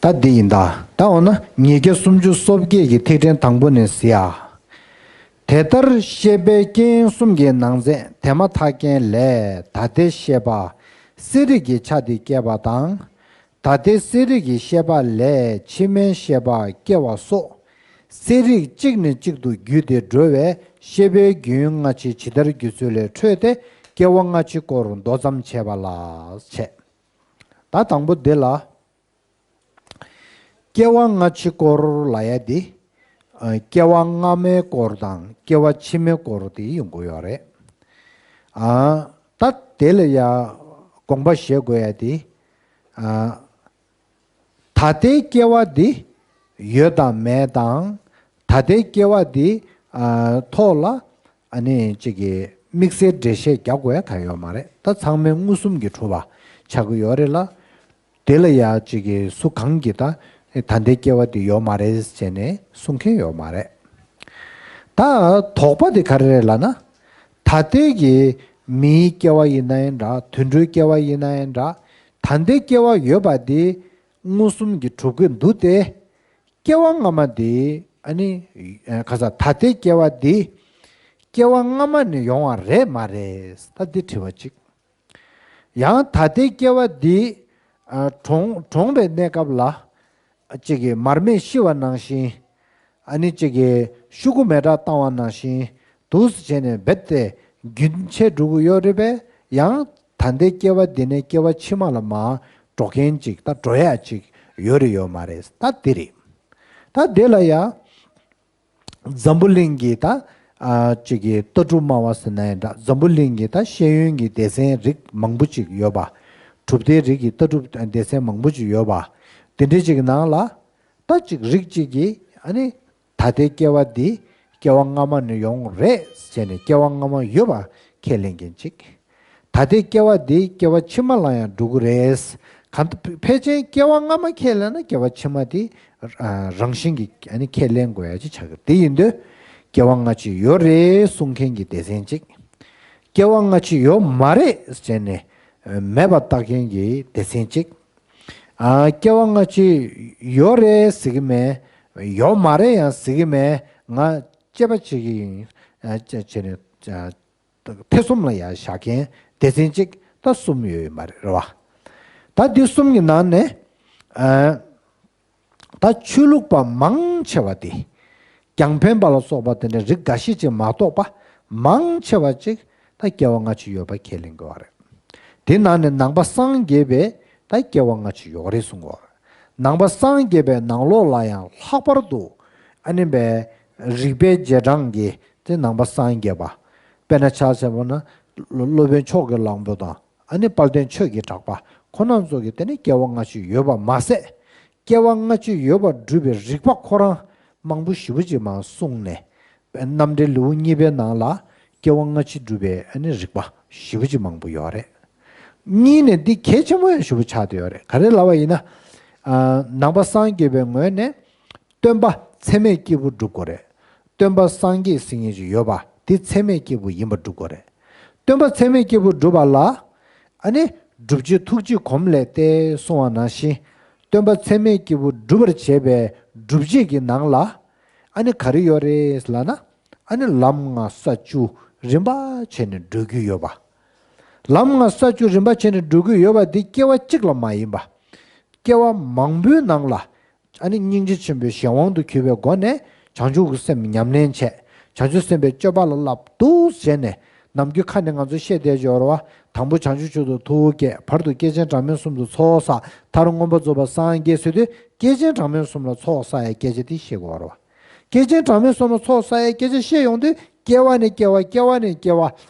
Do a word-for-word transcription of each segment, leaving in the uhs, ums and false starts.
ད་འདི་ཡིན་ད། ད་འོ་ན་ཉིས་བརྒྱ་སུམ་ཅུ་སོ་བརྒྱད་ཀྱི་ཐིག་ཕྲེང་དང་པོ་ནས་གཟིགས་ཨ། དེ་ལྟར་ཤེས་པའི་རྐྱེན་གསུམ་གྱི་ནང་ཚན་དེ་མ་ཐག་རྐྱེན་ལས། ད་ལྟའི་ཤེས་པ་གསལ་རིག་གི་ཆ་དེ་སྐྱེ་བ་དང་། ད་ལྟའི་གསལ་རིག་གི་ཤེས་པ་ལས་ཕྱི་མའི་ཤེས་པ་སྐྱེ་བ་སོགས། གསལ་རིག་གཅིག་ནས་གཅིག་ཏུ་བརྒྱུད་དེ་འགྲོ་བའི་ཤེས་པའི་རྒྱུན་སྔ་ཕྱི་ཇི་ལྟར་བརྒྱུད་ཚུལ་ལས་འཕྲོས་ཏེ་སྐྱེ་བ་སྔ་ཕྱི་སྐོར་མདོ་ཙམ་བྱས་པ་ལ་བྱས། ད་དང་པོ་འདི་ལ། སྐྱེ་བ་སྔ་ཕྱི་སྐོར་ལབ་ཡ་དེ། ཨ། སྐྱེ་བ་སྔ་མའི་སྐོར་དང་སྐྱེ་བ་ཕྱི་མའི་སྐོར་དེ་ཡོང་གི་ཡོད་རེད། ཨ། ད་དེ་ལ་ཡ་དགོངས་པ་བཞེས་དགོས་ཡ་དེ། ཨ། ད་ལྟའི་སྐྱེ་བ་འདི་ཡོད་དང་མེད་དང་། ད་ལྟའི་སྐྱེ་བ་འདི། ཨ། ཐོག་ལ། ཨ་ནི་གཅིག་གི་དམིགས་བསལ་འགྲེལ་བཤད་རྒྱག་དགོས་ཡ་གང་ཡོད་མ་རེད། ད་ཚང་མས་མངོན་སུམ་གྱིས་གྲུབ་པ་ཆགས་ཀྱི་ཡོད་རེད་ལ། དེ་ལ་ཡ་གཅིག་གི་སུ་གང་གིས་ད་ད་ལྟའི་སྐྱེ་བ་འདི་ཡོད་མ་རེད་ཟེར་ནས་གསུང་མཁན་ཡོད་མ་རེད། ད་དོགས་པ་དེ་ག་རེ་རེད་ལབ་ན། ད་ལྟའི་གི་མིའི་སྐྱེ་བ་ཡིན་ན་ཡང་འདྲ། དུད་འགྲོའི་སྐྱེ་བ་ཡིན་ན་ཡང་འདྲ། ད་ལྟའི་སྐྱེ་བ་ཡོད་པ་འདི་མངོན་སུམ་གྱིས་གྲུབ་ཀྱི་འདུག་སྟེ། སྐྱེ་བ་སྔ་མ་འདི་ཨ་ནི། ཨ། ག་ས་ད་ལྟའི་སྐྱེ་བ་འདི་སྐྱེ་བ་སྔ་མ་ནས་ཡོང་བ་རེད་མ་རེད། ད་འདི་དྲི་བ་གཅིག། ཡང་ད་ལྟའི་སྐྱེ་བ་འདི། ཨ། གྲོངས་གྲོངས་པའི་གནས་སྐབས་ལ། ཨ། གཅིག་གི་མར་མེ་ཤི་བ་ནང་བཞིན། ཨ་ནི་གཅིག་གི་ཤུ་གུ་མེ་སྲེག་བཏང་བ་ནང་བཞིན་འདུག་སེ་བྱས་ནས་རྦད་དེ་རྒྱུན་ཆད་འགྲོ་གི་ཡོད་རེད་པས། ཡང་ད་ལྟའི་སྐྱེ་བ་འདི་ནས་སྐྱེ་བ་ཕྱི་མ་ལ་མར་འགྲོ་མཁན་ཅིག་ད་འགྲོ་ཡ་ཅིག་ཡོད་རེད་ཡོད་མ་རེད། ད་འདི་རེད། ད་འདི་ལ་ཡ། འཛམ་བུ་གླིང་གི་ད། ཨ། གཅིག་གི་ལྟ་གྲུབ་སྨྲ་བ་ཟེར་ན་ཡང་འདྲ། འཛམ་བུ་གླིང་གི་ད་ཤེས་ཡོན་གྱི་སྡེ་ཚན་རིགས་མང་པོ་ཅིག་ཡོད་པ། གྲུབ་མཐའི་རིགས་ཀྱི་ལྟ་གྲུབ་སྡེ་ཚན་མང་པོ་ཅིག་ཡོད་པ། དེ་འདྲའི་ཅིག་ནང་ལ། ད་ཅིག་རིགས་གཅིག་གིས་ཨ་ནི། ད་ལྟའི་སྐྱེ་བ་འདི་སྐྱེ་བ་སྔ་མ་ནས་ཡོང་རེད་ཟེར་ནས་སྐྱེ་བ་སྔ་མ་ཡོད་པ་ཁས་ལེན་མཁན་ཅིག། ད་ལྟའི་སྐྱེ་བ་འདི་སྐྱེ་བ་ཕྱི་མ་ལ་ཡང་འགྲོ་གི་རེད། གང་ལྟར་ཕལ་ཆེར་སྐྱེ་བ་སྔ་མ་ཁས་ལེན་ན་སྐྱེ་བ་ཕྱི་མ་དེ། ཨ། རང་བཞིན་གྱིས་ཨ་ནི་ཁས་ལེན་དགོས་ཡ་ཅིག་ཆགས་ཀྱི་རེད། དེ་ཡིན་དུས་སྐྱེ་བ་སྔ་ཕྱི་ཡོད་རེད་གསུང་མཁན་གྱི་སྡེ་ཚན་གཅིག། སྐྱེ་བ་སྔ་ཕྱི་ཡོད་མ་རེད་ཟེར་ནས་མེད་པ་བཏགས་མཁན་གྱི་སྡེ་ཚན་གཅིག། ཨ། སྐྱེ་བ་སྔ་ཕྱི་ཡོད་རེད་ཟེར་གྱི་མེད། ཡོད་མ་རེད་ཡང་ཟེར་གྱི་མེད། ང་དཔྱད་པ་བྱེད་ཀྱི་ཡིན། ཨ། བྱས་བྱས་ནས། ཨ། ཐེ་ཚོམ་ལ་ཡ་བཞག་མཁན་སྡེ་ཚན་གཅིག་ད་གསུམ་ཡོད་ཡོད་མ་རེད། རེད་བ། ད་འདི་གསུམ་གྱི་ནང་ནས། ཨ། ད་ཆོས་ལུགས་པ་མང་ཆེ་བ་དེ། རྒྱང་འཕེན་པ་ལ་སོགས་པ་དེ་འདྲ་རིགས་འགའ་ཤས་ཅིག་མ་གཏོགས་པ། མང་ཆེ་བ་ཅིག་ད་སྐྱེ་བ་སྔ་ཕྱི་ཡོད་པ་ཁས་ལེན་དགོས་པ་རེད། དེ་ནང་ནས་ནང་པ་སངས་རྒྱས་པས་ད་སྐྱེ་བ་སྔ་ཕྱི་ཡོད་རེད་གསུང་གོ། ནང་པ་སངས་རྒྱས་པའི་ནང་ལོགས་ལ་ཡང་ལྷག་པར་དུ། ཨ་ནི་བའི་རིགས་པའི་རྗེས་འབྲང་གི་དེ་ནང་པ་སངས་རྒྱས་པ། དཔེར་ན་ཆ་བཞག་པ་ན། སློབ་དཔོན་ཕྱོགས་ཀྱི་གླང་པོ་དང་། ཨ་ནི་དཔལ་ལྡན་ཆོས་ཀྱི་གྲགས་པ་ཁོ་རང་ཚོ་གིས་དེ་ནི་སྐྱེ་བ་སྔ་ཕྱི་ཡོད་པ་མ་ཟད། སྐྱེ་བ་སྔ་ཕྱི་ཡོད་པར་སྒྲུབ་པའི་རིགས་པ་ཁོ་རང་མང་པོ་ཞེ་པོ་ཅིག་མར་གསུངས་ནས། རྣམ་འགྲེལ་ལེའུ་གཉིས་པའི་ནང་ལ་སྐྱེ་བ་སྔ་ཕྱི་སྒྲུབ་པའི་ཨ་ནི་རིགས་པ་ཞེ་པོ་ཅིག་མང་པོ་ཡོད་རེད། གཉིས་ནས་འདི་གལ་ཆེན་པོ་ཡང་ཞེ་པོ་ཆགས་བསྡད་ཡོད་རེད། ག་རེ་ལབ་པ་ཡིན་ན། ཨ། ནང་པ་སངས་རྒྱས་པའི་ངོས་ནས། སྟོན་པ་ཚད་མེད་སྐྱེས་བུ་སྒྲུབ་དགོས་རེད། སྟོན་པ་སངས་རྒྱས་ཟེར་མཁན་ཅིག་ཡོད་པ་དེ་ཚད་མེད་སྐྱེས་བུ་ཡིན་པ་སྒྲུབ་དགོས་རེད། སྟོན་པ་ཚད་མེད་སྐྱེས་བུ་སྒྲུབ་པ་ལ། ཨ་ནི། སྒྲུབ་བྱེད་ཐུགས་རྗེ་གོམས་ལས་ཏེ་གསུང་བ་ནང་བཞིན། སྟོན་པ་ཚད་མེད་སྐྱེས་བུ་སྒྲུབ་པར་བྱེད་པའི་སྒྲུབ་བྱེད་ཀྱི་ནང་ལ། ཨ་ནི་ག་རེ་ཡོད་རེད་ལབ་ན། ཨ་ནི་ལམ་ལྔ་ས་བཅུ་རིམ་པ་བྱས་ནས་བགྲོད་རྒྱུ་ཡོད་པ། ལམ་ལྔ་ས་བཅུ་རིམ་པ་བྱས་ནས་བགྲོད་རྒྱུ་ཡོད་པ་འདི་སྐྱེ་བ་གཅིག་ལ་མ་ཡིན་པ། སྐྱེ་བ་མང་པོའི་ནང་ལ། ཨ་ནི་སྙིང་རྗེ་ཆེན་པོའི་གཞན་དབང་དུ་གྱུར་པའི་སྒོ་ནས་བྱང་ཆུབ་ཀྱི་སེམས་ཉམས་ལེན་བྱས། བྱང་ཆུབ་སེམས་དཔའི་སྤྱོད་པ་ལ་བསླབ་འདུག་བྱས་ནས། ནམ་རྒྱུན་ཁ་ནས་ང་ཚོ་བཤད་བསྡད་ཡོད་རེད་བ། དང་པོ་བྱང་ཆུབ་མཆོག་ཏུ་ཐུགས་བསྐྱེད། བར་དུ་བསྐལ་ཆེན་གྲངས་མེད་གསུམ་དུ་ཚོགས་བསགས། མཐར་མངོན་པར་རྫོགས་པར་སངས་རྒྱས་ཟེར་དུས། བསྐལ་ཆེན་གྲངས་མེད་གསུམ་ལ་ཚོགས་བསགས་ཡའི་སྐད་ཆ་དེ་བཤད་དགོས་རེད་བ། བསྐལ་ཆེན་གྲངས་མེད་གསུམ་ལ་ཚོགས་བསགས་ཡའི་སྐད་ཆ་བཤད་ཡོང་དུས། སྐྱེ་བ་ནས་སྐྱེ་བ། སྐྱེ་བ་ནས་སྐྱེ་བ་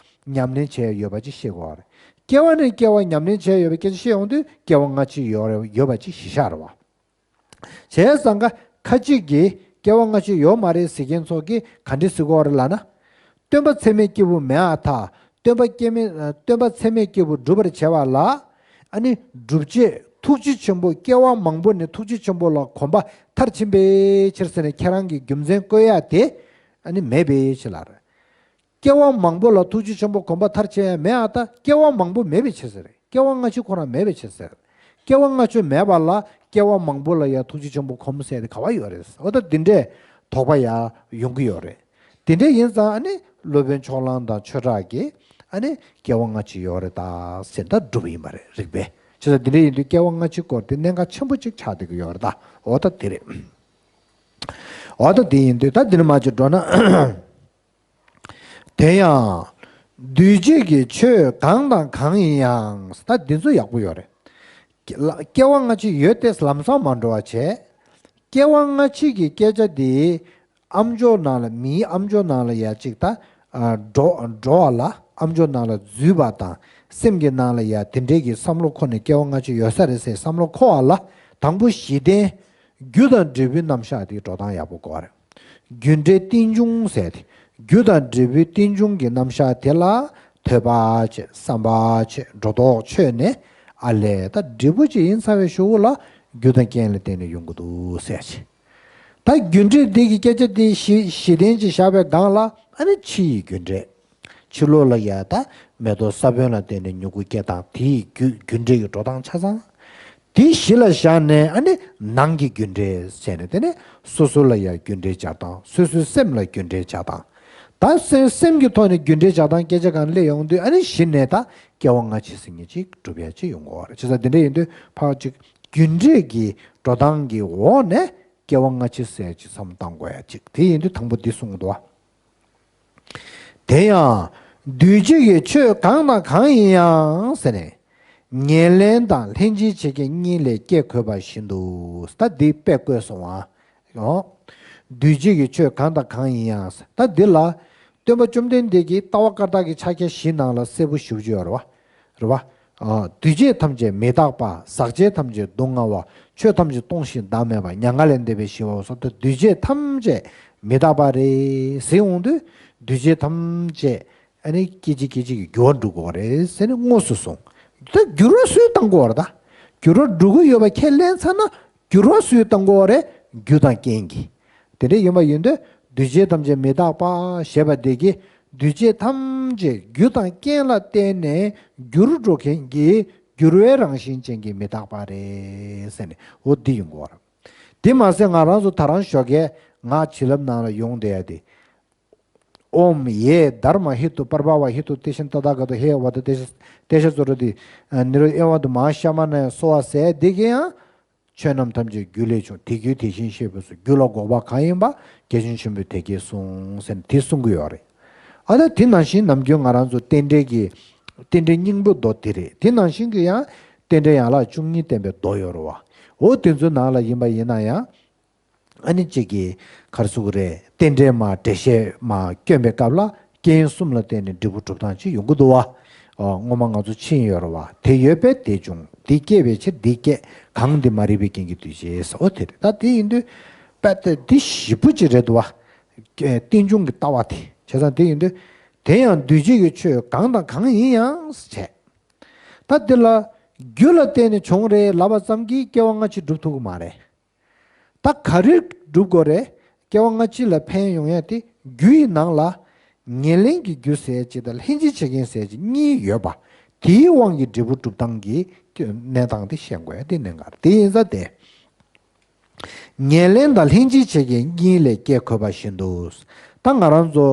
ཉམས་ལེན་བྱས་ཡོད་པ་ཅིག་བཤད་དགོས་རེད། སྐྱེ་བ་ནས་སྐྱེ་བ་ཉམས་ལེན་བྱས་ཡོད་པའི་སྐད་ཆ་བཤད་ཡོང་དུས། སྐྱེ་བ་སྔ་ཕྱི་ཡོད་རེད། ཡོད་པ་ཅིག་གཞི་བཞག་རེད་བ། བྱས་ཙང་ཀ་ཁ་ཅིག་གིས་སྐྱེ་བ་སྔ་ཕྱི་ཡོད་མ་རེད་ཟེར་མཁན་ཚོ་གིས་ག་འདྲ་ཟེར་གྱི་ཡོད་རེད་ལབ་ན། སྟོན་པ་ཚད་མེད་སྐྱེས་བུ་མེད་པར་ཐལ། སྟོན་པ་སྐྱེ་མེད། སྟོན་པ་ཚད་མེད་སྐྱེས་བུ་སྒྲུབ་པར་བྱ་བ་ལ། ཨ་ནི་སྒྲུབ་བྱེད་ཐུགས་རྗེ་ཆེན་པོ། སྐྱེ་བ་མང་པོ་ནས་ཐུགས་རྗེ་ཆེན་པོ་ལ་གོམས་པ་མཐར་ཕྱིན་པའི་ཕྱིར་ཟེར་ནས་ཁྱེད་རང་གིས་རྒྱུ་མཚན་བཀོད་ཡ་དེ། ཨ་ནི་མེད་པའི་ཕྱིར་ལ་རེད། སྐྱེ་བ་མང་པོ་ལ་ཐུགས་རྗེ་ཆེན་པོ་གོམས་པ་མཐར་ཕྱིན་ཡ་མེད་པར་ཐལ། སྐྱེ་བ་མང་པོ་མེད་པའི་ཕྱིར་ཟེར། སྐྱེ་བ་སྔ་ཕྱི་ཁོ་རང་མེད་པའི་ཕྱིར་ཟེར། སྐྱེ་བ་སྔ་ཕྱི་མེད་པ་ལ། སྐྱེ་བ་མང་པོ་ལ་ཡང་ཐུགས་རྗེ་ཆེན་པོ་སྒོམ་ཟེར་དེ་ག་བ་ཡོད་རེད། འོ་ད་འདི་འདྲའི་དོགས་པ་ཡང་ཡོང་གི་ཡོད་རེད། དེ་འདྲ་ཡིན་ཙང་ཨ་ནི་སློབ་དཔོན་ཕྱོགས་གླང་དང་ཆོས་གྲགས་ཀྱིས་ཨ་ནི་སྐྱེ་བ་སྔ་ཕྱི་ཡོད་རེད་ད་ཟེར་ད་སྒྲུབ་ཡིན་པ་རེད། རིགས་པས། བྱས་ཙང་འདི་འདྲ་ཡིན་དུས་སྐྱེ་བ་སྔ་ཕྱི་སྐོར་དེ་གནད་འགག་ཆེན་པོ་གཅིག་ཆགས་བསྡད་ཀྱི་ཡོད་རེད་ད། འོ་ད་དེ་རེད། འོ་ད་དེ་ཡིན་དུས་ད་འདི་ནས་མར་ཅིག་འགྲོ་ན། དེ་ཡང་། འདུས་བྱས་ཀྱི་ཆོས་གང་དང་གང་ཡིན་ཡང་། ད་འདི་ཚོ་ཡག་པོ་ཡོད་རེད། སྐྱེ་བ་སྔ་ཕྱི་ཡོད་དེ་ལམ་སང་མ་འགྲོ་བ་བྱས། སྐྱེ་བ་སྔ་ཕྱི་གི་སྐད་ཆ་དེ་ཨམ་ཅོག་ནང་ལ། མིའི་ཨམ་ཅོག་ནང་ལ་ཡ་གཅིག་ད་འགྲོ་འགྲོ་བ་ལ། ཨམ་ཅོག་ནང་ལ་འཛུལ་བ་དང་། སེམས་ཀྱི་ནང་ལ་ཡ་དེ་འདྲའི་གི་བསམ་བློ་འཁོར་ནས་སྐྱེ་བ་སྔ་ཕྱི་ཡོད་ས་རེད་ཟེར་བསམ་བློ་འཁོར་བ་ལ། དང་པོ་གཞི་རྟེན། རྒྱུ་དང་འབྲས་བུའི་རྣམ་གཞག་དེའི་འགྲོ་སྟངས་ཡག་པོ་དགོས་རེད། རྒྱུ་འབྲས་རྟེན་འབྱུང་ཟེར་ཏེ། རྒྱུ་དང་འབྲས་བུའི་རྟེན་འབྱུང་གི་རྣམ་གཞག་དེ་ལ་ཐོས་པ་བྱས། བསམ་པ་བྱས། སྒྲོ་འདོགས་ཆོད་ནས། ཨ་ལས་ད་འབྲས་བུ་ཅིག་ཡིན་ཚར་བའི་གཞུག་གུ་ལ་རྒྱུ་དང་རྐྱེན་ལ་བརྟེན་ནས་ཡོང་གི་འདུག་ཟེར་བྱས། ད་རྒྱུ་འབྲས་འདི་གི་སྐད་ཆ་འདི་གཞི་གཞི་རྟེན་ཅིག་བཞག་པའི་སྒང་ལ། ཨ་ནི་ཕྱི་ཡི་རྒྱུ་འབྲས། ཕྱི་ལོགས་ལ་ཡ་ད་མེ་ཏོག་ས་བོན་ལ་བརྟེན་ནས་མྱུ་གུ་སྐྱེ་སྟངས། དེའི་རྒྱུ་རྒྱུ་འབྲས་ཀྱི་འགྲོ་སྟངས་ཆ་ཚང་། དེ་གཞི་ལ་བཞག་ནས་ཨ་ནི་ནང་གི་རྒྱུ་འབྲས་བྱས་ནས། དེ་ནས་སོ་སོ་ལ་ཡ་རྒྱུ་འབྲས་སྦྱར་སྟངས། སོ་སོའི་སེམས་ལ་རྒྱུ་འབྲས་སྦྱར་སྟངས། ད་སེམས་སེམས་ཀྱི་ཐོག་ནས་རྒྱུ་འབྲས་སྦྱར་སྟངས་སྐད་ཆ་གང་སླེབས་ཡོང་དུས། ཨ་ནི་གཞི་ནས་ད་སྐྱེ་བ་སྔ་ཕྱི་ཟེར་མཁན་ཅིག་སྒྲུབ་ཡ་ཅིག་ཡོང་གི་ཡོད་རེད། བྱས་ཙང་དེ་འདྲ་ཡིན་དུས་ཕར་ཅིག་རྒྱུ་འབྲས་ཀྱི་འགྲོ་སྟངས་ཀྱི་འོག་ནས་སྐྱེ་བ་སྔ་ཕྱི་ཟེར་ཅིག་བསམ་བློ་གཏང་དགོས་ཡ་ཅིག་དེ་ཡིན་དུས་དང་པོ་འདི་གསུངས་འདུག་བ། དེ་ཡང་འདུས་བྱས་ཀྱི་ཆོས་གང་དང་གང་ཡིན་ཡང་ཟེར་ནས། ཉེར་ལེན་དང་ལྷན་ཅིག་བྱེད་རྐྱེན་གཉིས་ལས་སྐྱེ་དགོས་པ་བཞིན་དུ། ད་འདི་དཔེ་བཀོད་སོང་བ། འོ། འདུས་བྱས་ཀྱི་ཆོས་གང་དང་གང་ཡིན་ཡང་ཟེར། ད་འདི་ལ་སྟོན་པ་བཅོམ་ལྡན་འདས་ཀྱིས་ལྟ་བ་བཀའ་རྟགས་ཀྱི་ཕྱག་རྒྱ་བཞི་ནང་ལ་གསལ་པོ་ཞེ་པོ་ཅིག་ཡོད་རེད་བ། རེད་བ། ཨ། འདུས་བྱས་ཐམས་ཅད་མི་རྟག་པ། ཟག་བཅས་ཐམས་ཅད་སྡུག་བསྔལ་བ། ཆོས་ཐམས་ཅད་སྟོང་ཞིང་བདག་མེད་པ། མྱ་ངན་ལས་འདས་པའི་ཞི་བ་སོགས། ད་འདུས་བྱས་ཐམས་ཅད་མི་རྟག་པ་རེད་ཟེར་འོང་དུས། འདུས་བྱས་ཐམས་ཅད་ཨ་ནི་སྐད་ཅིག་སྐད་ཅིག་གིས་འགྱུར་བ་འགྲོ་གི་ཡོད་རེད་ཟེར་ནས་དངོས་སུ་གསུངས། ད་འགྱུར་བ་སུས་བཏང་གི་ཡོད་རེད། ད་འགྱུར་བ་འགྲོ་གི་ཡོད་པ་ཁས་ལེན་ཚར་ན། འགྱུར་བ་སུས་བཏང་གི་ཡོད་རེད། རྒྱུ་དང་རྐྱེན་གྱིས། དེ་འདྲ་ཡིན་པ་ཡིན་དུས། འདུས་བྱས་ཐམས་ཅད་མི་རྟག་པ་ཞེས་པ་དེ་གིས། འདུས་བྱས་ཐམས་ཅད་རྒྱུ་དང་རྐྱེན་ལ་བརྟེན་ནས་འགྱུར་འགྲོ་མཁན་གྱི་འགྱུར་བའི་རང་བཞིན་ཅན་གྱི་མི་རྟག་པ་རེད་ཟེར་ནས། འོ་འདི་ཡོང་གི་ཡོད་རེད། དེ་མ་ཟད་ང་རང་ཚོ་ད་རང་ཞོགས་ཀས་ང་བྱིན་རླབས་ནང་ལ་ཡོང་བསྡད་ཡ་དེ། ཨོཾ་ཡེ་དྷརྨ་ཧེ་ཏུ་པརྦྷ་བ་ཧེ་ཏུ་ཏེ་ཤཱན་ཏ་ཐཱ་ག་ཏོ་ཧེ་ཝ་ཏ་ཏེ་ཤ་ཏེ་ཤ་ཙོ་ར་ཏི་ནི་རོ་ཨེ་ཝ་ཏུ་མ་ཧཱ་ཤ་མ་ན་ཡ་སྭཱ་ཧཱ་ཟེར་དེ་གི་ཡང་། ཆོས་རྣམས་ཐམས་ཅད་རྒྱུ་ལས་བྱུང་། དེ་རྒྱུ་དེ་བཞིན་གཤེགས་པའི་གཟུགས། རྒྱུ་ལ་འགོག་པ་གང་ཡིན་པ། རྒྱ་ཆེན་ཆེན་པོས་དེ་སྐད་གསུངས་ཟེར་ནས་དེ་གསུང་གི་ཡོད་རེད། ཨ་ད་དེ་ནང་བཞིན་ནམ་རྒྱུན་ང་རང་ཚོ་རྟེན་འབྲེལ་གྱི་རྟེན་འབྲེལ་སྙིང་པོའི་མདོ་དེ་རེད། དེ་ནང་བཞིན་གྱི་ཡང་རྟེན་འབྲེལ་ཡན་ལག་བཅུ་གཉིས་བསྟན་པའི་མདོ་ཡོད་རེད་བ། འོ་དེ་ཚོའི་ནང་ལ་ཡིན་པ་ཡིན་ན་ཡང་། ཨ་ནི་གཅིག་གིས་ག་རེ་ཟེར་གྱི་རེད། རྟེན་འབྲེལ་མ་འགྲེལ་བཤད་མ་སྐྱོན་པའི་སྐབས་ལ་རྐྱེན་གསུམ་ལ་བརྟེན་ནས་འབྲས་བུ་གྲུབ་སྟངས་ཅིག་ཡོང་གི་འདུག་བ། ཨོ། སྔོན་མ་ང་ཚོ་ཕྱིན་ཡོད་རེད་བ། དེ་ཡོད་པས་དེ་བྱུང་། དེ་སྐྱེས་པའི་ཕྱིར་འདི་སྐྱེས། གང་འདི་མ་རིག་པའི་རྐྱེན་གྱིས་འདུས་བྱས་ཟེར། འོ་དེ་རེད། ད་དེ་ཡིན་དུས་དཔེ་དེ་འདི་ཞེ་པོ་ཅིག་རེད་འདུག་བ། རྟེན་འབྱུང་གི་ལྟ་བ་དེ། བྱས་ཙང་དེ་ཡིན་དུས། དེ་ཡང་འདུས་བྱས་ཀྱི་ཆོས་གང་དང་གང་ཡིན་ཡང་བྱས། ད་འདི་ལ་རྒྱུ་ལ་བརྟེན་ནས་བྱུང་རེད་ལབ་པ་ཙམ་གྱིས་སྐྱེ་བ་སྔ་ཕྱི་སྒྲུབ་ཐུབ་ཀྱི་མ་རེད། ད་ག་རེ་སྒྲུབ་དགོས་རེད། སྐྱེ་བ་སྔ་ཕྱི་ལ་ཕན་ཡོང་ཡ་དེ་རྒྱུ་ཡི་ནང་ལ། ཉེར་ལེན་གྱི་རྒྱུ་ཟེར་ཅིག་དང་ལྷན་ཅིག་བྱེད་མཁན་ཟེར་ཅིག་གཉིས་ཡོད་པ། དེའི་དབང་གིས་འབྲས་བུ་གྲུབ་སྟངས་ཀྱི་གནས་སྟངས་དེ་ཤེས་དགོས་ཡ་དེ་གནད་འགག་རེད། དེ་ཡིན་ཙང་དེ། ཉེར་ལེན་དང་ལྷན་ཅིག་བྱེད་མཁན་གཉིས་ལས་སྐྱེ་དགོས་པ་བཞིན་དུ། ད་ང་རང་ཚོ་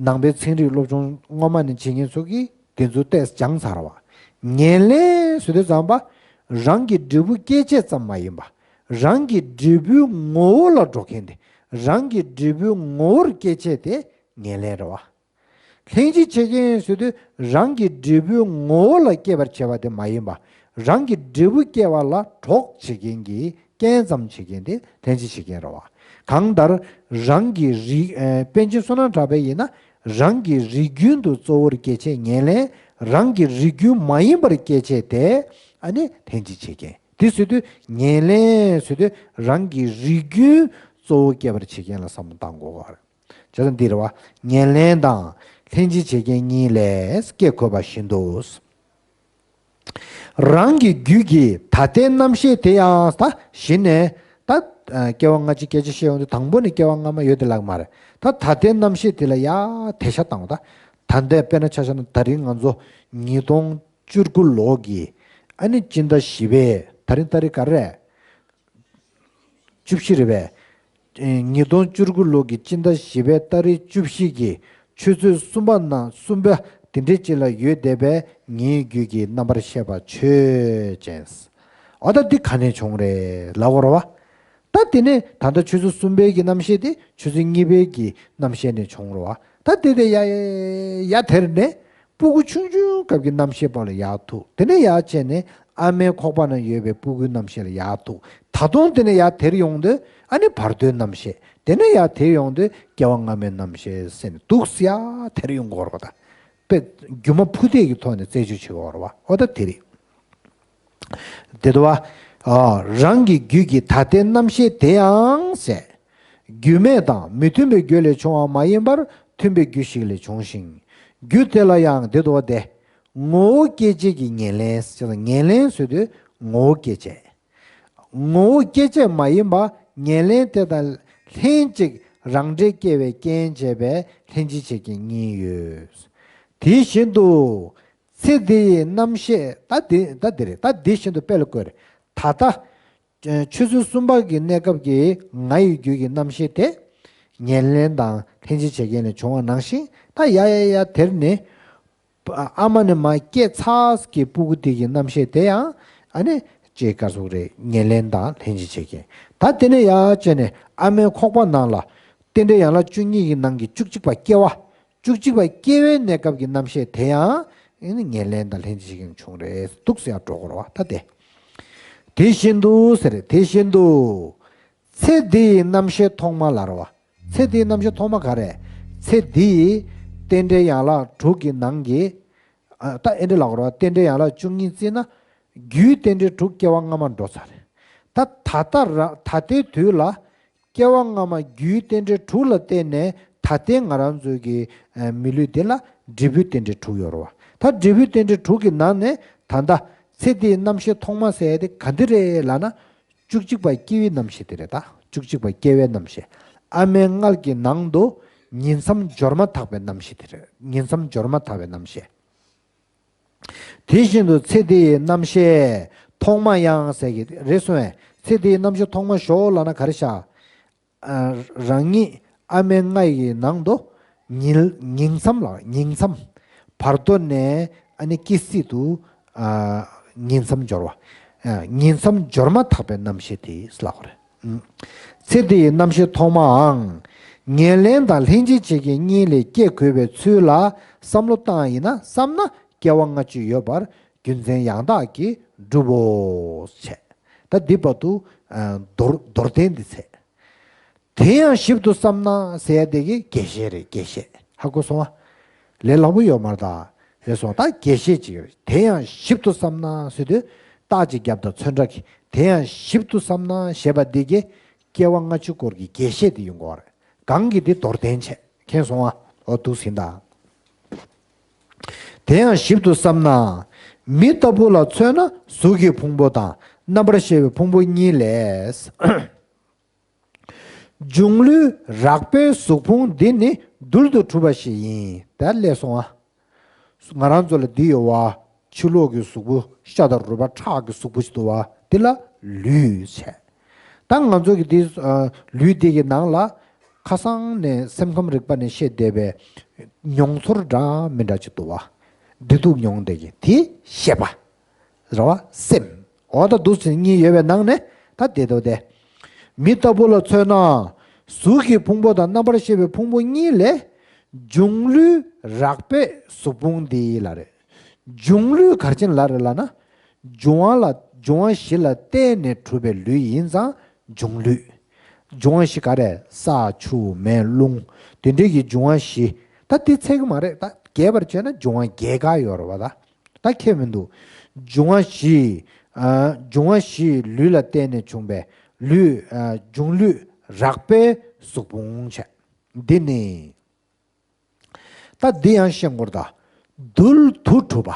ནང་པའི་ཚན་རིག་སློབ་སྦྱོང་སྔོན་མ་ནས་བྱེད་མཁན་ཚོ་གིས་དེ་ཚོ་ཏོག་ཙམ་སྦྱངས་ཚར་བ། ཉེར་ལེན་ཟེར་དུས་ཙམ་པ། རང་གི་འབྲས་བུ་སྐྱེད་བྱེད་ཙམ་མ་ཡིན་པ། རང་གི་འབྲས་བུའི་ངོ་བོ་ལ་འགྲོ་མཁན་དེ། རང་གི་འབྲས་བུའི་ངོ་བོར་སྐྱེད་བྱེད་དེ་ཉེར་ལེན་རེད་བ། ལྷན་ཅིག་བྱེད་མཁན་ཟེར་དུས་རང་གི་འབྲས་བུའི་ངོ་བོ་ལ་སྐྱེད་པར་བྱེད་པ་དེ་མ་ཡིན་པ། རང་གི་འབྲས་བུ་སྐྱེ་བ་ལ་གྲོགས་བྱེད་མཁན་གྱི་རྐྱེན་ཙམ་བྱེད་མཁན་དེ་ལྷན་ཅིག་བྱེད་མཁན་རེད་བ། གང་ལྟར་རང་གི་རིགས། ཨེ། པཎ་ཆེན་བསོད་ནམས་གྲགས་པས་ཡིན་ན། རང་གི་རིགས་རྒྱུན་དུ་གཙོ་བོར་སྐྱེད་བྱེད་ཉེར་ལེན། རང་གི་རིགས་རྒྱུན་མ་ཡིན་པར་སྐྱེད་བྱེད་དེ་ཨ་ནི་ལྷན་ཅིག་བྱེད་མཁན། དེ་ཟེར་དུས་ཉེར་ལེན་ཟེར་དུས་རང་གི་རིགས་རྒྱུན་གཙོ་བོ་སྐྱེད་པར་བྱེད་མཁན་ལ་བསམ་བློ་གཏང་དགོས་པ་རེད། བྱས་ཙང་འདི་རེད་བ། ཉེར་ལེན་དང་ལྷན་ཅིག་བྱེད་རྐྱེན་གཉིས་ལས་སྐྱེ་དགོས་པ་བཞིན་དུ། རང་གི་རྒྱུད་ཀྱི་ད་ལྟའི་རྣམ་ཤེས་དེ་ཡང་ད་གཞི་ནས་ད། ཨ། སྐྱེ་བ་སྔ་ཕྱི་སྐད་ཆ་བཤད་ཡོང་དུས་དང་པོ་ནས་སྐྱེ་བ་སྔ་མ་ཡོད་དེ་ལགས་མ་རེད། ད་ད་ལྟའི་རྣམ་ཤེས་དེ་ལ་ཡ་དེ་ཤ་བཏང་བ། ད་ད་ལྟའི་དཔེར་ན་ཆ་བཞག་ན་ད་རིང་ང་ཚོ་ཉིས་སྟོང་བཅུ་དགུ་ལོ་གི་ཨ་ནི་སྤྱི་ཟླ་བཞི་པའི་ད་རིང་ཏ་རིག་ག་རེ་རེད། བཅུ་བཞི་རེད་པས། ཉིས་སྟོང་བཅུ་དགུ་ལོ་གི་སྤྱི་ཟླ་བཞི་པའི་ཏ་རིག་བཅུ་བཞི་གི་ཆུ་ཚོད་གསུམ་པ་ནང་གསུམ་པ་དེ་འདྲའི་ཅིག་ལ་ཡོད་བསྡད་པའི་ངའི་རྒྱུད་ཀྱི་རྣམ་པར་ཤེས་པ་ཆོས་ཅན། འོ་ད་འདི་ག་ནས་བྱུང་རེད་ལབ་དགོས་རེད་བ། ད་དེ་ནས་ད་ལྟ་ཆུ་ཚོད་གསུམ་པའི་གི་རྣམ་ཤེས་དེ་ཆུ་ཚོད་གཉིས་པའི་གི་རྣམ་ཤེས་ནས་བྱུང་རེད་བ། ད་དེ་དེ་ཡ་ཡ་དེར་ནས་སྤུ་གུ་ཆུང་ཆུང་སྐབས་ཀྱི་རྣམ་ཤེས་པ་ལ་ཡར་ཐུག་དེ་ནས་ཡར་བྱས་ནས་ཨ་མའི་ཁོག་པ་ན་ཡོད་པའི་སྤུ་གུའི་རྣམ་ཤེས་ལ་ཡར་ཐུག་ད་དུང་དེ་ནས་ཡར་དེར་ཡོང་དུས་ཨ་ནི་བར་དོའི་རྣམ་ཤེས། དེ་ནས་ཡར་དེར་ཡོང་དུས་སྐྱེ་བ་སྔ་མའི་རྣམ་ཤེས་ཟེར་ནས་འདུག་སེ་ཡར་དེར་ཡོང་གི་ཡོད་རེད་བ། ད་དཔེ་སྒྱུ་མ་ཕུ་ཐེད་ཀྱི་ཐོག་ནས་རྩད་གཅོད་བྱེད་ཀྱི་ཡོད་རེད་བ། འོ་ད་དེ་རེད། དེ་དུ་བ། རང་གི་རྒྱུད་ཀྱི་ད་ལྟའི་རྣམ་ཤེས་དེ་ཡང་ཟད། རྒྱུད་མེད་དང་མི་མཐུན་པའི་རྒྱུ་ལས་བྱུང་བ་མ་ཡིན་པར་མཐུན་པའི་རྒྱུ་ཞིག་ལས་བྱུང་ཞིང་། རྒྱུ་དེ་ལ་ཡང་དེ་དུ་བ་སྟེ། ངོ་བོ་སྐྱེ་བྱེད་ཀྱི་ཉེར་ལེན་ཟེར་ན་ཉེར་ལེན་ཟེར་དུས་ངོ་བོ་སྐྱེ་བྱེད། ངོ་བོ་སྐྱེ་བྱེད་མ་ཡིན་པ་ཉེར་ལེན་དེ་དང་ལྷན་ཅིག་རང་འབྲས་སྐྱེ་བའི་རྐྱེན་བྱས་པའི་ལྷན་ཅིག་བྱེད་རྐྱེན་གཉིས་ཡོད། དེ་བཞིན་དུ། ཚེ་འདི་ཡི་རྣམ་ཤེས་ད་འདི་ད་འདི་རེད། ད་འདི་བཞིན་དུ་དཔེ་ལ་བཀོད་རེད། ད་ལྟ། ཆུ་ཚོད་གསུམ་པ་གི་གནས་སྐབས་ཀྱི་ང་ཡི་རྒྱུད་ཀྱི་རྣམ་ཤེས་དེ། ཉེར་ལེན་དང་ལྷན་ཅིག་བྱེད་རྐྱེན་ལས་བྱུང་བ་ནང་བཞིན་ད་ཡ་ཡ་ཡ་དེར་ནི། ཨ་མ་ནས་མར་སྐྱེས་ཚར་གི་སྤུ་གུ་དེ་གི་རྣམ་ཤེས་དེ་ཡང་ཨ་ནི་ཅེས་དཀར་སོགས་རེད། ཉེར་ལེན་དང་ལྷན་ཅིག་བྱེད་རྐྱེན། ད་དེ་ནས་ཡར་བྱས་ནས་ཨ་མའི་ཁོག་པ་ནང་ལ་རྟེན་འབྲེལ་ཡན་ལག་བཅུ་གཉིས་ཀྱི་ནང་གི་བཅུ་གཅིག་པ་སྐྱེ་བ། བཅུ་གཅིག་པ་སྐྱེ་བའི་གནས་སྐབས་ཀྱི་རྣམ་ཤེས་དེ་ཡང་ཨ་ནི་ཉེར་ལེན་དང་ལྷན་ཅིག་བྱེད་རྐྱེན་བྱུང་རེད་འདུག་ཟེར་ཡར་འགྲོ་དགོས་རེད་བ། ད་དེ། དེ་བཞིན་དུ་ཟེར། དེ་བཞིན་དུ། ཚེ་འདི་ཡི་རྣམ་ཤེས་ཐོག་མ་ལ་རེད་བ། ཚེ་འདིའི་རྣམ་ཤེས་ཐོག་མ་ག་རེ། ཚེ་འདིའི་རྟེན་འབྲེལ་ཡན་ལག་དྲུག་གི་ནང་གི། ཨ་ད་ཨེ་འདྲ་ལབ་དགོས་རེད་བ། རྟེན་འབྲེལ་ཡན་ལག་བཅུ་གཉིས་བརྩིས་ན། རྒྱུའི་རྟེན་འབྲེལ་དྲུག་སྐྱེ་བ་སྔ་མ་འགྲོ་ཚར་རེད། ད་ད་ལྟ་ར་ད་ལྟའི་དུས་ལ། སྐྱེ་བ་སྔ་མ་རྒྱུའི་རྟེན་འབྲེལ་དྲུག་ལ་བརྟེན་ནས་ད་ལྟའི་ང་རང་ཚོའི་གི་ཨ་མི་ལུས་འདི་ལ་འབྲས་བུའི་རྟེན་འབྲེལ་དྲུག་ཡོད་རེད་བ། ད་འབྲས་བུའི་རྟེན་འབྲེལ་དྲུག་གི་ནང་ནས་ད་ལྟ་ཚེ་འདིའི་རྣམ་ཤེས་ཐོག་མ་ཟེར་ཡ་དེ་ག་འདི་རེད་ལབ་ན། བཅུ་གཅིག་པ་སྐྱེ་བའི་རྣམ་ཤེས་དེ་རེད་ད། བཅུ་གཅིག་པ་སྐྱེ་བའི་རྣམ་ཤེས། ཨ་མའི་མངལ་གྱི་ནང་དུ་ཉིང་མཚམས་སྦྱོར་མ་ཐག་པའི་རྣམ་ཤེས་དེ་རེད། ཉིང་མཚམས་སྦྱོར་མ་ཐག་པའི་རྣམ་ཤེས། དེ་བཞིན་དུ་ཚེ་འདི་ཡི་རྣམ་ཤེས་ཐོག་མ་ཡང་ཟེར་གྱི་རེད་གསུངས་པས། ཚེ་འདི་ཡི་རྣམ་ཤེས་ཐོག་མ་ཞོག་ལབ་ན་ག་རེ་བྱ། ཨ་རང་ཉིད་ཨ་མའི་མངལ་གྱི་ནང་དུ་ཉིལ་ཉིང་མཚམས་ལ་ཉིང་མཚམས་བར་དོ་ནས་ཨ་ནི་སྐྱེ་སྲིད་དུ་ཨ་ཉིང་མཚམས་སྦྱོར་བ། ཨ་ཉིང་མཚམས་སྦྱོར་མ་ཐག་པའི་རྣམ་ཤེས་དེ་ལབ་དགོས་རེད། ཨུམ། ཚེ་འདི་ཡི་རྣམ་ཤེས་ཐོག་མའང་ཉེར་ལེན་དང་ལྷན་ཅིག་བྱེད་རྐྱེན་གཉིས་ལས་སྐྱེ་དགོས་པའི་ཚུལ་ལ་བསམ་བློ་བཏང་ཡིན་ན་བསམ་ན་སྐྱེ་བ་སྔ་ཕྱི་ཡོད་པར་རྒྱུ་མཚན་ཡང་དག་གིས་གྲུབ་བོ། བྱས། ད་འདི་བར་དུ་ཨ་མདོར་མདོར་བསྟན་འདི་ཚད། དེ་ཡང་ཞིབ་ཏུ་བསམ་ན་ཟེར་ཡ་དེ་གི་རྒྱས་བཤད་རེད། རྒྱས་བཤད་ཧ་གོ་སོང་ཨ། ལས་སླ་པོ་ཡོད་མ་རེད་ད། རེད་སོང་ད་རྒྱས་བཤད་ཅིག་རེད། དེ་ཡང་ཞིབ་ཏུ་བསམ་ན་ཟེར་དུས་རྟགས་ཅིག་བརྒྱབ་དང་ཚོན་ཁྲ་གི་དེ་ཡང་ཞིབ་ཏུ་བསམ་ན་ཞེས་པ་འདི་གི་སྐྱེ་བ་སྔ་ཕྱི་སྐོར་གྱི་རྒྱས་བཤད་དེ་ཡོང་གི་ཡོད་རེད། གང་གི་དེ་མདོར་བསྟན་བྱས་མཁྱེན་སོང་ཨ། འོ་འདུག་ཟིན་ད། དེ་ཡང་ཞིབ་ཏུ་བསམ་ན། མི་ལྟ་བུ་ལ་མཚོན་ན་གཟུགས་ཀྱི་ཕུང་པོ་དང་རྣམ་པར་ཤེས་པའི་ཕུང་པོ་གཉིས་ལས། འབྱུང་ལུས་རགས་པའི་གཟུགས་ཕུང་འདི་ནི་རྡུལ་དུ་གྲུབ་པ་ཞིག་ཡིན། ད་སླེབས་སོང་ཨ། ང་རང་ཚོ་ལ་འདི་ཡོད་བ། ཕྱི་ལོགས་ཀྱི་གཟུགས་པོ་ཤ་དང་རུས་པ་ཁྲག་གི་གཟུགས་པོ་ཞིག་འདུག་བ། འདི་ལ་ལུས་བྱས། ད་ང་ཚོ་གི་འདི་ཨ་ལུས་འདི་གི་ནང་ལ་ཁ་སང་ནས་སེམས་ཁམས་རིག་པ་ནས་བཤད་བསྡད་པའི་མྱོང་ཚོར་འདྲ་མི་འདྲ་ཅིག་འདུག་བ། བདེ་སྡུག་མྱོང་བསྡད་ཀྱི་དེ་ཤེས་པ། རེད་བ། སེམས། འོ་ད་འདུག་ཟེར་གཉིས་ཡོད་པའི་ནང་ནས་ད་བདེ་སྡུག་དེ། མི་ལྟ་བུ་ལ་མཚོན་ན། གཟུགས་ཀྱི་ཕུང་པོ་དང་རྣམ་པར་ཤེས་པའི་ཕུང་པོ་གཉིས་ལས། འབྱུང་ལུས་རགས་པའི་གཟུགས་ཕུང་འདི་ལ་རེད། འབྱུང་ལུས་ག་རེ་བྱས་ནས་ལབ་རེད་ལབ་ན། འབྱུང་བ་ལ་འབྱུང་བ་བཞི་ལ་བརྟེན་ནས་གྲུབ་པའི་ལུས་ཡིན་ཙང་འབྱུང་ལུས། འབྱུང་བ་བཞི་ག་རེ། ས་ཆུ་མེ་རླུང་། དེ་འདྲའི་གི་འབྱུང་བ་བཞི། ད་དེ་ཚད་གི་མ་རེད། ད་རྒྱས་པར་བྱས་ན་འབྱུང་བ་རྒྱས་ག་ཡོད་རེད་བ་ད། ད་ཁྱད་མི་འདུག་འབྱུང་བ་བཞི། ཨ་འབྱུང་བ་བཞི་ལུས་ལ་བརྟེན་ནས་བྱུང་བའི་ལུས། ཨ་འབྱུང་ལུས་རགས་པའི་གཟུགས་ཕུང་བྱས། འདི་ནི། ད་འདི་ཡང་ཤེས་དགོས་རེད་ད། རྡུལ་དུ་གྲུབ་པ།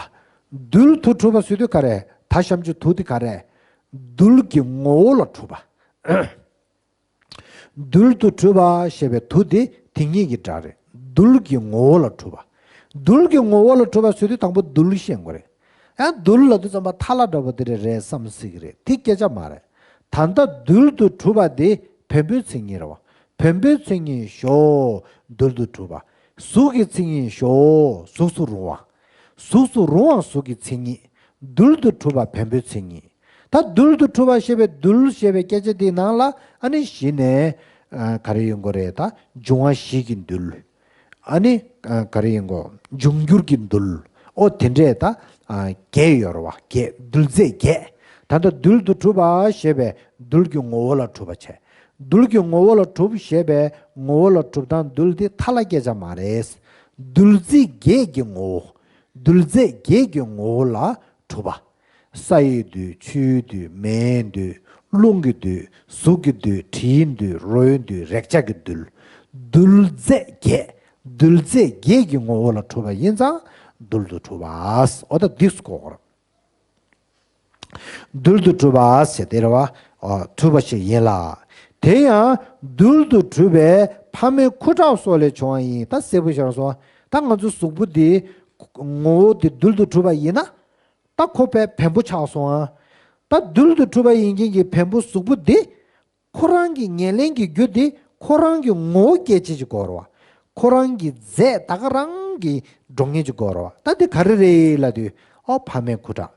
རྡུལ་དུ་གྲུབ་པ་ཟེར་དུས་ག་རེ། ད་གཤམ་གྱི་དུ་དེ་ག་རེ། རྡུལ་གྱི་ངོ་བོ་ལ་གྲུབ་པ། རྡུལ་དུ་གྲུབ་པ་ཞེས་པའི་དུ་དེ་དེ་ཉིད་ཀྱི་སྒྲ་རེད། རྡུལ་གྱི་ངོ་བོ་ལ་གྲུབ་པ། རྡུལ་གྱི་ངོ་བོ་ལ་གྲུབ་པ་ཟེར་དུས་དང་པོ་རྡུལ་ཤེས་དགོས་རེད། ཡང་རྡུལ་ལབ་དུས་ཙམ་པ་ཐལ་བ་འདྲ་པོ་དེ་རེད་རེད་བསམ་སྲིད་ཀྱི་རེད། དེ་སྐད་ཆ་མ་རེད། ད་ལྟ་རྡུལ་དུ་གྲུབ་པ་དེ་བེམ་པོའི་མཚན་ཉིད་རེད་བ། བེམ་པོའི་མཚན་ཉིད་ཞོག་རྡུལ་དུ་གྲུབ་པ། གཟུགས་ཀྱི་མཚན་ཉིད་ཞོག་གཟུགས་སུ་རུང་བ། གཟུགས་སུ་རུང་བ་གཟུགས་ཀྱི་མཚན་ཉིད། རྡུལ་དུ་གྲུབ་པ་བེམ་པོའི་མཚན་ཉིད། ད་རྡུལ་དུ་གྲུབ་པ་ཞེས་པའི་རྡུལ་ཞེས་པའི་སྐད་ཆ་དེའི་ནང་ལ་ཨ་ནི་གཞི་ནས་ཨ་ག་རེ་ཡོང་གི་རེད། ད་འབྱུང་བ་བཞི་གི་རྡུལ། ཨ་ནི་ཨ་ག་རེ་ཡིན་གོ་འབྱུང་འགྱུར་གྱི་རྡུལ། ཨོ་དེ་འདྲས་ད་ཨ་བརྒྱད་ཡོད་རེད་བ། བརྒྱད། རྡུལ་རྫས་བརྒྱད། ད་ལྟ་རྡུལ་དུ་གྲུབ་པ་ཞེས་པའི་རྡུལ་གྱི་ངོ་བོ་ལ་གྲུབ་པ་བྱས། རྡུལ་གྱི་ངོ་བོ་ལ་གྲུབ་ཞེས་པའི་ངོ་བོ་ལ་གྲུབ་སྟངས་རྡུལ་དེ་མཐའ་ལ་སྐད་ཆ་མ་རེད། རྡུལ་རྫས་བརྒྱད་ཀྱི་ངོ་བོ། རྡུལ་རྫས་བརྒྱད་ཀྱི་ངོ་བོ་ལ་གྲུབ་པ། ས་ཡི་རྡུལ། ཆུའི་རྡུལ། མེའི་རྡུལ། རླུང་གི་རྡུལ། གཟུགས་ཀྱི་རྡུལ། དྲིའི་རྡུལ། རོའི་རྡུལ། རེག་བྱ་གི་རྡུལ། རྡུལ་རྫས་བརྒྱད། རྡུལ་རྫས་བརྒྱད་ཀྱི་ངོ་བོ་ལ་གྲུབ་པ་ཡིན་ཙང་རྡུལ་དུ་གྲུབ་པ། འོ་ད་འདི་སུ་གོ་དགོས་རེད། རྡུལ་དུ་གྲུབ་པ་ཟེར་དེ་རེད་བ། ཨ་གྲུབ་པ་ཞིག་ཡིན་ལ། དེ་ཡང་རྡུལ་དུ་གྲུབ་པའི་ཕ་མའི་ཁུ་ཁྲག་སོགས་ལས་བྱུང་བ་ཡིན། ད་གསལ་པོ་ཤར་སོང་བ། ད་ང་ཚོ་གཟུགས་པོ་འདི་ངོ་བོ་འདི་རྡུལ་དུ་གྲུབ་པ་ཡིན་ན། ད་ཁོ་བས་བེམ་པོ་ཆགས་སོང་ཨ། ད་རྡུལ་དུ་གྲུབ་པ་ཡིན་མཁན་གྱི་བེམ་པོ་གཟུགས་པོ་འདི། ཁོ་རང་གི་ཉེར་ལེན་གྱི་རྒྱུ་འདི་ཁོ་རང་གི་ངོ་བོ་སྐད་ཅིག་གཅིག་གོ་ར་བ། ཁོ་རང་གི་རྫས་ད་ག་རང་གི་འགྲོ་ངེས་ཅིག་གོ་ར་བ། ད་འདི་ག་རེ་རེད་ལབ་དུས་ཨོ་ཕ་མའི་ཁུ་ཁྲག་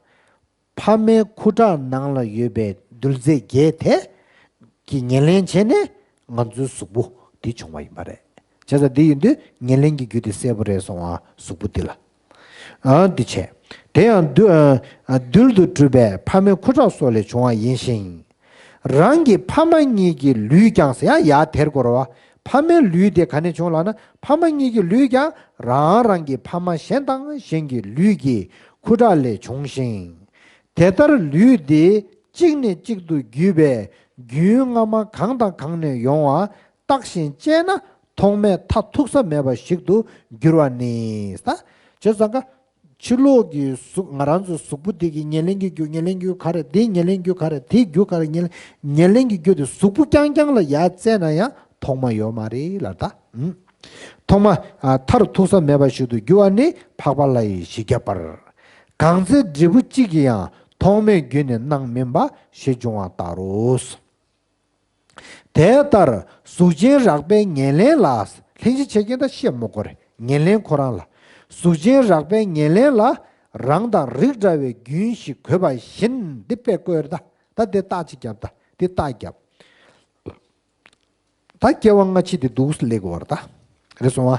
ཕ་མའི་ཁུ་ཁྲག་ནང་ལ་ཡོད་པའི་རྡུལ་རྫས་བརྒྱད་དེ་གི་ཉེར་ལེན་བྱས་ནས་ང་ཚོའི་གཟུགས་པོ་འདི་བྱུང་བ་ཡིན་པ་རེད། བྱས་ཙང་འདི་ཡིན་དུས་ཉེར་ལེན་གྱི་རྒྱུ་དེ་གསལ་པོ་རེད་སོང་ཨ་གཟུགས་པོ་འདི་ལ། ཨ་འདི་བྱས། དེ་ཡང་རྡུལ་ཨ་རྡུལ་དུ་གྲུབ་པའི་ཕ་མའི་ཁུ་ཁྲག་སོགས་ལས་བྱུང་བ་ཡིན་ཞིང་། རང་གི་ཕ་མ་གཉིས་ཀྱི་ལུས་ཀྱང་ཟེར་ཡ་ཡ་དེར་གོ་ར་བ། ཕ་མའི་ལུས་དེ་ག་ནས་བྱུང་ལབ་ན་ཕ་མ་གཉིས་ཀྱི་ལུས་ཀྱང་རང་རང་གི་ཕ་མ་གཞན་དང་གཞན་གྱི་ལུས་ཀྱི་ཁུ་ཁྲག་ལས་བྱུང་ཞིང་། དེ་ལྟར་ལུས་དེ་གཅིག་ནས་གཅིག་ཏུ་བརྒྱུད་པའི་རྒྱུན་སྔ་མ་གང་དང་གང་ནས་ཡོང་བ་བརྟགས་ཤིང་དཔྱད་ན་ཐོག་མེད་མཐར་ཐུག་ས་མེད་པ་ཞིག་ཏུ་འགྱུར་བ་ནི། ད་བྱས་ཙང་ཀ་ཕྱི་ལོགས་ཀྱི་གཟུགས་ང་རང་ཚོའི་གཟུགས་པོ་དེ་གི་ཉེར་ལེན་གྱི་རྒྱུ་ཉེར་ལེན་རྒྱུ་ག་རེ་དེའི་ཉེར་ལེན་རྒྱུ་ག་རེ་དེའི་རྒྱུ་ག་རེ་ཉེར་ཉེར་ལེན་གྱི་རྒྱུ་དེ་གཟུགས་པོ་རྐྱང་རྐྱང་ལ་ཡར་བཙལ་ན་ཡང་ཐོག་མ་ཡོད་མ་རེད་ལ་ད། ཐོག་མ་མཐར་ཐུག་ས་མེད་པ་ཞིག་ཏུ་འགྱུར་བ་ནི་འཕགས་པ་ལྷ་ཡི་བཞི་བརྒྱ་པར། གང་ཚེ་འབྲས་བུ་གཅིག་གིས་ཡང་ཐོག་མེད་རྒྱུ་ནི་སྣང་མིན་པ་ཞེས་འབྱུང་བ་ལྟར་རོ། དེ་ལྟར་གཟུགས་ཅན་རགས་པའི་ཉེར་ལེན་ལ། ལྷན་ཅིག་བྱེད་རྐྱེན་དང་ཤེས་མོ་གོ་རེ་ཉེར་ལེན་ཁོ་རང་ལ། གཟུགས་ཅན་རགས་པའི་ཉེར་ལེན་ལ་རང་དང་རིགས་འདྲ་བའི་རྒྱུན་ཞིག་དགོས་པ་བཞིན་འདི་དཔེ་བཀོད་རེ་ད། ད་འདི་རྟགས་ཅིག་བརྒྱབ་ད་འདི་རྟགས་བརྒྱབ། ད་སྐྱེ་བ་སྔ་ཕྱི་དེ་འདུག་སེ་ལེགས་བར་ད། རེད་སོང་བ།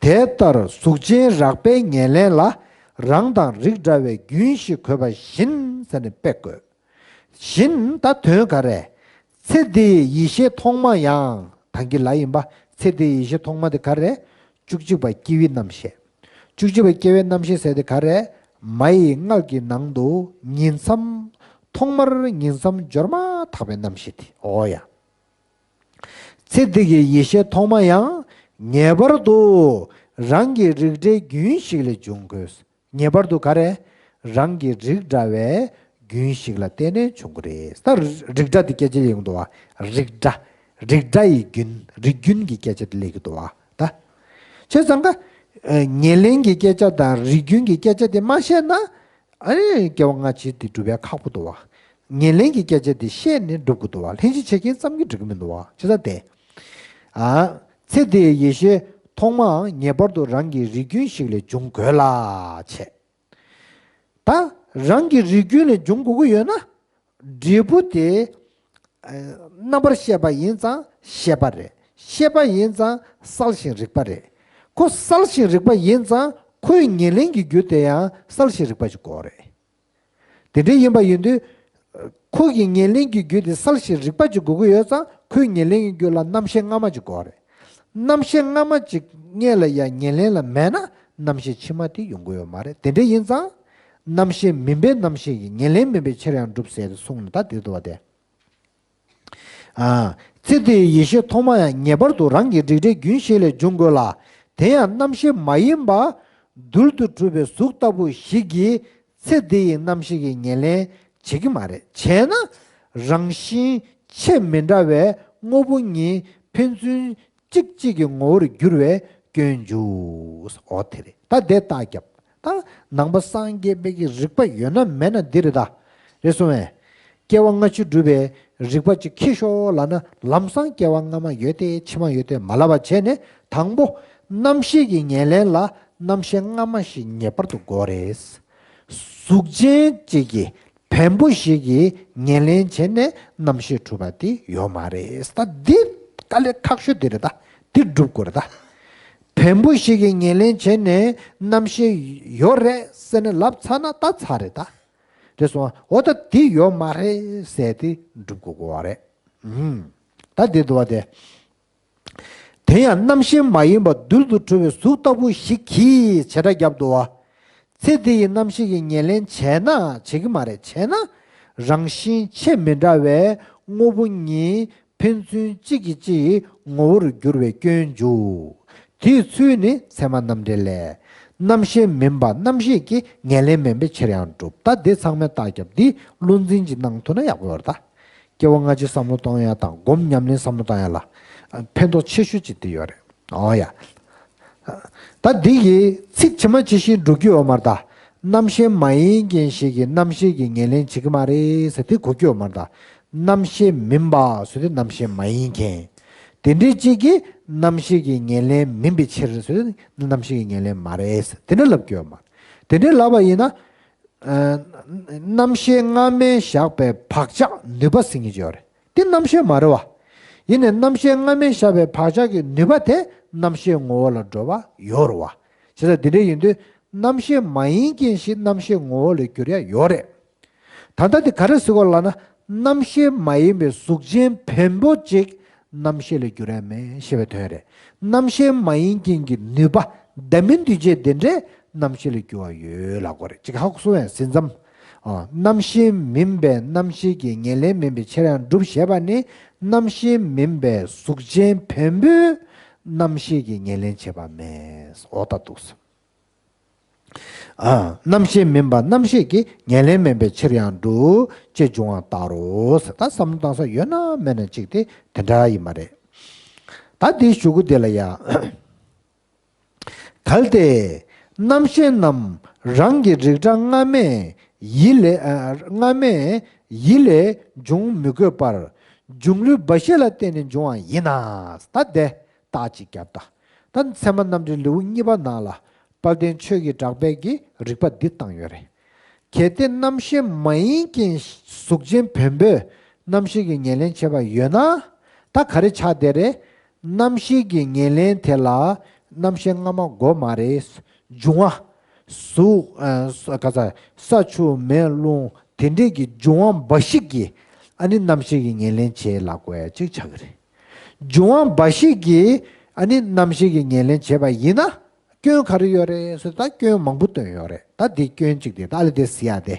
དེ་ལྟར་གཟུགས་ཅན་རགས་པའི་ཉེར་ལེན་ལ་རང་དང་རིགས་འདྲ་བའི་རྒྱུན་ཞིག་དགོས་པ་བཞིན་ཟེར་ནས་དཔེ་བཀོད། བཞིན་ད་དོན་ག་རེ། ཚེ་འདིའི་ཡེ་ཤེས་ཐོག་མ་ཡང་ད་གིན་ལ་ཡིན་པ་ཚེ་འདིའི་ཡེ་ཤེས་ཐོག་མ་དེ་ག་རེ། བཅུ་གཅིག་པ་སྐྱེ་བའི་རྣམ་ཤེས། བཅུ་གཅིག་པ་སྐྱེ་བའི་རྣམ་ཤེས་ཟེར་དེ་ག་རེ། མ་ཡི་མངལ་གྱི་ནང་དུ་ཉིང་མཚམས་ཐོག་མར་ཉིང་མཚམས་སྦྱོར་མ་ཐག་པའི་རྣམ་ཤེས་དེ་འོ་ཡ། ཚེ་འདི་གི་ཡེ་ཤེས་ཐོག་མ་ཡང་ངེས་པར་དུ་རང་གི་རིགས་འདྲའི་རྒྱུན་ཞིག་ལས་འབྱུང་དགོས། ངེས་པར་དུ་ག་རེ། རང་གི་རིགས་འདྲ་བའི་རྒྱུན་ཞིག་ལ་བརྟེན་ནས་བྱུང་གི་རེད། ད་རིགས་འདྲ་དེ་སྐད་ཆ་ཡོང་འདུག་བ། རིགས་འདྲ། རིགས་འདྲ་ཡི་རྒྱུན་རིགས་རྒྱུན་གྱི་སྐད་ཆ་དེ་སླེབས་ཀྱི་འདུག་བ། ད། བྱས་ཙང་ཀ་ཉེར་ལེན་གྱི་སྐད་ཆ་དང་རིགས་རྒྱུན་གྱི་སྐད་ཆ་དེ་མ་བཤད་ན། ཨ་ནི་སྐྱེ་བ་སྔ་ཕྱི་དེ་སྒྲུབ་ཡ་ཁག་པོ་འདུག་བ། ཉེར་ལེན་གྱི་སྐད་ཆ་དེ་བཤད་ནས་སྒྲུབ་དགོས་འདུག་བ། ལྷན་ཅིག་བྱེད་རྐྱེན་ཙམ་གྱིས་འགྲིག་གི་མི་འདུག་བ། བྱས་ཙང་དེ། ཨ། ཚེ་འདིའི་ཡེ་ཤེས་ཐོག་མའང་ངེས་པར་དུ་རང་གི་རིགས་རྒྱུན་ཞིག་ལས་འབྱུང་དགོས་ལ་བྱས། ད་རང་གི་རིགས་རྒྱུན་ལས་འབྱུང་དགོས་ཀྱི་ཡོད་ན། འབྲས་བུ་དེ། ཨ། རྣམ་པར་ཤེས་པ་ཡིན་ཙང་ཤེས་པ་རེད། ཤེས་པ་ཡིན་ཙང་གསལ་ཞིང་རིག་པ་རེད། ཁོ་གསལ་ཞིང་རིག་པ་ཡིན་ཙང་ཁོའི་ཉེར་ལེན་གྱི་རྒྱུ་དེ་ཡང་གསལ་ཞིང་རིག་པ་ཞིག་དགོས་རེད། དེ་འདྲ་ཡིན་པ་ཡིན་དུས། ཁོ་གི་ཉེར་ལེན་གྱི་རྒྱུ་དེ་གསལ་ཞིང་རིག་པ་ཅིག་དགོས་ཀྱི་ཡོད་ཙང་ཁོའི་ཉེར་ལེན་གྱི་རྒྱུ་ལ་རྣམ་ཤེས་སྔ་མ་ཅིག་དགོས་རེད། རྣམ་ཤེས་སྔ་མ་ཅིག་སྔོན་ལ་ཡང་ཉེར་ལེན་ལ་མེད་ན་རྣམ་ཤེས་ཕྱི་མ་དེ་ཡོང་གི་ཡོད་མ་རེད། དེ་འདྲ་ཡིན་ཙང་། རྣམ་ཤེས་མིན་པའི་རྣམ་ཤེས་ཀྱིས་ཉེར་ལེན་མིན་པའི་ཕྱིར་ཡང་འགྲུབ་ཟེར་ཏེ་གསུངས་ནས་ད་དེ་འདུག་བ་དེ། ཨ། ཚེ་འདིའི་ཡེ་ཤེས་ཐོག་མ་ཡང་ངེས་པར་དུ་རང་གི་རིགས་འདྲའི་རྒྱུན་ཞིག་ལས་འབྱུང་དགོས་ལ། དེ་ཡང་རྣམ་ཤེས་མ་ཡིན་པ། རྡུལ་དུ་གྲུབ་པའི་གཟུགས་ལྟ་བུ་ཞིག་གིས་ཚེ་འདི་ཡི་རྣམ་ཤེས་ཀྱི་ཉེར་ལེན་བྱེད་ཀྱི་མ་རེད། བྱས་ན་རང་བཞིན་ཆེས་མི་འདྲ་བའི་དངོས་པོ་གཉིས་ཕན་ཚུན་གཅིག་གཅིག་གི་ངོ་བོར་འགྱུར་བའི་སྐྱོན་འཇུག་འོ་དེ་རེད། ད་དེ་རྟགས་རྒྱབ། ད་ནང་པ་སངས་རྒྱས་པའི་གི་རིགས་པ་ཡོད་ན་མེད་ན་འདི་རེད་ད། རེད་སོང་བས། སྐྱེ་བ་སྔ་ཕྱི་སྒྲུབ་པའི་རིགས་པ་ཅིག་འཁྱེར་ཤོག་ལབ་ན། ལམ་སང་སྐྱེ་བ་སྔ་མ་ཡོད་དེ་ཕྱི་མ་ཡོད་དེ་མ་ལབ་པ་བྱས་ནས། དང་པོ་རྣམ་ཤེས་ཀྱི་ཉེར་ལེན་ལ་རྣམ་ཤེས་སྔ་མ་ཞིག་ངེས་པར་དུ་དགོས་རེད། གཟུགས་ཅན་གཅིག་གི་བེམ་པོ་ཞིག་གི་ཉེར་ལེན་བྱས་ནས་རྣམ་ཤེས་གྲུབ་པ་དེ་ཡོད་མ་རེད། ད་འདི་དཀའ་ལས་ཁག་ཤོས་དེ་རེད་ད། འདི་སྒྲུབ་དགོས་རེད་ད། བེམ་པོ་ཞིག་གི་ཉེར་ལེན་བྱས་ནས་རྣམ་ཤེས་ཡོད་རེད་ཟེར་ནས་ལབ་ཚར་ན་ད་ཚར་རེད་ད། རེད་སོང་། འོ་ད་འདི་ཡོད་མ་རེད་ཟེར་ཏེ་སྒྲུབ་དགོས་དགོས་པ་རེད། ཨུམ། ད་འདི་འདུག་བ་དེ། དེ་ཡང་རྣམ་ཤེས་མ་ཡིན་པ་རྡུལ་དུ་གྲུབ་པའི་གཟུགས་ལྟ་བུ་ཞིག་གིས་བྱེ་བྲག་བརྒྱབ་འདུག་བ། ཚེ་འདི་ཡི་རྣམ་ཤེས་ཀྱི་ཉེར་ལེན་བྱས་ན། བྱེད་ཀྱི་མ་རེད། བྱས་ན་རང་བཞིན་ཆེས་མི་འདྲ་བའི་དངོས་པོ་གཉིས་ཕན་ཚུན་གཅིག་གིས་གཅིག་ངོ་བོར་འགྱུར་བའི་སྐྱོན་འཇུག། དེའི་ཚུལ་ནི་ཚད་མ་རྣམ་འགྲེལ་ལས། རྣམ་ཤེས་མིན་པ་རྣམ་ཤེས་ཀྱི་ཉེར་ལེན་མིན་པའི་ཕྱིར་ཡང་འགྲུབ། ད་འདི་ཚང་མས་བརྟག་བརྒྱབ་སྟེ་བློ་འཛིན་ཅིག་གནང་ཐུབ་ན་ཡག་པོ་ཡོད་རེད་ད། སྐྱེ་བ་སྔ་ཕྱི་བསམ་བློ་གཏོང་ཡ་དང་སྒོམ་ཉམས་ལེན་བསམ་བློ་གཏོང་ཡ་ལ་ཕན་ཐོགས་ཆེ་ཤོས་ཅིག་དེ་ཡོད་རེད། ཨོ་ཡ། ད་འདི་ཡི་ཚིག་ཇི་མ་ཇི་བཞིན་འགྲོ་རྒྱུ་ཡོད་མ་རེད་ད། རྣམ་ཤེས་མ་ཡིན་མཁན་ཞིག་གིས་རྣམ་ཤེས་ཀྱི་ཉེར་ལེན་བྱེད་ཀྱི་མ་རེད་ཟེར་དེ་གོ་རྒྱུ་ཡོད་མ་རེད་ད། རྣམ་ཤེས་མིན་པ་ཟེར་དེ་རྣམ་ཤེས་མ་ཡིན་མཁན། དེ་འདྲའི་གཅིག་གིས་རྣམ་ཤེས་ཀྱི་ཉེར་ལེན་མིན་པའི་ཕྱིར་ཟེར་དེ་རྣམ་ཤེས་ཀྱི་ཉེར་ལེན་མ་རེད་ཟེར་དེ་འདྲ་ལབ་རྒྱུ་ཡོད་མ་རེད། དེ་འདྲ་ལབ་པ་ཡིན་ན། ཨ། རྣམ་ཤེས་སྔ་མས་བཞག་པའི་བག་ཆགས་ནུས་པ་ཟེར་མཁན་ཅིག་ཡོད་རེད། དེ་རྣམ་ཤེས་མ་རེད་བ། ཡིན་ནའི་རྣམ་ཤེས་སྔ་མས་བཞག་པའི་བག་ཆགས་ཀྱི་ནུས་པ་དེ་རྣམ་ཤེས་ངོ་བོ་ལ་འགྲོ་བ་ཡོད་རེད་བ། བྱས་ཙང་དེ་འདྲ་ཡིན་དུས་རྣམ་ཤེས་མ་ཡིན་མཁན་ཞིག་རྣམ་ཤེས་ངོ་བོ་ལ་འགྱུར་ཡ་ཡོད་རེད། ད་ལྟ་དེ་ག་རེ་ཟེར་དགོས་ལབ་ན། རྣམ་ཤེས་མ་ཡིན་པའི་གཟུགས་ཅན་བེམ་པོ་གཅིག་རྣམ་ཤེས་ལ་འགྱུར་ཡ་མེད་ཞེས་པའི་དོན་རེད། རྣམ་ཤེས་མ་ཡིན་མཁན་གྱི་ནུས་པ་ལྡན་མིན་འདུས་བྱས་དེ་འདྲས་རྣམ་ཤེས་ལ་འགྱུར་བ་ཡོད་ལབ་དགོས་རེད། ཅིག་ཧ་གོ་སོང་ངས་ཟིན་མཚམས། ཨ། རྣམ་ཤེས་མིན་པའི་རྣམ་ཤེས་ཀྱི་ཉེར་ལེན་མིན་པའི་ཕྱིར་ཡང་འགྲུབ་ཞེས་པ་ནི། རྣམ་ཤེས་མིན་པའི་གཟུགས་ཅན་བེམ་པོས་རྣམ་ཤེས་ཀྱི་ཉེར་ལེན་བྱེད་པ་མེད། འོ་ད་འདུག་སེ། ཨ། རྣམ་ཤེས་མིན་པ་རྣམ་ཤེས་ཀྱི་ཉེར་ལེན་མིན་པའི་ཕྱིར་ཡང་འགྲུབ་ཅེས་འབྱུང་བ་ལྟར་རོ། ད་བསམ་བློ་བཏང་ས་ཡོད་ན་མེད་ན་གཅིག་དེ་དེ་འདྲ་ཡིན་པ་རེད། ད་འདིའི་གཞུག་གུ་དེ་ལ་ཡ། གལ་ཏེ་རྣམ་ཤེས་རྣམས་རང་གི་རིགས་འདྲ་སྔ་མའི་ཡིད་ལས། ཨ། སྔ་མའི་ཡིད་ལས་འབྱུང་མི་དགོས་པར། འབྱུང་ལུས་འབའ་ཞིག་ལ་བརྟེན་ནས་འབྱུང་བ་ཡིན་ན། ད་དེ་རྟགས་ཅིག་བརྒྱབ་ད། ད་ཚད་མ་རྣམ་འགྲེལ་ལེའུ་གཉིས་པ་ནང་ལ་དཔལ་ལྡན་ཆོས་ཀྱི་གྲགས་པས་ཀྱི་རིགས་པ་འདི་བཏང་ཡོད་རེད། གལ་ཏེ་རྣམ་ཤེས་མ་ཡིན་མཁན་གཟུགས་ཅན་བེམ་པོས་རྣམ་ཤེས་ཀྱི་ཉེར་ལེན་བྱེད་པ་ཡོད་ན། ད་ག་རེ་ཆགས་བསྡད་རེད། རྣམ་ཤེས་ཀྱི་ཉེར་ལེན་དེ་ལ་རྣམ་ཤེས་སྔ་མ་དགོས་མ་རེད། འབྱུང་བ། གཟུགས། ཨ། ག་ས། ས་ཆུ་མེ་རླུང་དེ་འདྲས་ཀྱི་འབྱུང་བ་འབའ་ཞིག་གིས་ཨ་ནི་རྣམ་ཤེས་ཀྱི་ཉེར་ལེན་བྱེད་ལབ་དགོས་ཡ་གཅིག་ཆགས་ཀྱི་རེད། འབྱུང་བ་འབའ་ཞིག་གིས་ཨ་ནི་རྣམ་ཤེས་ཀྱི་ཉེར་ལེན་བྱེད་པ་ཡིན་ན། སྐྱོན་ག་རེ་ཡོད་རེད་ཟེར། ད་སྐྱོན་མང་པོ་བཏོན་ཡོད་རེད། ད་འདི་སྐྱོན་གཅིག་དེ་ད་ཨ་ལེ་དེ་ཟེར་ཡ་དེ།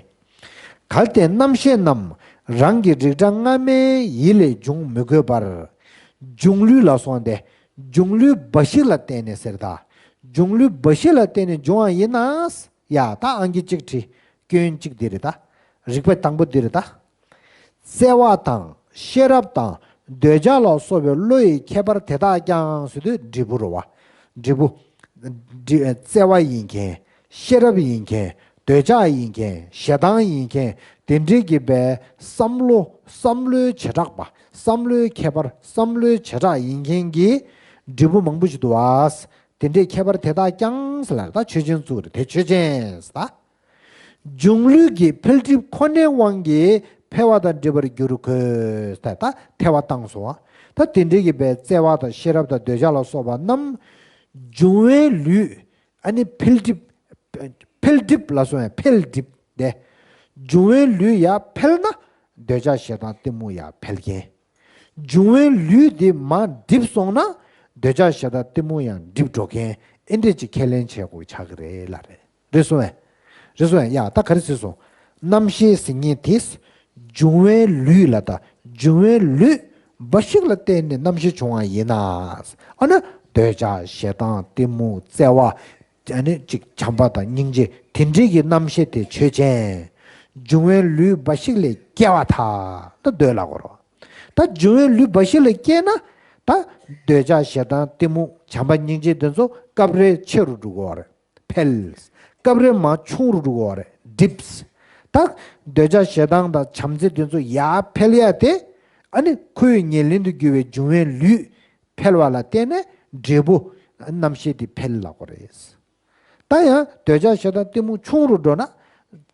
གལ་ཏེ་རྣམ་ཤེས་རྣམས་རང་གི་རིགས་འདྲ་སྔ་མའི་ཡིད་ལས་འབྱུང་མི་དགོས་པར། འབྱུང་ལུས་ལ་སོང་སྟེ། འབྱུང་ལུས་འབའ་ཞིག་ལ་བརྟེན་ནས་ཟེར་ད། འབྱུང་ལུས་འབའ་ཞིག་ལ་བརྟེན་ནས་འབྱུང་བ་ཡིན་ན། ཡ། ད་ཨང་ཀི་གཅིག་བྲིས། སྐྱོན་གཅིག་འདི་རེད་ད། རིགས་པ་དང་པོ་འདི་རེད་ད། བརྩེ་བ་དང་ཤེས་རབ་དང་འདོད་ཆགས་ལ་སོགས་པའི་བློ་ཡི་ཁྱད་པར་དེ་དག་ཀྱང་ཟེར་དུས་འབྲས་བུ་རེད་བ། འབྲས་བུ། འབྲས། བརྩེ་བ་ཡིན་མཁན། ཤེས་རབ་ཡིན་མཁན། འདོད་ཆགས་ཡིན་མཁན། ཞེ་སྡང་ཡིན་མཁན། དེ་འདྲའི་གི་པའི་བསམ་བློ། བསམ་བློའི་བྱེ་བྲག་པ། བསམ་བློའི་ཁྱད་པར། བསམ་བློའི་བྱེ་བྲག་ཡིན་མཁན་གྱི་འབྲས་བུ་མང་པོ་ཞིག་འདུག་བ། དེ་འདྲའི་ཁྱད་པར་དེ་དག་ཀྱང་ཟེར་ལ། ད་ཆོས་ཅན་བཙུགས་རེད། དེ་ཆོས་ཅན་ཟེར་ད། འབྱུང་ལུས་ཀྱི་འཕེལ་འགྲིབ་ཁོ་ནའི་དབང་གིས་འཕེལ་བ་དང་འགྲིབ་པར་འགྱུར་དགོས། ད་ད་ཐལ་བ་བཏང་སོང་བ། ད་དེ་འདྲའི་གི་པའི་བརྩེ་བ་དང་ཤེས་རབ་དང་འདོད་ཆགས་ལ་སོགས་པ་རྣམས་འབྱུང་བའི་ལུས། ཨ་ནི་འཕེལ་འགྲིབ། འཕེལ་འགྲིབ་ལ་སོགས་ཡང་འཕེལ་འགྲིབ་དེ། འབྱུང་བའི་ལུས་ཡར་འཕེལ་ན་འདོད་ཆགས་ཞེ་སྡང་གཏི་མུག་ཡར་འཕེལ་མཁན། འབྱུང་བའི་ལུས་དེ་མར་འགྲིབ་སོང་ན་འདོད་ཆགས་ཞེ་སྡང་གཏི་མུག་ཡང་འགྲིབ་འགྲོ་མཁན། ཨེ་འདྲས་ཅིག་ཁས་ལེན་བྱེད་དགོས་ཆགས་ཀྱི་རེད་ལབ་རེད། རེད་སོང་ངས། རེད་སོང་ངས། ཡ། ད་ག་རེ་ཟེར་སོང་། རྣམ་ཤེས་ཟེར་མཁན་དེ་འབྱུང་བའི་ལུས་ལ། ད་འབྱུང་བའི་ལུས་འབའ་ཞིག་ལ་བརྟེན་ནས་རྣམ་ཤེས་བྱུང་བ་ཡིན་ན། ཨ་ནི་འདོད་ཆགས་ཞེ་སྡང་གཏི་མུག་བརྩེ་བ། ཨ་ནི་ཅིག་བྱམས་པ་དང་སྙིང་རྗེ་དེ་འདྲའི་གི་རྣམ་ཤེས་དེ་ཆོས་ཅན། འབྱུང་བའི་ལུས་འབའ་ཞིག་ལས་སྐྱེ་བ་དག་ད་འདོད་ལབ་དགོས་རེད། ད་འབྱུང་བའི་ལུས་འབའ་ཞིག་ལས་སྐྱེས་ན། ད་འདོད་ཆགས་ཞེ་སྡང་གཏི་མུག་བྱམས་པ་སྙིང་རྗེ་དེ་ཚོ་སྐབས་རེ་ཆེ་རུ་འགྲོ་གི་ཡོད་རེད། འཕེལ། སྐབས་རེ་མར་ཆུང་རུ་འགྲོ་གི་ཡོད་རེད། འགྲིབ། ད་འདོད་ཆགས་ཞེ་སྡང་དང་བྱམས་བརྩེ་དེ་ཚོ་ཡར་འཕེལ་ཡ་དེ། ཨ་ནི་ཁོའི་ཉེར་ལེན་དུ་གྱུར་པའི་འབྱུང་བའི་ལུས་འཕེལ་བ་ལ་བརྟེན་ནས་འབྲས་བུ་རྣམ་ཤེས་དེ་འཕེལ་ལ་གོ་རེད། ད་ཡང་འདོད་ཆགས་ཞེ་སྡང་གཏི་མུག་ཆུང་རུ་འགྲོ་ན།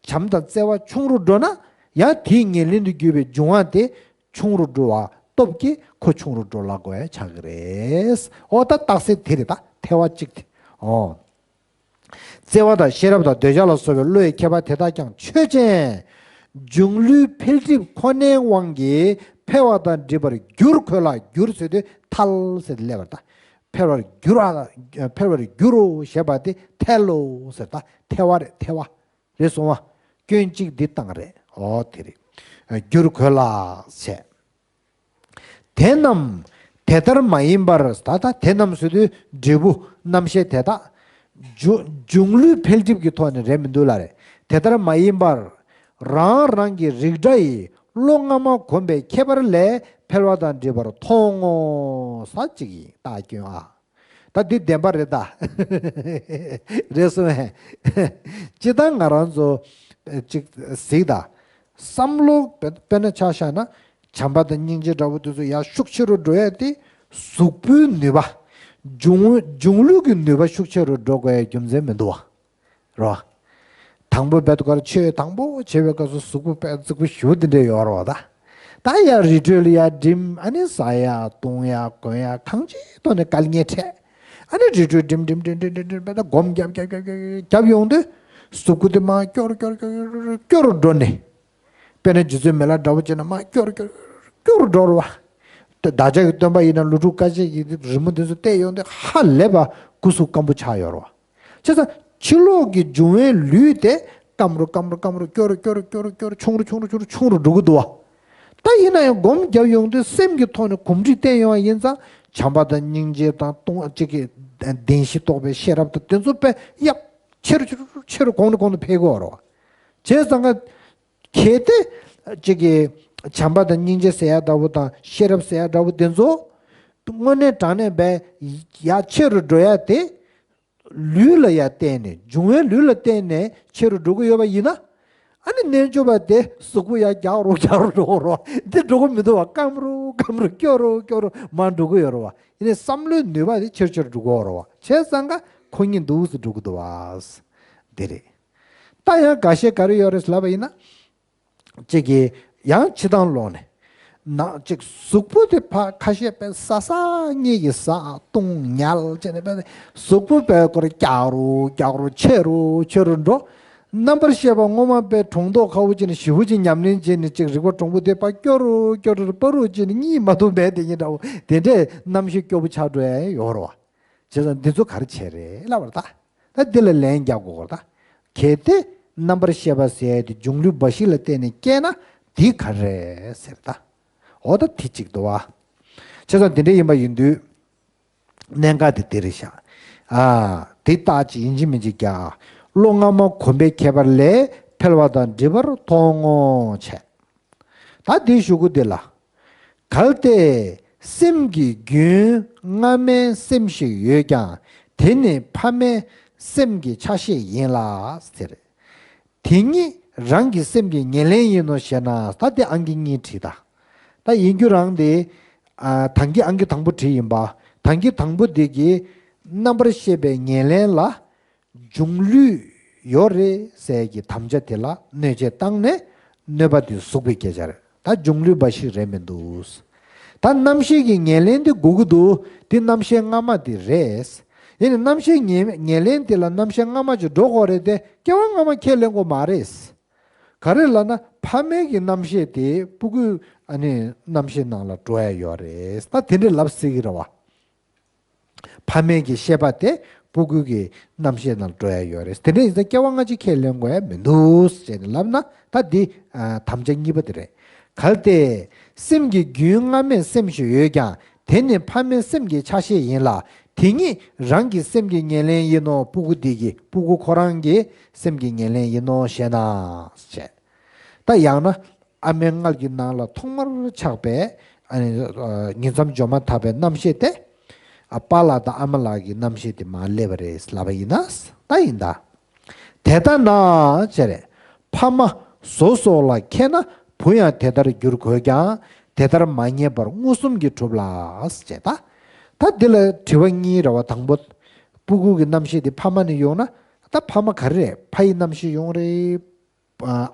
བྱམས་དང་བརྩེ་བ་ཆུང་རུ་འགྲོ་ན། ཡང་དེའི་ཉེར་ལེན་དུ་གྱུར་པའི་འབྱུང་བ་དེ་ཆུང་རུ་འགྲོ་བ་སྟོབས་ཀྱིས་ཁོ་ཆུང་རུ་འགྲོ་ལ་གོ་ཡ་ཆགས་ཀྱི་རེད། འོ་ད་རྟགས་གསལ་དེ་རེད། ད་ཐལ་བ་གཅིག་དེ། འོ། བརྩེ་བ་དང་ཤེས་རབ་དང་འདོད་ཆགས་ལ་སོགས་པའི་བློའི་ཁྱད་པར་དེ་དག་ཀྱང་ཆོས་ཅན། འབྱུང་ལུས་འཕེལ་འགྲིབ་ཁོ་ནའི་དབང་གིས་འཕེལ་བ་དང་འགྲིབ་པར་འགྱུར། གོ་ལ་འགྱུར་ཟེར་དུས་འཐལ་ཟེར་ཏེ་སླེབས་པ་རེད། ད་འཕེལ་བར་འགྱུར་བ། འཕེལ་བར་འགྱུར་རོ་ཞེས་པ་དེ་འཐལ་ལོ་ཟེར། ད་ཐལ་བ་རེད། ཐལ་བ་རེད་སོང་བ། སྐྱོན་གཅིག་འདི་བཏང་རེད། འོ་དེ་རེད། འགྱུར་གོ་ལ་བྱས། དེ་རྣམས་དེ་ལྟར་མ་ཡིན་པར། ད་ལྟ་དེ་རྣམས་ཟེར་དུས་འབྲས་བུ་རྣམ་ཤེས་དེ་དག་འབྱུ- འབྱུང་ལུས་འཕེལ་འགྲིབ་ཀྱི་ཐོག་ནས་རེད་མི་འདུག་ལ་རེད། དེ་ལྟར་མ་ཡིན་པར། རང་རང་གི་རིགས་འདྲ་ཡི་བློ་སྔ་མ་གོམས་པའི་ཁྱད་པར་ལས་འཕེལ་བ་དང་འགྲིབ་པར་མཐོང་ངོ་། ས་གཅིག་ཡིན་རྟགས་སྐྱོན་ཨ། ད་འདི་བདེན་པ་རེད་ད། རེད་སོང་ངས། སྤྱིར་བཏང་ང་རང་ཚོ་ཅིག་གཟིགས་ད། བསམ་བློ་དཔེ- དཔེར་ན་ཆ་བཞག་ན། བྱམས་པ་དང་སྙིང་རྗེ་འདྲ་པོ་དེ་ཚོ་ཡར་ཤུགས་ཆེ་རུ་འགྲོ་ཡ་དེ། གཟུགས་པོའི་ནུས་པ། འབྱུང- འབྱུང་ལུས་ཀྱི་ནུས་པ་ཤུགས་ཆེ་རུ་འགྲོ་དགོས་ཡ་རྒྱུ་མཚན་མི་འདུག་བ། རོ། དང་པོ་བེད་ཀར་ཆོས་དང་པོ་བྱེད་པའི་སྐབས་སུ་གཟུགས་པོ་དཔེ་རྫིག་པོ་ཞེ་པོ་འདི་འདྲ་ཡོད་རེད་བ་ད། ད་ཡང་རི་ཁྲོད་ལ་ཡར་འགྲིམ། ཨ་ནི་ཟ་ཡ་བཏུང་ཡ་གོན་ཡ་གང་ཅིའི་ཐོག་ནས་དཀའ་ངལ་འཕྲད། ཨ་ནི་རི་ཁྲོད་འགྲིམ་འགྲིམ་འགྲིམ་འགྲིམ་འགྲིམ་འགྲིམ་འགྲིམ་འགྲིམ་སྒོམ་རྒྱབ་རྒྱབ་རྒྱབ་རྒྱབ་རྒྱབ་ཡོང་དུས། གཟུགས་པོ་དེ་མར་སྐྱོ་རུ་སྐྱོ་རུ་སྐྱོ་རུ་སྐྱོ་རུ་སྐྱོ་རུ་འགྲོ་ནས། དཔེར་ན་རྗེ་བཙུན་མི་ལ་འདྲ་པོ་བྱས་ན་མར་སྐྱོ་རུ་སྐྱོ་རུ་སྐྱོ་རུ་འགྲོ་རེད་བ། ད་བདག་ཅག་གི་སྟོན་པ་ཡིན་ན་ལོ་དྲུག་དཀའ་སྤྱད་ཀྱི་རི་མོ་དེ་ཚོ་བལྟས་ཡོང་དུས་ཧ་ལས་པ་སྐུ་གཟུགས་སྐམ་པོ་ཆགས་ཡོད་རེད་བ། བྱས་ཙང་ཕྱི་ལོགས་ཀྱི་འབྱུང་བའི་ལུས་དེ་སྐམ་རུ་སྐམ་རུ་སྐམ་རུ་སྐྱོ་རུ་སྐྱོ་རུ་སྐྱོ་རུ་སྐྱོ་རུ་ཆུང་རུ་ཆུང་རུ་ཆུང་རུ་ཆུང་རུ་འགྲོ་གི་འདུག་བ། ད་ཡིན་ན་ཡང་སྒོམ་རྒྱབ་ཡོང་དུས་སེམས་ཀྱི་ཐོག་ནས་གོམས་འདྲིས་བསྟན་ཡོང་བ་ཡིན་ཙང་། བྱམས་པ་དང་སྙིང་རྗེ་དང་སྟོང་གཅིག་གི་བདེན་བཞི་རྟོགས་པའི་ཤེས་རབ་དང་དེ་ཚོ་དཔེ་ཡག་ཆེ་རུ་ཆེ་རུ་ཆེ་རུ་གོང་ནས་གོང་དུ་འཕེལ་གི་ཡོད་རེད་བ། བྱས་ཙང་ཀ་གལ་ཏེ་གཅིག་གི་བྱམས་པ་དང་སྙིང་རྗེ་ཟེར་ཡ་འདྲ་པོ་དང་ཤེས་རབ་ཟེར་ཡ་འདྲ་པོ་དེ་ཚོ་དངོས་གནས་དྲང་གནས་བས་ཡར་ཆེ་རུ་འགྲོ་ཡ་དེ། ལུས་ལ་ཡར་བརྟེན་ནས། འབྱུང་བའི་ལུས་ལ་བརྟེན་ནས་ཆེ་རུ་འགྲོ་གི་ཡོད་པ་ཡིན་ན། ཨ་ནི་རྣལ་འབྱོར་པ་དེ་གཟུགས་པོ་ཡར་རྒྱག་རོགས་རྒྱག་རོགས་འགྲོ་གི་རེད་བ། འདི་འགྲོ་གི་མི་འདུག་བ། སྐམ་རུ་སྐམ་རུ་སྐྱོ་རུ་སྐྱོ་རུ་མར་འགྲོ་གི་ཡོད་རེད་བ། ཡིན་ནའི་བསམ་བློའི་ནུས་པ་དེ་ཆེ་རུ་ཆེ་རུ་འགྲོ་གི་ཡོད་རེད་བ། བྱས་ཙང་ཀ་ཁོ་གཉིས་འདུག་སེ་འགྲོ་གི་འདུག་བ། འདི་རེད། ད་ཡང་འགའ་ཤས་ག་རེ་ཡོད་རེད་ལབ་པ་ཡིན་ན། གཅིག་གིས་ཡང་ཕྱི་དང་ལོག་ནས། ནང་གཅིག་གཟུགས་པོ་དེ་ཕར་ཁ་ཤས་པས་ས་ས་གཉིས་ཀྱི་ཟ་བཏུང་ཉལ་བྱས་ནས་པས་གཟུགས་པོ་པས་ཁོ་ར་རྒྱག་རུ་རྒྱག་རུ་ཆེ་རུ་ཆེ་རུ་འགྲོ། རྣམ་པར་ཤེས་པ་སྔོན་མ་པས་གྲོང་ཐོག་ཁ་བོ་ཅིག་ནས་ཞི་བོ་ཅིག་ཉམས་ལེན་བྱས་ནས་ཅིག་རིག་པ་གྲོང་པོ་དེ་ཕར་སྐྱོ་རུ་སྐྱོ་རུ་སྤར་རུ་བྱས་ནས་གཉིད་མ་ཐུབ་པས་དེ་གཉིས་འདྲ་བོ་དེ་འདྲས་རྣམ་ཤེས་སྐྱོ་པོ་ཆགས་འགྲོ་ཡ་ཡོད་རེད་བ། བྱས་ཙང་འདི་ཚོ་ག་རེ་བྱས་རེད་ལབ་པར་ད། ད་འདི་ལ་ལན་རྒྱག་དགོས་གོ་ད། གལ་ཏེ་རྣམ་པར་ཤེས་པ་ཟེར་ཡ་དེ་འབྱུང་ལུས་འབའ་ཞིག་ལ་བརྟེན་ནས་སྐྱེས་ན་འདི་ག་རེ་རེད་ཟེར་ད། འོ་ད་དེ་གཅིག་འདུག་བ། བྱས་ཙང་དེ་འདྲ་ཡིན་པ་ཡིན་དུས། གནད་འགག་དེ་དེ་རེད་ཤག་ཨ། དེ་རྟགས་ཅིག་ཡིན་གཅིག་མིན་གཅིག་རྒྱག་བློ་སྔ་མ་གོམས་པའི་ཁྱད་པར་ལས་འཕེལ་བ་དང་འགྲིབ་པར་མཐོང་ངོ་། བྱས། ད་འདི་གཞུག་གུ་འདི་ལ། གལ་ཏེ་སེམས་ཀྱི་རྒྱུན་སྔ་མའི་སེམས་ཤིག་ཡོད་ཀྱང་དེ་ནི་ཕ་མའི་སེམས་ཀྱི་ཆ་ཤས་ཡིན་ལ་ཟེར། དེ་ཉིད་རང་གི་སེམས་ཀྱི་ཉེར་ལེན་ཡིན་ནོ་ཞེ་ན། ད་དེ་ཨང་ཀི་གཉིས་བྲིས་ད། ད་ཡིན་རྒྱུ་རང་དེ། ཨ། དང་གི་ཨང་ཀི་དང་པོ་བྲིས་ཡིན་པ། དང་གི་དང་པོ་དེ་གི་རྣམ་པར་ཤེས་པའི་ཉེར་ལེན་ལ། འབྱུང་ལུས་ཡོད་རེད་ཟེར་གྱི་དམ་བཅའ་དེ་ལ་གནོད་བྱེད་བཏང་ནས་གནོད་པ་དེ་ཟུག་པའི་སྐད་ཆ་རེད། ད་འབྱུང་ལུས་འབའ་ཞིག་རེད་མི་འདུག་ད་རྣམ་ཤེས་ཀྱི་ཉེར་ལེན་དེ་དགོས་ཀྱི་འདུག་དེ་རྣམ་ཤེས་སྔ་མ་དེ་རེད། ཡིན་ནའི་རྣམ་ཤེས་ཉེར་ཉེར་ལེན་དེ་ལ་རྣམ་ཤེས་སྔ་མ་ཅིག་འགྲོ་དགོས་རེད་དེ། སྐྱེ་བ་སྔ་མ་ཁས་ལེན་དགོས་མ་རེད། ག་རེ་ལབ་ན་ཕ་མའི་གི་རྣམ་ཤེས་དེ་སྤུ་གུའི་ཨ་ནི་རྣམ་ཤེས་ནང་ལ་འགྲོ་ཡ་ཡོད་རེད། ད་དེ་འདྲ་ལབ་སྲིད་ཀྱི་རེད་བ། ཕ་མའི་གི་ཤེས་པ་དེ་སྤུ་གུ་གི་རྣམ་ཤེས་ནང་འགྲོ་ཡ་ཡོད་རེད། དེ་འདྲ་ཡིན་ཙང་སྐྱེ་བ་སྔ་ཕྱི་ཁས་ལེན་དགོས་ཡ་མི་འདུག་ཟེར་ནས་ལབ་ན། ད་འདི་ཨ་དམ་བཅའ་གཉིས་པ་དེ་རེད། གལ་ཏེ་སེམས་ཀྱི་རྒྱུན་སྔ་མའི་སེམས་ཤིག་ཡོད་ཀྱང་དེ་ནི་ཕ་མའི་སེམས་ཀྱི་ཆ་ཤས་ཡིན་ལ། དེ་ཉིད་རང་གི་སེམས་ཀྱི་ཉེར་ལེན་ཡིན་ནོ། སྤུ་གུ་འདི་གི་སྤུ་གུ་ཁོ་རང་གི་སེམས་ཀྱི་ཉེར་ལེན་ཡིན་ནོ་ཞེ་ན། ཞེས། ད་ཡང་ན། ཨ་མའི་མངལ་གྱི་ནང་ལ་ཐོག་མར་ཆགས་པའི་ཨ་ནི་ཨ་ཉིང་མཚམས་སྦྱོར་མ་ཐག་པའི་རྣམ་ཤེས་དེ། ཨ་པཱ་ལགས་དང་ཨ་མ་ལགས་ཀྱི་རྣམ་ཤེས་དེ་མར་སླེབས་པ་རེད་ལབ་པ་ཡིན་ན། ད་ཡིན་ད། དེ་ལྟ་ན་ཅེས་རེད། ཕ་མ་ བཟོ་སོགས་ལ་མཁས་ན་བུ་ཡང་དེ་ལྟར་འགྱུར་དགོས་ཀྱང་དེ་ལྟར་མ་རྙེད་པར་མངོན་སུམ་གྱིས་གྲུབ་ལ། ཞེས་ད། ད་འདི་ལ་དྲི་བ་གཉིས་རེད་བ། དང་པོ། སྤུ་གུ་གི་རྣམ་ཤེས་དེ་ཕ་མ་ནས་ཡོང་ན། ད་ཕ་མ་ག་རེ་རེད། ཕ་ཡི་རྣམ་ཤེས་ཡོང་རེད།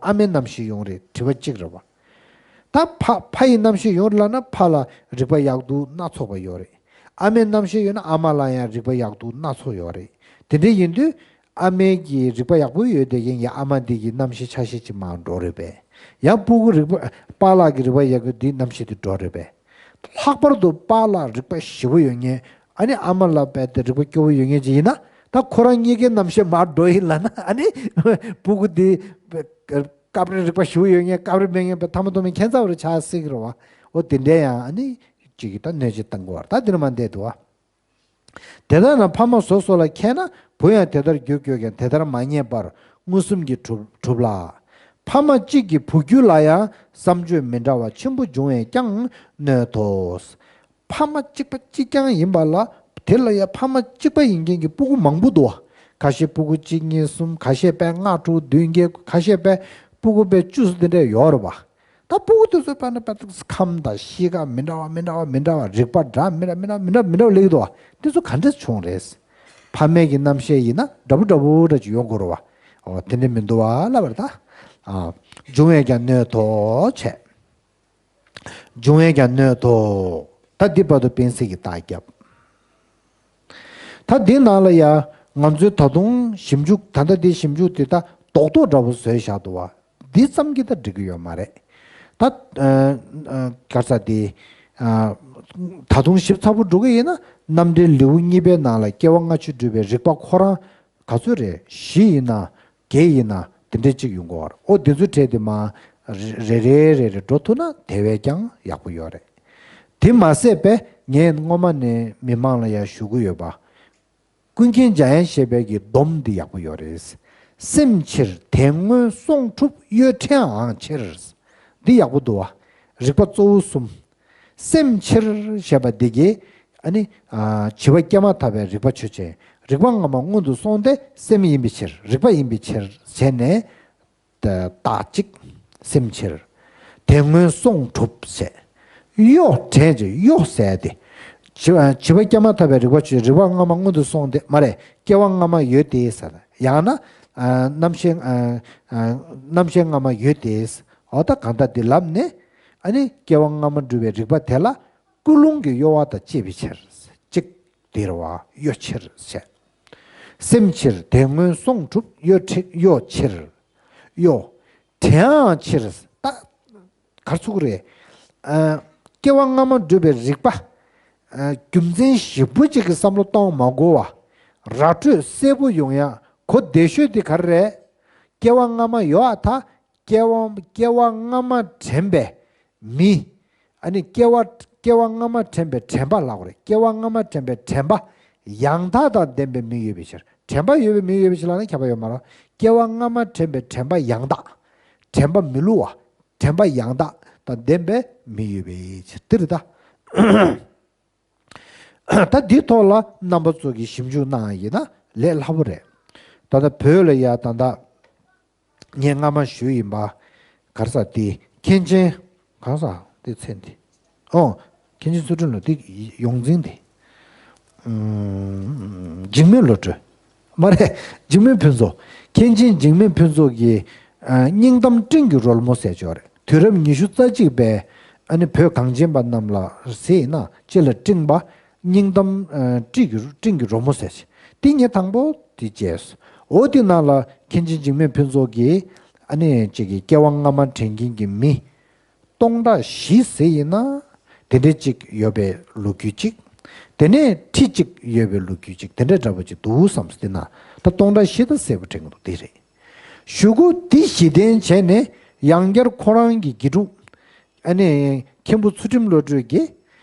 ཨ་མའི་རྣམ་ཤེས་ཡོང་རེད། དྲི་བ་གཅིག་རེད་བ། ད་ཕ་ཕ་ཡི་རྣམ་ཤེས་ཡོང་རེད་ལབ་ན་ཕ་ལ་རིག་པ་ཡག་སྡུག་སྣ་ཚོགས་པ་ཡོད་རེད། ཨ་མའི་རྣམ་ཤེས་ཡོད་ན་ཨ་མ་ལ་ཡང་རིག་པ་ཡག་སྡུག་སྣ་ཚོགས་ཡོད་རེད། དེ་འདྲ་ཡིན་དུས་ཨ་མའི་གི་རིག་པ་ཡག་པོ་ཡོད་བསྡད་མཁན་གྱི་ཨ་མ་འདི་གི་རྣམ་ཤེས་ཆ་ཤས་ཅིག་མར་འགྲོ་རེད་པས། ཡང་སྤུ་གུ་རིག་པ་པཱ་ལགས་ཀྱི་རིག་པ་ཡག་པོ་འདི་རྣམ་ཤེས་དེ་འགྲོ་རེད་པས། ལྷག་པར་དུ་པཱ་ལགས་རིག་པ་ཞེ་པོ་ཡོད་མཁན། ཨ་ནི་ཨ་མ་ལགས་རྦད་དེ་རིག་པ་སྐྱོ་བོ་ཡོད་མཁན་ཅིག་ཡིན་ན། ད་ཁོ་རང་གཉིས་ཀའི་རྣམ་ཤེས་མར་འགྲོ་ཡིན་ལབ་ན། ཨ་ནི་སྤུ་གུ་འདི་སྐབས་རེ་རིག་པ་ཞེ་པོ་ཡོད་མཁན། སྐབས་རེ་མེད་མཁན་པའི་ཐ་མ་ཐོག་མའི་ཁྱད་མཚར་བ་རེ་ཆགས་སྲིད་ཀྱི་རེད་བ། འོ་དེ་འདྲའི་ཡང་ཨ་ནི་ཅིག་གི་ད་གནོད་བྱེད་བཏང་དགོས་བ་རེད། ད་འདི་ནས་མར་འདས་འདུག་བ། དེ་ལྟར་ན་ཕ་མ་བཟོ་སོགས་ལ་མཁས་ན་བུ་ཡང་དེ་ལྟར་འགྱུར་དགོས་ཀྱང་དེ་ལྟར་མ་རྙེད་པར་མངོན་སུམ་གྱིས་གྲུབ་གྲུབ་ལ། ཕ་མ་གཅིག་གི་བུ་ཁྱོད་ལ་ཡང་བསམ་སྤྱོད་མི་འདྲ་བ་ཆེན་པོ་འབྱུང་བས་ཀྱང་གནོད་དོ། ཕ་མ་གཅིག་པ་གཅིག་རྐྱང་ཡིན་པ་ལ། དེ་ལ་ཡང་ཕ་མ་གཅིག་པ་ཡིན་མཁན་གྱི་སྤུ་གུ་མང་པོ་འདུག་བ། ཁ་ཤས་སྤུ་གུ་གཅིག་གཉིས་གསུམ། ཁ་ཤས་དཔེ་ལྔ་དྲུག་བདུན་བརྒྱད། ཁ་ཤས་དཔེ་སྤུ་གུ་དཔེ་བཅུ་ཙམ་དེ་འདྲ་ཡོད་རེད་བ། ད་སྤུ་གུ་དེ་ཚོའི་བར་ན་བར་དུ་ཁམས་དང་གཤིས་ཀ་མི་འདྲ་བ་མི་འདྲ་བ་མི་འདྲ་བ། རིག་པ་འདྲ་མི་འདྲ་མི་འདྲ་མི་འདྲ་མི་འདྲ་བ་སླེབས་འདུག་བ། དེ་ཚོ་ག་འདྲ་བྱུང་རེད། ཕ་མའི་གི་རྣམ་ཤེས་ཡིན་ན་འདྲ་པོ་འདྲ་པོ་འདྲ་ཅིག་ཡོང་དགོས་རེད་བ། འོ་དེ་འདྲ་མི་འདུག་བ་ལབ་པ་རེད་ད། ཨ། འབྱུང་བས་ཀྱང་གནོད་དོ་བྱས། འབྱུང་བས་ཀྱང་གནོད་དོ། ད་འདི་བར་དུ་སྤེན་སྲིད་ཀྱིས་རྟགས་བརྒྱབ། ད་འདི་ནང་ལ་ཡ་ང་ཚོའི་ད་དུང་ཞིབ་འཇུག་ད་ལྟ་འདི་ཞིབ་འཇུག་འདི་ད་རྡོག་རྡོག་འདྲ་པོ་བཟོས་བཞག་འདུག་བ། འདི་ཙམ་གྱིས་ད་འགྲིག་གི་ཡོད་མ་རེད། ད་ཨ་ཨ་ག་རེ་ཟེར་དེ། ཨ་ད་དུང་ཞིབ་ཚགས་པོ་འགྲོ་གི་ཡིན་ན་རྣམ་འགྲེལ་ལེའུ་གཉིས་པའི་ནང་ལ་སྐྱེ་བ་སྔ་ཕྱི་སྒྲུབ་པའི་རིགས་པ་ཁོ་རང་ག་ཚོད་རེད། བཞི་ཡིན་ན། བརྒྱད་ཡིན་ན་དེ་འདྲ་གཅིག་ཡོང་གི་ཡོད་རེད། ཨོ་དེ་ཚོའི་གྲས་དེ་མར་རེ་རེ་རེ་རེ་འགྲོ་ཐུབ་ན་དེ་བས་ཀྱང་ཡག་པོ་ཡོད་རེད། དེ་མ་ཟད་པས་ངས་སྔོན་མ་ནས་མི་མང་ལ་ཡང་ཞུ་གི་ཡོད་པ། ཀུན་མཁྱེན་འཇམ་དབྱངས་བཞད་པའི་གི་སྡོམ་འདི་ཡག་པོ་ཡོད་རེད། སེམས་ཕྱིར་དོན་སྔོན་སོང་འཁྲུལ་གཡོ་ཕྲན་འང་ཕྱིར། འདི་ཡག་པོ་འདུག་བ། རིགས་པ་གཙོ་བོ་གསུམ། སེམས་ཕྱིར་ཞེས་པ་འདི་གིས་ཨ་ནི་ཨ་བྱིས་པ་སྐྱེས་མ་ཐག་པའི་རིག་པ་ཆོས་ཅན། རིག་པ་སྔ་མ་སྔོན་དུ་སོང་སྟེ་སེམས་ཡིན་པའི་ཕྱིར། རིག་པ་ཡིན་པའི་ཕྱིར་བྱས་ནས། རྟགས་གཅིག། སེམས་ཕྱིར། དོན་སྔོན་སོང་འཁྲུལ་བྱས། གཡོ་ཕྲན་གྱི་གཡོ་ཟེར་ཏེ། བྱིས་པ་བྱིས་པ་སྐྱེས་མ་ཐག་པའི་རིག་པ་ཆོས་ཅན། རིག་པ་སྔ་མ་སྔོན་དུ་སོང་སྟེ་མ་རེད། སྐྱེ་བ་སྔ་མ་ཡོད་དེ་ཟེར། ཡང་ན་ཨ་རྣམ་ཤེས་ཨ་ཨ་རྣམ་ཤེས་སྔ་མ་ཡོད་དེ། འོ་ད་གང་ལྟར་འདི་ལབ་ནས་ཨ་ནི་སྐྱེ་བ་སྔ་མ་སྒྲུབ་པའི་རིག་པ་དེ་ལ། ཀུན་སློང་གི་གཡོ་བ་དང་བཅས་པའི་ཕྱིར། གཅིག་འདིར་བ་གཡོ་ཕྱིར་བྱས། སེམས་ཕྱིར་དོན་སྔོན་སོང་འཁྲུལ་གཡོ་ཕྲན་གཡོ་ཕྱིར། གཡོ། དོན་འང་ཕྱིར། ད་གར་ཚུགས་རེད། ཨ་སྐྱེ་བ་སྔ་མ་སྒྲུབ་པའི་རིག་པ། ཨ་རྒྱུ་མཚན་ཞིབ་པོ་ཅིག་གི་བསམ་བློ་གཏོང་མ་དགོས་པ། ར་སྤྲོད་གསལ་པོ་ཡོང་ཡ་གོ་བདེ་ཤོས་དེ་ག་རེ་རེད། སྐྱེ་བ་སྔ་མ་ཡོད་ཨ་ད། སྐྱེ་བ་སྐྱེ་བ་སྔ་མ་དྲན་པའི་མི། ཨ་ནི་སྐྱེ་བ་སྐྱེ་བ་སྔ་མ་དྲན་པའི་དྲན་པ་ལབ་དགོས་རེད། སྐྱེ་བ་སྔ་མ་དྲན་པའི་དྲན་པ་ཡང་དག་དང་ལྡན་པའི་མི་ཡོད་པའི་ཕྱིར། དྲན་པ་ཡོད་པའི་མི་ཡོད་པའི་ཕྱིར་ལབ་ན་ཁྱད་པར་ཡོད་མ་རེད། སྐྱེ་བ་སྔ་མ་དྲན་པའི་དྲན་པ་ཡང་དག་དྲན་པ་མི་བསླུ་བ། དྲན་པ་ཡང་དག་དང་ལྡན་པའི་མི་ཡོད་པའི་ཕྱིར། འདི་རེད་ད། ད་འདིའི་ཐོག་ལ་རྣམ་པ་ཚོ་གིས་ཞིབ་འཇུག་གནང་ཡིན་ན་ལས་སླ་པོ་རེད། ད་ལྟ་བོད་ལ་ཡ་ད་ལྟ་ངས་སྔ་མ་ཞུས་ཡིན་པ། ག་རེ་ཟེར་དེ་མཁན་ཆེན་ག་རེ་ཟེར་དེ་མཚན་དེ། ཨོ། མཁན་ཆེན་ཚུལ་ཁྲིམས་ལོ་དེ་ཡོངས་འཛིན་དེ། ཨུམ། འཇིགས་མེད་བློ་གྲོས། མ་རེད། འཇིགས་མེད་ཕུན་ཚོགས། མཁན་ཆེན་འཇིགས་མེད་ཕུན་ཚོགས་ཀྱི་ཨ་སྙིང་གཏམ་སྤྲིན་གྱི་རོལ་མོ་ཟེར་ཅིག་ཡོད་རེད། དུས་རབས་ཉི་ཤུ་རྩ་གཅིག་པའི་ཨ་ནི་བོད་གངས་ཅན་པ་རྣམས་ལ་ཟེར་ཡིན་ན་སྤྱི་ལ་སྤྲིངས་པ། སྙིང་གཏམ་ཨ་སྤྲིན་གྱི་སྤྲིན་གྱི་རོལ་མོ་ཟེར་ཅིག་དེ་ངས་དང་པོ་དེ་བྱས། འོ་དེ་ནང་ལ་མཁན་ཆེན་འཇིགས་མེད་ཕུན་ཚོགས་ཀྱིས་ཨ་ནི་ཅིག་གི་སྐྱེ་བ་སྔ་མ་དྲན་མཁན་གྱི་མི། སྟོང་ཕྲག་བཞི་ཟེར་ཡིན་ན། དེ་འདྲའི་གཅིག་ཡོད་པའི་ལོ་རྒྱུས་གཅིག་དེ་ནས་ཁྲི་གཅིག་ཡོད་པའི་ལོ་རྒྱུས་གཅིག་དེ་འདྲའི་འདྲ་པོ་གཅིག་འདུག་བསམ་སྟེ་ན། ད་སྟོང་ཕྲག་བཞི་ད་གསལ་པོ་དྲན་གྱི་འདུག་དེ་རེད། གཞུག་གུ་འདི་གཞི་རྟེན་བྱས་ནས་ཡང་བསྐྱར་ཁོ་རང་གི་དགེ་ཕྲུག་ཨ་ནི་མཁན་པོ་ཚུལ་ཁྲིམས་བློ་གྲོས་ཀྱིས།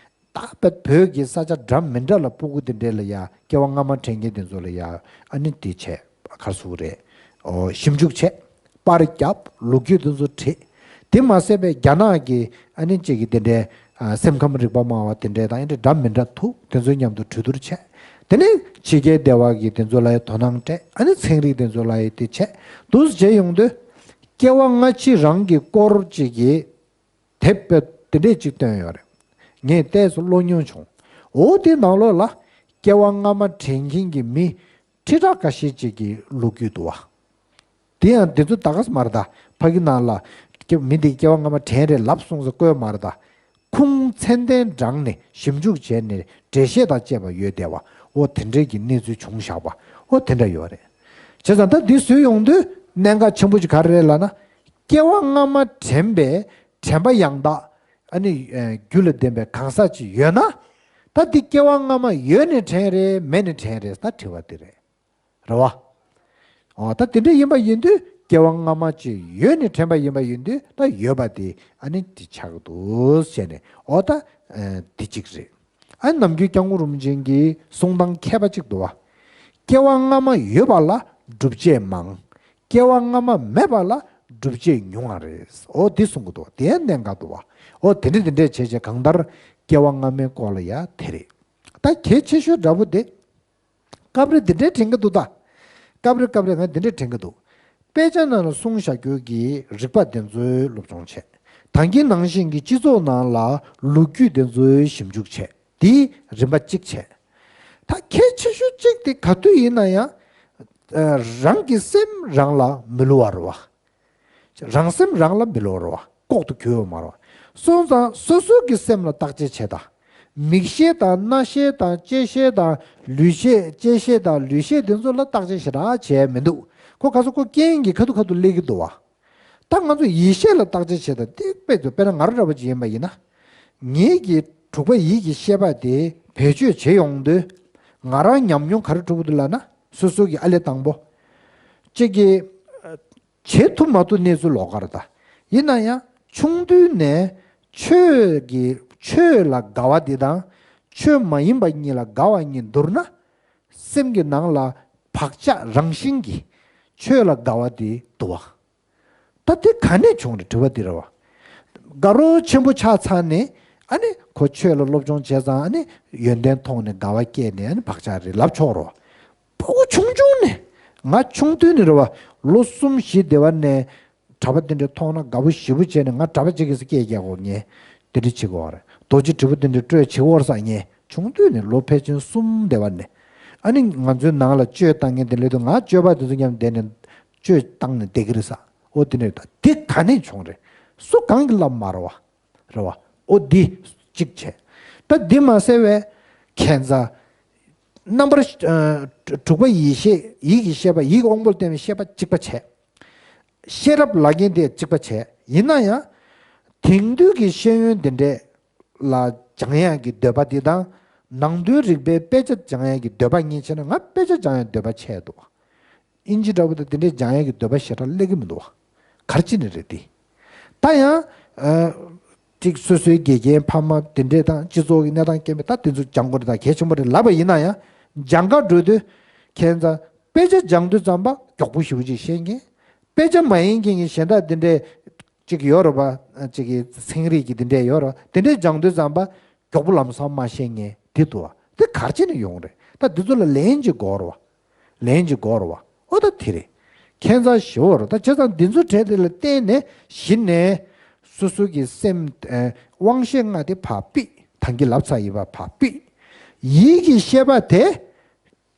ད་བོད་ཀྱི་ས་ཆ་འདྲ་མི་འདྲ་ལ་སྤུ་གུ་དེ་འདྲས་ལ་ཡ་སྐྱེ་བ་སྔ་མ་དྲན་མཁན་དེ་ཚོ་ལ་ཡ་ཨ་ནི་དེ་བྱས་ག་རེ་ཟེར་དགོས་རེད། ཨོ་ཞིབ་འཇུག་བྱས། པར་བརྒྱབ། ལོ་རྒྱུས་དེ་ཚོ་བྲིས། དེ་མ་ཟད་པའི་རྒྱ་ནག་གི་ཨ་ནི་གཅིག་གི་དེ་འདྲའི་ཨ་སེམས་ཁམས་རིག་པ་སྨྲ་བ་དེ་འདྲའི་དང་ཨ་ནི་འདྲ་མི་འདྲ་ཐུག་དེ་ཚོའི་མཉམ་དུ་གྲོས་བསྡུར་བྱས། དེ་ནས་ཕྱི་རྒྱལ་སྡེ་བ་གི་དེ་ཚོ་ལ་ཡ་དོ་སྣང་སྤྲད། ཨ་ནི་ཚན་རིག་དེ་ཚོ་ལ་ཡ་དེ་བྱས། འདུག་སེ་བྱས་ཡོང་དུས། སྐྱེ་བ་སྔ་ཕྱི་རང་གི་སྐོར་ཅིག་གི་དེབ་དཔེ་དེ་འདྲས་ཅིག་བཏོན་ཡོད་རེད། ངས་ལྟས་སུ་ཀློག་མྱོང་བྱུང་། འོ་དེ་ནང་ལོགས་ལ་སྐྱེ་བ་སྔ་མ་དྲན་མཁན་གྱི་མི་ཁྲི་ཕྲག་འགའ་ཤས་ཅིག་གི་ལོ་རྒྱུས་འདུག་བ། དེ་ཡང་འདི་ཚོ་ད་ག་ས་མ་རེད་ད། ཕ་གི་ནང་ལ་སྐྱེ་མི་འདི་སྐྱེ་བ་སྔ་མ་དྲན་རེད་ལབ་སོང་ཟེར་བཀོད་མ་རེད་ད། ཁུངས་མཚན་ལྡན་དྲངས་ནས་ཞིབ་འཇུག་བྱས་ནས་འགྲེལ་བཤད་དང་བཅས་པ་ཡོད་བསྡད་པ། འོ་དེ་འདྲས་ཀྱི་གནས་ཚུལ་བྱུང་བཞག་པ། འོ་དེ་འདྲ་ཡོད་རེད། བྱས་ཙང་ད་འདི་བཟོས་ཡོང་དུས་གནད་འགག་ཆེན་པོ་ཅིག་ག་རེ་རེད་ལབ་ན། སྐྱེ་བ་སྔ་མ་དྲན་པའི་དྲན་པ་ཡང་དག་ཨ་ནི་ཨ་རྒྱུ་ལ་ལྡན་པའི་གང་ཟག་ཅིག་ཡོད་ན། ད་འདི་སྐྱེ་བ་སྔ་མ་ཡོད་ནས་དྲན་རེད་མེད་ནས་དྲན་རེད་ད་དྲི་བ་འདི་རེད། རེད་བ། འོ་ད་དེ་འདྲ་ཡིན་པ་ཡིན་དུས་སྐྱེ་བ་སྔ་མ་ཅིག་ཡོད་ནས་དྲན་པ་ཡིན་པ་ཡིན་དུས་ད་ཡོད་པ་དེ་ཨ་ནི་དེ་ཆགས་འདུག་བྱས་ནས་འོ་ད་ཨ་དེ་གཅིག་རེད། ཨ་ནམ་རྒྱུན་སྐྱབས་མགོན་རིན་པོ་ཆེ་གི་གསུང་སྟངས་མཁས་པ་གཅིག་འདུག་བ། སྐྱེ་བ་སྔ་མ་ཡོད་པ་ལ་སྒྲུབ་བྱེད་མང་། སྐྱེ་བ་སྔ་མ་མེད་པ་ལ་སྒྲུབ་བྱེད་ཉུང་བ་རེད། འོ་འདི་གསུང་གི་འདུག་བ། དེ་གནད་འགག་འདུག་བ། འོ་དེ་འདྲ་དེ་འདྲ་བྱས་བྱས་གང་ལྟར་སྐྱེ་བ་སྔ་མའི་སྐོར་ལ་ཡ་དེ་རེད། ད་གལ་ཆེ་ཤོས་འདྲ་པོ་དེ། སྐབས་རེ་འདི་འདྲའི་དྲན་གྱི་འདུག་ད། སྐབས་རེ་སྐབས་རེ་ང་འདི་འདྲའི་དྲན་གྱི་འདུག་དཔེ་ཆ་ནང་ལ་གསུངས་བཞག་རྒྱུ་གི་རིག་པ་འདི་ཚོའི་སློབ་སྦྱོང་བྱས། ད་གིན་ནང་བཞིན་གྱི་སྤྱི་ཚོགས་ནང་ལ་ལོ་རྒྱུས་འདི་ཚོའི་ཞིབ་འཇུག་བྱས། དེའི་རིམ་པ་གཅིག་བྱས། ད་གལ་ཆེ་ཤོས་གཅིག་དེ་ག་དུས་ཡིན་ན་ཡང་། ཨ་རང་གི་སེམས་རང་ལ་མི་བསླུ་བ་རེད་བ། རང་སེམས་རང་ལ་མི་བསླུ་བ་རེད་བ། ལྐོག་ཏུ་གྱུར་ཡོད་མ་རེད་བ། སོང་ཙང་སོ་སོ་གི་སེམས་ལ་བརྟག་དཔྱད་བྱེད་དང་། མིག་ཤེས་དང་རྣ་ཤེས་དང་ལྕེ་ཤེས་དང་ལུས་ཤེས་ལྕེ་ཤེས་དང་ལུས་ཤེས་དེ་ཚོ་ལ་བརྟག་དཔྱད་ཞེ་དྲག་བྱས་མི་འདུག་ཁོ་ག་ཚོད་ཁོ་རྐྱེན་གྱིས་ཁ་ཐུག་ཁ་ཐུག་སླེབས་ཀྱི་འདུག་བ། ད་ང་ཚོ་ཡིད་ཤེས་ལ་བརྟག་དཔྱད་བྱེད་དང་དེ་དཔེ་ཚོ་དཔེར་ན་ང་རང་འདྲ་པོ་ཅིག་ཡིན་པ་ཡིན་ན། ངེད་ཀྱི་དྲུག་པ་ཡིད་ཀྱི་ཤེས་པ་དེ་བེད་སྤྱོད་བྱེད་ཡོང་དུས། ང་རང་ཉམས་མྱོང་ག་རེ་གྲུབ་འདུག་ལབ་ན། སོ་སོ་གི་ཨ་ལས་དང་པོ། གཅིག་གི་བྱེད་ཐུབ་མ་ཐུབ་གནས་ཚུལ་ལོགས་ཀ་རེད་ད། ཡིན་ན་ཡང་ཆུང་དུས་ནས་ཆོས་ཀྱི་ཆོས་ལ་དགའ་བ་འདི་དང་ཆོས་མ་ཡིན་པ་གཉིས་ལ་དགའ་བ་གཉིས་བསྡུར་ན། སེམས་ཀྱི་ནང་ལ་བག་ཆགས་རང་བཞིན་གྱིས་ཆོས་ལ་དགའ་བ་དེ་འདུག་བ། ད་དེ་ག་ནས་བྱུང་རེད་དྲི་བ་འདི་རེད་བ། དགའ་རབ་ཆེན་པོ་ཆགས་ཚར་ནས་ཨ་ནི་ཁོ་ཆོས་ལ་སློབ་སྦྱོང་བྱས་ཙང་ཨ་ནི་ཡོན་ཏན་མཐོང་ནས་དགའ་བ་སྐྱེས་ནས་ཨ་ནི་བག་ཆགས་རེད་ལབ་ཆོག་རེད་བ། ཕྲུ་གུ་ཆུང་ཆུང་ནས་ང་ཆུང་དུས་ནས་རེད་བ། ལོ་གསུམ་བཞི་དེ་བ་ནས་གྲྭ་པ་དེ་འདྲ་མཐོང་ན་དགའ་པོ་ཞེ་པོ་བྱས་ནས་ང་གྲྭ་པ་གཅིག་གིས་སྐད་རྒྱག་གོ་ངས་དེ་འདྲ་བྱེད་གོ་རེད། རྡོ་རྗེ་དྲིལ་བུ་དེ་འདྲ་སྤྲོད་བྱེད་གོ་རེད་ས་ངས་ཆུང་དུས་ནས་ལོ་ཕལ་ཆེར་གསུམ་དེ་བ་ནས་ཨ་ནི་ང་ཚོའི་ནང་ལ་གཅོད་བཏང་མཁན་དེ་སླེབས་དུས་ང་གཅོད་པ་དེ་ཚོ་མཉམ་བསྡད་ནས་གཅོད་བཏང་ནས་བསྡད་ཀྱི་རེད་ས། འོ་དེ་འདྲ་ད་དེ་ག་ནས་བྱུང་རེད། སུ་གང་གིས་ལབ་མ་རེད་བ། རེད་བ། འོ་འདི་གཅིག་བྱས། ད་འདི་མ་ཟད་བས་ཁྱད་མཚར། རྣམ་པར་ཨ་དྲུག་པ་ཡིད་ཤེས་ཡིད་ཀྱི་ཤེས་པ་ཡིད་ཀྱི་དབང་པོ་ལ་བརྟེན་པའི་ཤེས་པ་གཅིག་པ་བྱས། ཤེས་རབ་ལབ་མཁན་དེ་གཅིག་པ་བྱས། ཡིན་ན་ཡང་། དེང་དུས་ཀྱི་ཤེས་ཡོན་འདི་འདྲས་ལ་སྦྱང་ཡག་གི་འདོད་པ་འདི་དང་། ནང་དོན་རིག་པའི་དཔེ་ཆ་སྦྱང་ཡག་གི་འདོད་པ་གཉིས་བྱས་ན་ང་དཔེ་ཆ་སྦྱང་ཡག་འདོད་པ་ཆེ་འདུག་ཨིན་ཇི་འདྲ་པོ་དང་དེ་འདྲས་སྦྱང་ཡག་གི་འདོད་པ་ཞེ་དྲག་སླེབས་ཀྱི་མི་འདུག་བ། ག་རེ་བྱས་ནས་རེད་དེ། ད་ཡང་། ཨ་ཅིག་སོ་སོའི་དགེ་རྒན་ཕ་མ་དེ་འདྲས་དང་སྤྱི་ཚོགས་ཀྱི་གནས་སྟངས་རྐྱེན་པས་ད་དེ་ཚོ་སྦྱང་དགོས་རེད་ད་གལ་ཆེན་པོ་རེད་ལབ་པ་ཡིན་ན་ཡང་། སྦྱང་ག་འགྲོ་དུས། ཁྱད་མཚར། དཔེ་ཆ་སྦྱང་དུས་ཙམ་པ་མགྱོགས་པོ་ཞེ་པོ་ཅིག་ཤེས་མཁན། དཔེ་ཆ་མ་ཡིན་མཁན་གྱི་གཞན་དག་དེ་འདྲས་ཅིག་ཡོད་རེད་པ། ཅིག་གི་ཚན་རིག་གི་དེ་འདྲས་ཡོད་རེད་པ། དེ་འདྲས་སྦྱང་དུས་ཙམ་པ་མགྱོགས་པོ་ལམ་སང་མ་ཤེས་མཁན་དེ་འདུག་བ། དེ་ག་རེ་བྱས་ནས་ཡོང་རེད། ད་འདི་ཚོ་ལ་ལན་ཅིག་དགོས་རེད་བ། ལན་ཅིག་དགོས་རེད་བ། ཨོ་ད་དེ་རེད། ཁྱད་མཚར་ཞེ་པོ་རེད། ད་བྱས་ཙང་འདི་ཚོ་གྲས་དེ་ལ་བརྟེན་ནས་གཞི་ནས་སོ་སོ་གི་སེམས་ཨེ་དབང་ཤེས་ལྔ་དེ་ཕར་ཕུད། ད་གིན་ལབ་ཚར་ཡིན་པ་ཕར་ཕུད། ཡིད་ཀྱི་ཤེས་པ་དེ།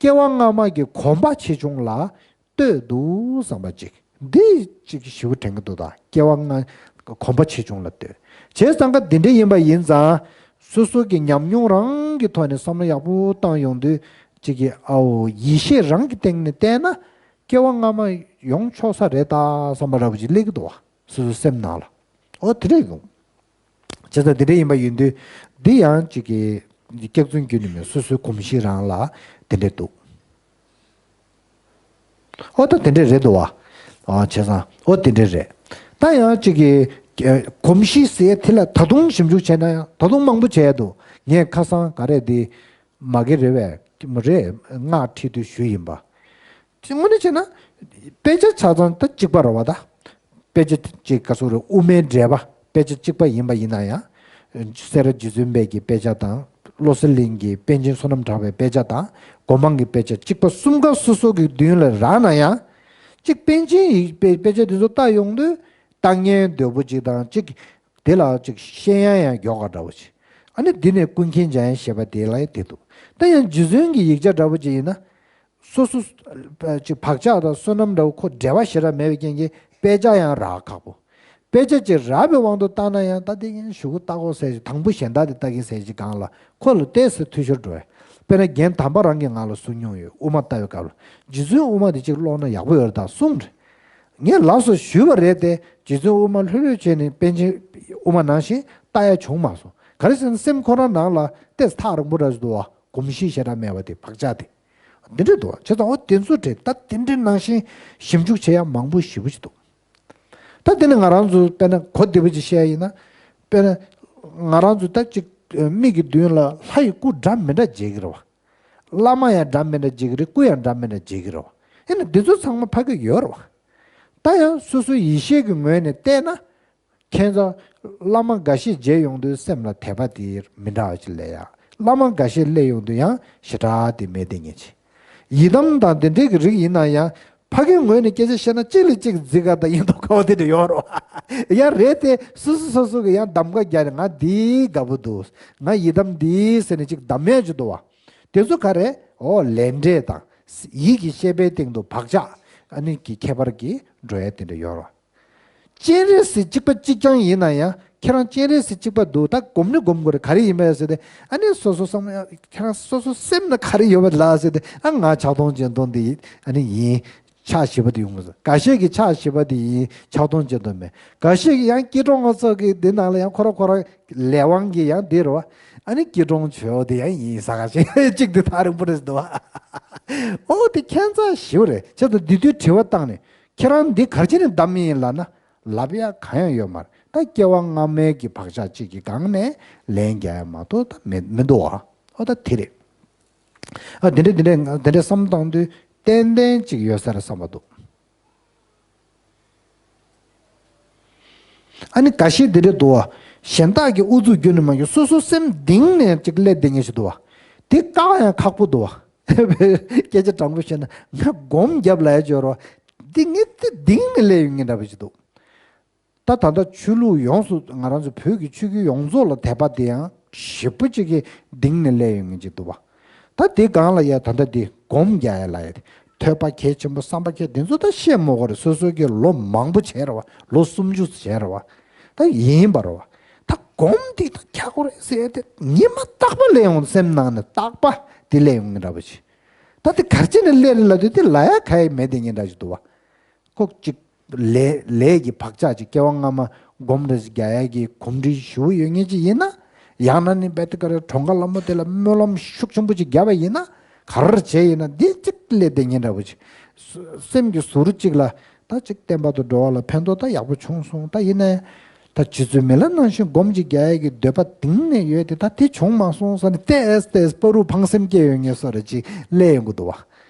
སྐྱེ་བ་སྔ་མ་གི་གོམས་པ་ཆེ་ཆུང་ལ་ལྟོས་འདུག་བསམ་པ་ཅིག་འདི་ཅིག་ཞེ་པོ་དྲན་གྱི་འདུག་ད་སྐྱེ་བ་སྔ་གོམས་པ་ཆེ་ཆུང་ལ་ལྟོས། བྱས་ཙང་ཀ་འདི་འདྲ་ཡིན་པ་ཡིན་ཙང་། སོ་སོ་གི་ཉམས་མྱོང་རང་གི་ཐོག་ནས་བསམ་བློ་ཡག་པོ་བཏང་ཡོང་དུས་ཅིག་གི་ཨའོ་ཡིད་ཤེས་རང་གི་སྟེང་ནས་བལྟས་ན་སྐྱེ་བ་སྔ་མ་ཡོང་ཆོག་ས་རེད་ད་བསམ་པ་འདྲ་པོ་ཅིག་སླེབས་ཀྱི་འདུག་བ། སོ་སོའི་སེམས་ནང་ལ། ཨོ་དེ་འདྲ་ཡིན། བྱས་ཙང་དེ་འདྲ་ཡིན་པ་ཡིན་དུས་འདི་ཡང་གཅིག་གི་སྐྱག་རྫུན་རྒྱུད་ནས་མིན་སོ་སོའི་གོམས་གཤིས་རང་ལ་དེ་འདྲ་འདུག་ཨོ་ད་དེ་འདྲ་རེད་འདུག་བ། ཨ་བྱས་ཙང་ཨོ་དེ་འདྲ་རེད། ད་ཡང་གཅིག་གི་གོམས་གཤིས་ཟེར་དེ་ལ་ད་དུང་ཞིབ་འཇུག་བྱས་ན་ཡང་ད་དུང་མང་པོ་བྱས་འདུག་ངས་ཁ་སང་ག་རེ་འདི་མ་གི་རེད་བས་མ་རེད་སྔགས་ཁྲིད་དུས་ཞུས་ཡིན་པ། དངོས་གནས་བྱས་ན། དཔེ་ཆ་ཆ་ཚང་ད་གཅིག་པ་རེད་བ་ད། དཔེ་ཆ་གཅིག་ག་ཚོད་རེད་དབུ་མའི་འགྲེལ་པ་དཔེ་ཆ་གཅིག་པ་ཡིན་པ་ཡིན་ན་ཡང་། སེ་ར་རྗེ་བཙུན་པའི་གི་དཔེ་ཆ་དང་བློ་གསལ་གླིང་གི་པཎ་ཆེན་བསོད་ནམས་གྲགས་པའི་དཔེ་ཆ་དང་སྒོ་མང་གི་དཔེ་ཆ་གཅིག་པ་གསུམ་ཀ་སོ་སོ་གི་མདུན་ལ་རག་ན་ཡང་། གཅིག་པཎ་ཆེན་ཡིག་དཔེ་དཔེ་ཆ་དེ་ཚོ་ལྟ་ཡོང་དུས་ལྟ་ཉན་འདོད་པོ་གཅིག་དང་གཅིག་དེ་ལ་གཅིག་ཤེས་ཡ་ཡང་མགྱོགས་པ་འདྲ་བོ་ཅིག་ཨ་ནི་འདི་ནས་ཀུན་མཁྱེན་འཇམ་དབྱངས་བཞད་པ་དེ་ལ་ཡང་དེ་འདུག་ད་ཡང་རྗེ་བཙུན་གྱི་ཡིག་ཆ་འདྲ་བོ་ཅིག་ཡིན་ན། སོ་སོ་ཅིག་བག་ཆགས་དང་བསོད་ནམས་འདྲ་བོ་ཁོ་འབྲེལ་བ་ཞེ་དྲག་མེད་པའི་རྐྱེན་གྱིས་དཔེ་ཆ་ཡང་རག་ཁག་པོ། དཔེ་ཆ་ཅིག་རག་པའི་དབང་དུ་བཏང་ན་ཡང་ད་དེ་ཡང་ཞུ་གུ་ལྟ་གོ་ཟེར་ཞིག་དང་པོ་གཞན་དག་དེ་ལྟ་གིན་ཟེར་ཞིག་སྒང་ལ་ཁོ་ལ་ཏོག་ཙམ་འཐུས་ཤོར་འགྲོ་བས། དཔེར་ན་རྒན་དམ་པ་རང་གིས་ང་ལ་གསུང་མྱོང་ཡོད། དབུ་མ་ལྟ་བའི་སྐབས་ལ་རྗེ་བཙུན་དབུ་མ་དེ་ཅིག་ཀློག་ན་ཡག་པོ་ཡོད་རེད་ད་གསུངས་རེད། ངས་ལགས་སོ་ཞུས་པ་རེད་དེ་རྗེ་བཙུན་དབུ་མ་ལྷོད་ལྷོད་བྱས་ནས་པཎ་ཆེན་དབུ་མ་ནང་བཞིན་ལྟ་ཡ་བྱུང་མ་སོང་། ག་རེ་ཟེར་ན་སེམས་ཁོ་རང་ནང་ལ་ཏོག་ཙམ་ཐག་རིང་པོ་འདྲ་ཞིག་འདུག་བ། གོམས་གཤིས་ཞེ་དྲག་མེད་པ་དེ་བག་ཆགས་དེ། འདི་འདྲ་འདུག་བ། བྱས་ཙང་འོ་དེ་ཚོ་དྲན་ད་དེ་འདྲའི་ནང་བཞིན་ཞིབ་འཇུག་བྱེད་ཡ་མང་པོ་ཞེ་པོ་ཅིག་འདུག་ད་དེ་ནི་ང་རང་ཚོ་དཔེར་ན་གོ་བདེ་པོ་ཅིག་བཤད་ཡ་ཡིན་ན། དཔེར་ན་ང་རང་ཚོ་ད་ཅིག་མིག་གི་མདུན་ལ་ལྷ་ཡི་སྐུ་འདྲ་མི་འདྲ་མཇལ་གི་རེད་བ། བླ་མ་ཡང་འདྲ་མི་འདྲ་མཇལ་གི་རེད། སྐུ་ཡང་འདྲ་མི་འདྲ་མཇལ་གི་རེད་བ། ཡིན་ན་འདི་ཚོ་ཚང་མ་ཕ་གི་ཡོད་རེད་བ། ད་ཡང་སོ་སོའི་ཡེ་ཤེས་ཀྱི་ངོས་ནས་བལྟས་ན། ཁྱེད་ཚོ་བླ་མ་འགའ་ཤས་མཇལ་ཡོང་དུས་སེམས་ལ་དད་པ་དེ་མི་འདྲ་བ་ཅིག་སླེབས་ཡ། བླ་མ་འགའ་ཤས་སླེབས་ཡོང་དུས་ཡང་ཞེ་དྲག་དེ་མེད་དེ་ངེས་ཆེ། ཡི་དམ་དང་དེ་འདྲའི་གི་རིགས་ཡིན་ན་ཡང་ཕ་གིའི་ངོས་ནས་སྐད་ཆ་བཤད་ན་གཅིག་ལས་གཅིག་འཛི་ག་དང་ཡིན་མདོག་ཁ་བ་དེ་འདྲ་ཡོད་རེད་བ། ཡང་རེད་དེ་སོ་སོ་སོ་སོ་གི་ཡང་གདམ་ག་རྒྱག་ནས་ང་འདི་དགའ་པོ་འདུག་ང་ཡི་དམ་འདི་ཟེར་ནས་གཅིག་གདམ་ཡས་ཅིག་འདུག་བ། དེ་ཚོ་ག་རེ། འོ་ལས་འབྲས་དང་། ཡིད་ཀྱི་ཤེས་པའི་སྟེང་དུ་བག་ཆགས་ཨ་ནི་གི་ཁྱད་པར་གྱིས་འགྲོ་ཡ་དེ་འདྲ་ཡོད་རེད། སྤྱན་རས་གཟིགས་གཅིག་པ་གཅིག་རྐྱང་ཡིན་ན་ཡང་ཁྱེད་རང་སྤྱན་རས་གཟིགས་གཅིག་པ་འདུག་ད་སྒོམ་ནི་སྒོམ་དགོས་རེད། ག་རེ་ཡིན་པས་ཟེར་ཏེ་ཨ་ནི་སོ་སོ་བསམ་ཡ་ཁྱེད་རང་སོ་སོ་སེམས་ན་ག་རེ་ཡོད་པ་ལ་ཟེར་ཏེ་ཨ་ང་ཕྱག་སྟོང་སྤྱན་སྟོང་འདི་ཨ་ནི་ཡིན། ཕྱག་བཞི་པ་དེ་ཡོང་གི་འདུག་འགའ་ཤས་ཀྱིས་ཕྱག་བཞི་པ་དེ་ཡིན་ཕྱག་སྟོང་སྤྱན་སྟོང་མེད། འགའ་ཤས་ཀྱིས་ཡང་སྐྱིལ་ཀྲུང་ང་ཚོ་གི་འདི་ནང་ལ་ཡང་ཁོ་ར་ཁོ་ར་ལས་དབང་གིས་ཡང་འདི་རེད་བ། ཨ་ནི་སྐྱིལ་ཀྲུང་ཆོས་འོ་དེ་ཡང་ཡིན་ས་ག་ཞིག་གཅིག་དེ་ཐག་རིང་པོ་རེད་འདུག་བ། ཨོ་དེ་ཁྱད་མཚར་ཞེ་པོ་རེད། བྱས་ཙང་འདི་དུས་དྲི་བ་བཏང་ནས་ཁྱེད་རང་འདི་ག་རེ་བྱས་ནས་བདམས་ཡིན་ལབ་ན་ལབ་ཡ་གང་ཡང་ཡོད་མ་རེད། ད་སྐྱེ་བ་སྔ་མའི་གི་བག་ཆགས་གཅིག་གི་སྒང་ནས་ལན་རྒྱག་ཡ་མ་གཏོགས་ད་མི་མི་འདུག་བ། ཨོ་ད་དེ་རེད། ཨ་དེ་འདྲ་དེ་འདྲ་དེ་འདྲ་བསམ་བཏང་དུས་ཏན་ཏན་ཅིག་ཡོད་ས་རེད་བསམ་པ་འདུག་ཨ་ནི་འགའ་ཤས་དེ་འདྲ་འདུག་བ། གཞན་དག་གིས་ཨུ་ཚུགས་རྒྱུ་ནི་མ་རྒྱུ་སོ་སོ་སེམས་གཏིང་ནས་ཅིག་སླེབས་བསྡད་མཁན་ཞིག་འདུག་བ། དེ་བཀག་ཡང་ཁག་པོ་འདུག་བ། སྐད་ཆ་དྲང་པོ་བཤད་ན་ང་སྒོམ་རྒྱབ་ལ་ཡ་འབྱོར་བ། འདི་ངས་དེ་གཏིང་ནས་སླེབས་ཡོང་མཁན་འདྲ་པོ་ཞིག་འདུག་ད་ད་ལྟ་ཆོས་ལུགས་ཡོངས་སུ་ང་རང་ཚོ་བོད་ཀྱི་ཆོས་བརྒྱུད་ཡོངས་རྫོགས་ལ་དད་པ་དེ་ཡང་ཞེ་པོ་ཅིག་གི་གཏིང་ནས་སླེབས་ཡོང་མཁན་ཅིག་འདུག་བ། ད་དེ་སྒང་ལ་ཡ་ད་ལྟ་དེ་སྒོམ་རྒྱག་ཡ་ལ་ཡ་དེ་ཐོས་པ་གལ་ཆེན་པོ་བསམ་པ་གལ་དེ་ཚོ་ད་བཤད་མོ་གོ་རེད། སོ་སོ་གི་ལོ་མང་པོ་བྱས་རེད་བ། ལོ་སུམ་ཅུ་བྱས་རེད་བ། ད་ཡིན་པ་རེད་བ། ད་སྒོམ་དེ་ད་ཁྱག་པོ་རེད་ཟེར་ཏེ་ཉི་མ་རྟག་པ་སླེབས་ཡོང་སེམས་ནང་ནས་རྟག་པ་དེ་སླེབས་ཡོང་གི་འདྲ་པོ་ཅིག་ད་དེ་ག་རེ་བྱས་ནས་སླེབས་རེད་ལབ་དུས་དེ་ལབ་ཡ་ག་ཡི་མེད་དེ་ངན་འདྲ་ཅིག་འདུག་བ། ཁོ་གཅིག་ལས་ལས་ཀྱི་བག་ཆགས་ཅིག་སྐྱེ་བ་སྔ་མ་སྒོམ་རེ་ཞིག་རྒྱག་ཡ་གི་གོམས་འདྲིས་ཞུ་ཡོད་ངེས་ཅིག་ཡིན་ན། ཡང་ན་ནི་བེ་ཏི་ཀ་རེ་གྲོང་ཁ་ལ་མོ་དེ་ལ་སྨོན་ལམ་ཤུགས་ཆེན་པོ་ཅིག་བརྒྱབ་པ་ཡིན་ན། ག་རེ་བྱས་ཡིན་ན་འདི་གཅིག་སླེབས་བསྡད་ངེས་འདྲ་པོ་ཅིག་སེམས་ཀྱི་ཟུར་གཅིག་ལ་ད་ཅིག་བསྟན་པ་དང་འགྲོ་བ་ལ་ཕན་ཐོགས་ད་ཡག་པོ་བྱུང་སོང་། ད་ཡིན་ན་ད་རྗེ་བཙུན་མི་ལ་ནང་བཞིན་སྒོམ་ཅིག་རྒྱག་ཡ་གི་འདོད་པ་གཏིང་ནས་ཡོད་དེ་ད་དེ་བྱུང་མ་སོང་ཟེར་ནས་ཏེས་ཏེས་བར་དུ་ཕངས་སེམས་སྐྱེ་ཡོད་ངེས་སོ་རེ་ཅིག་སླེབས་ཡོང་གི་འདུག་བ།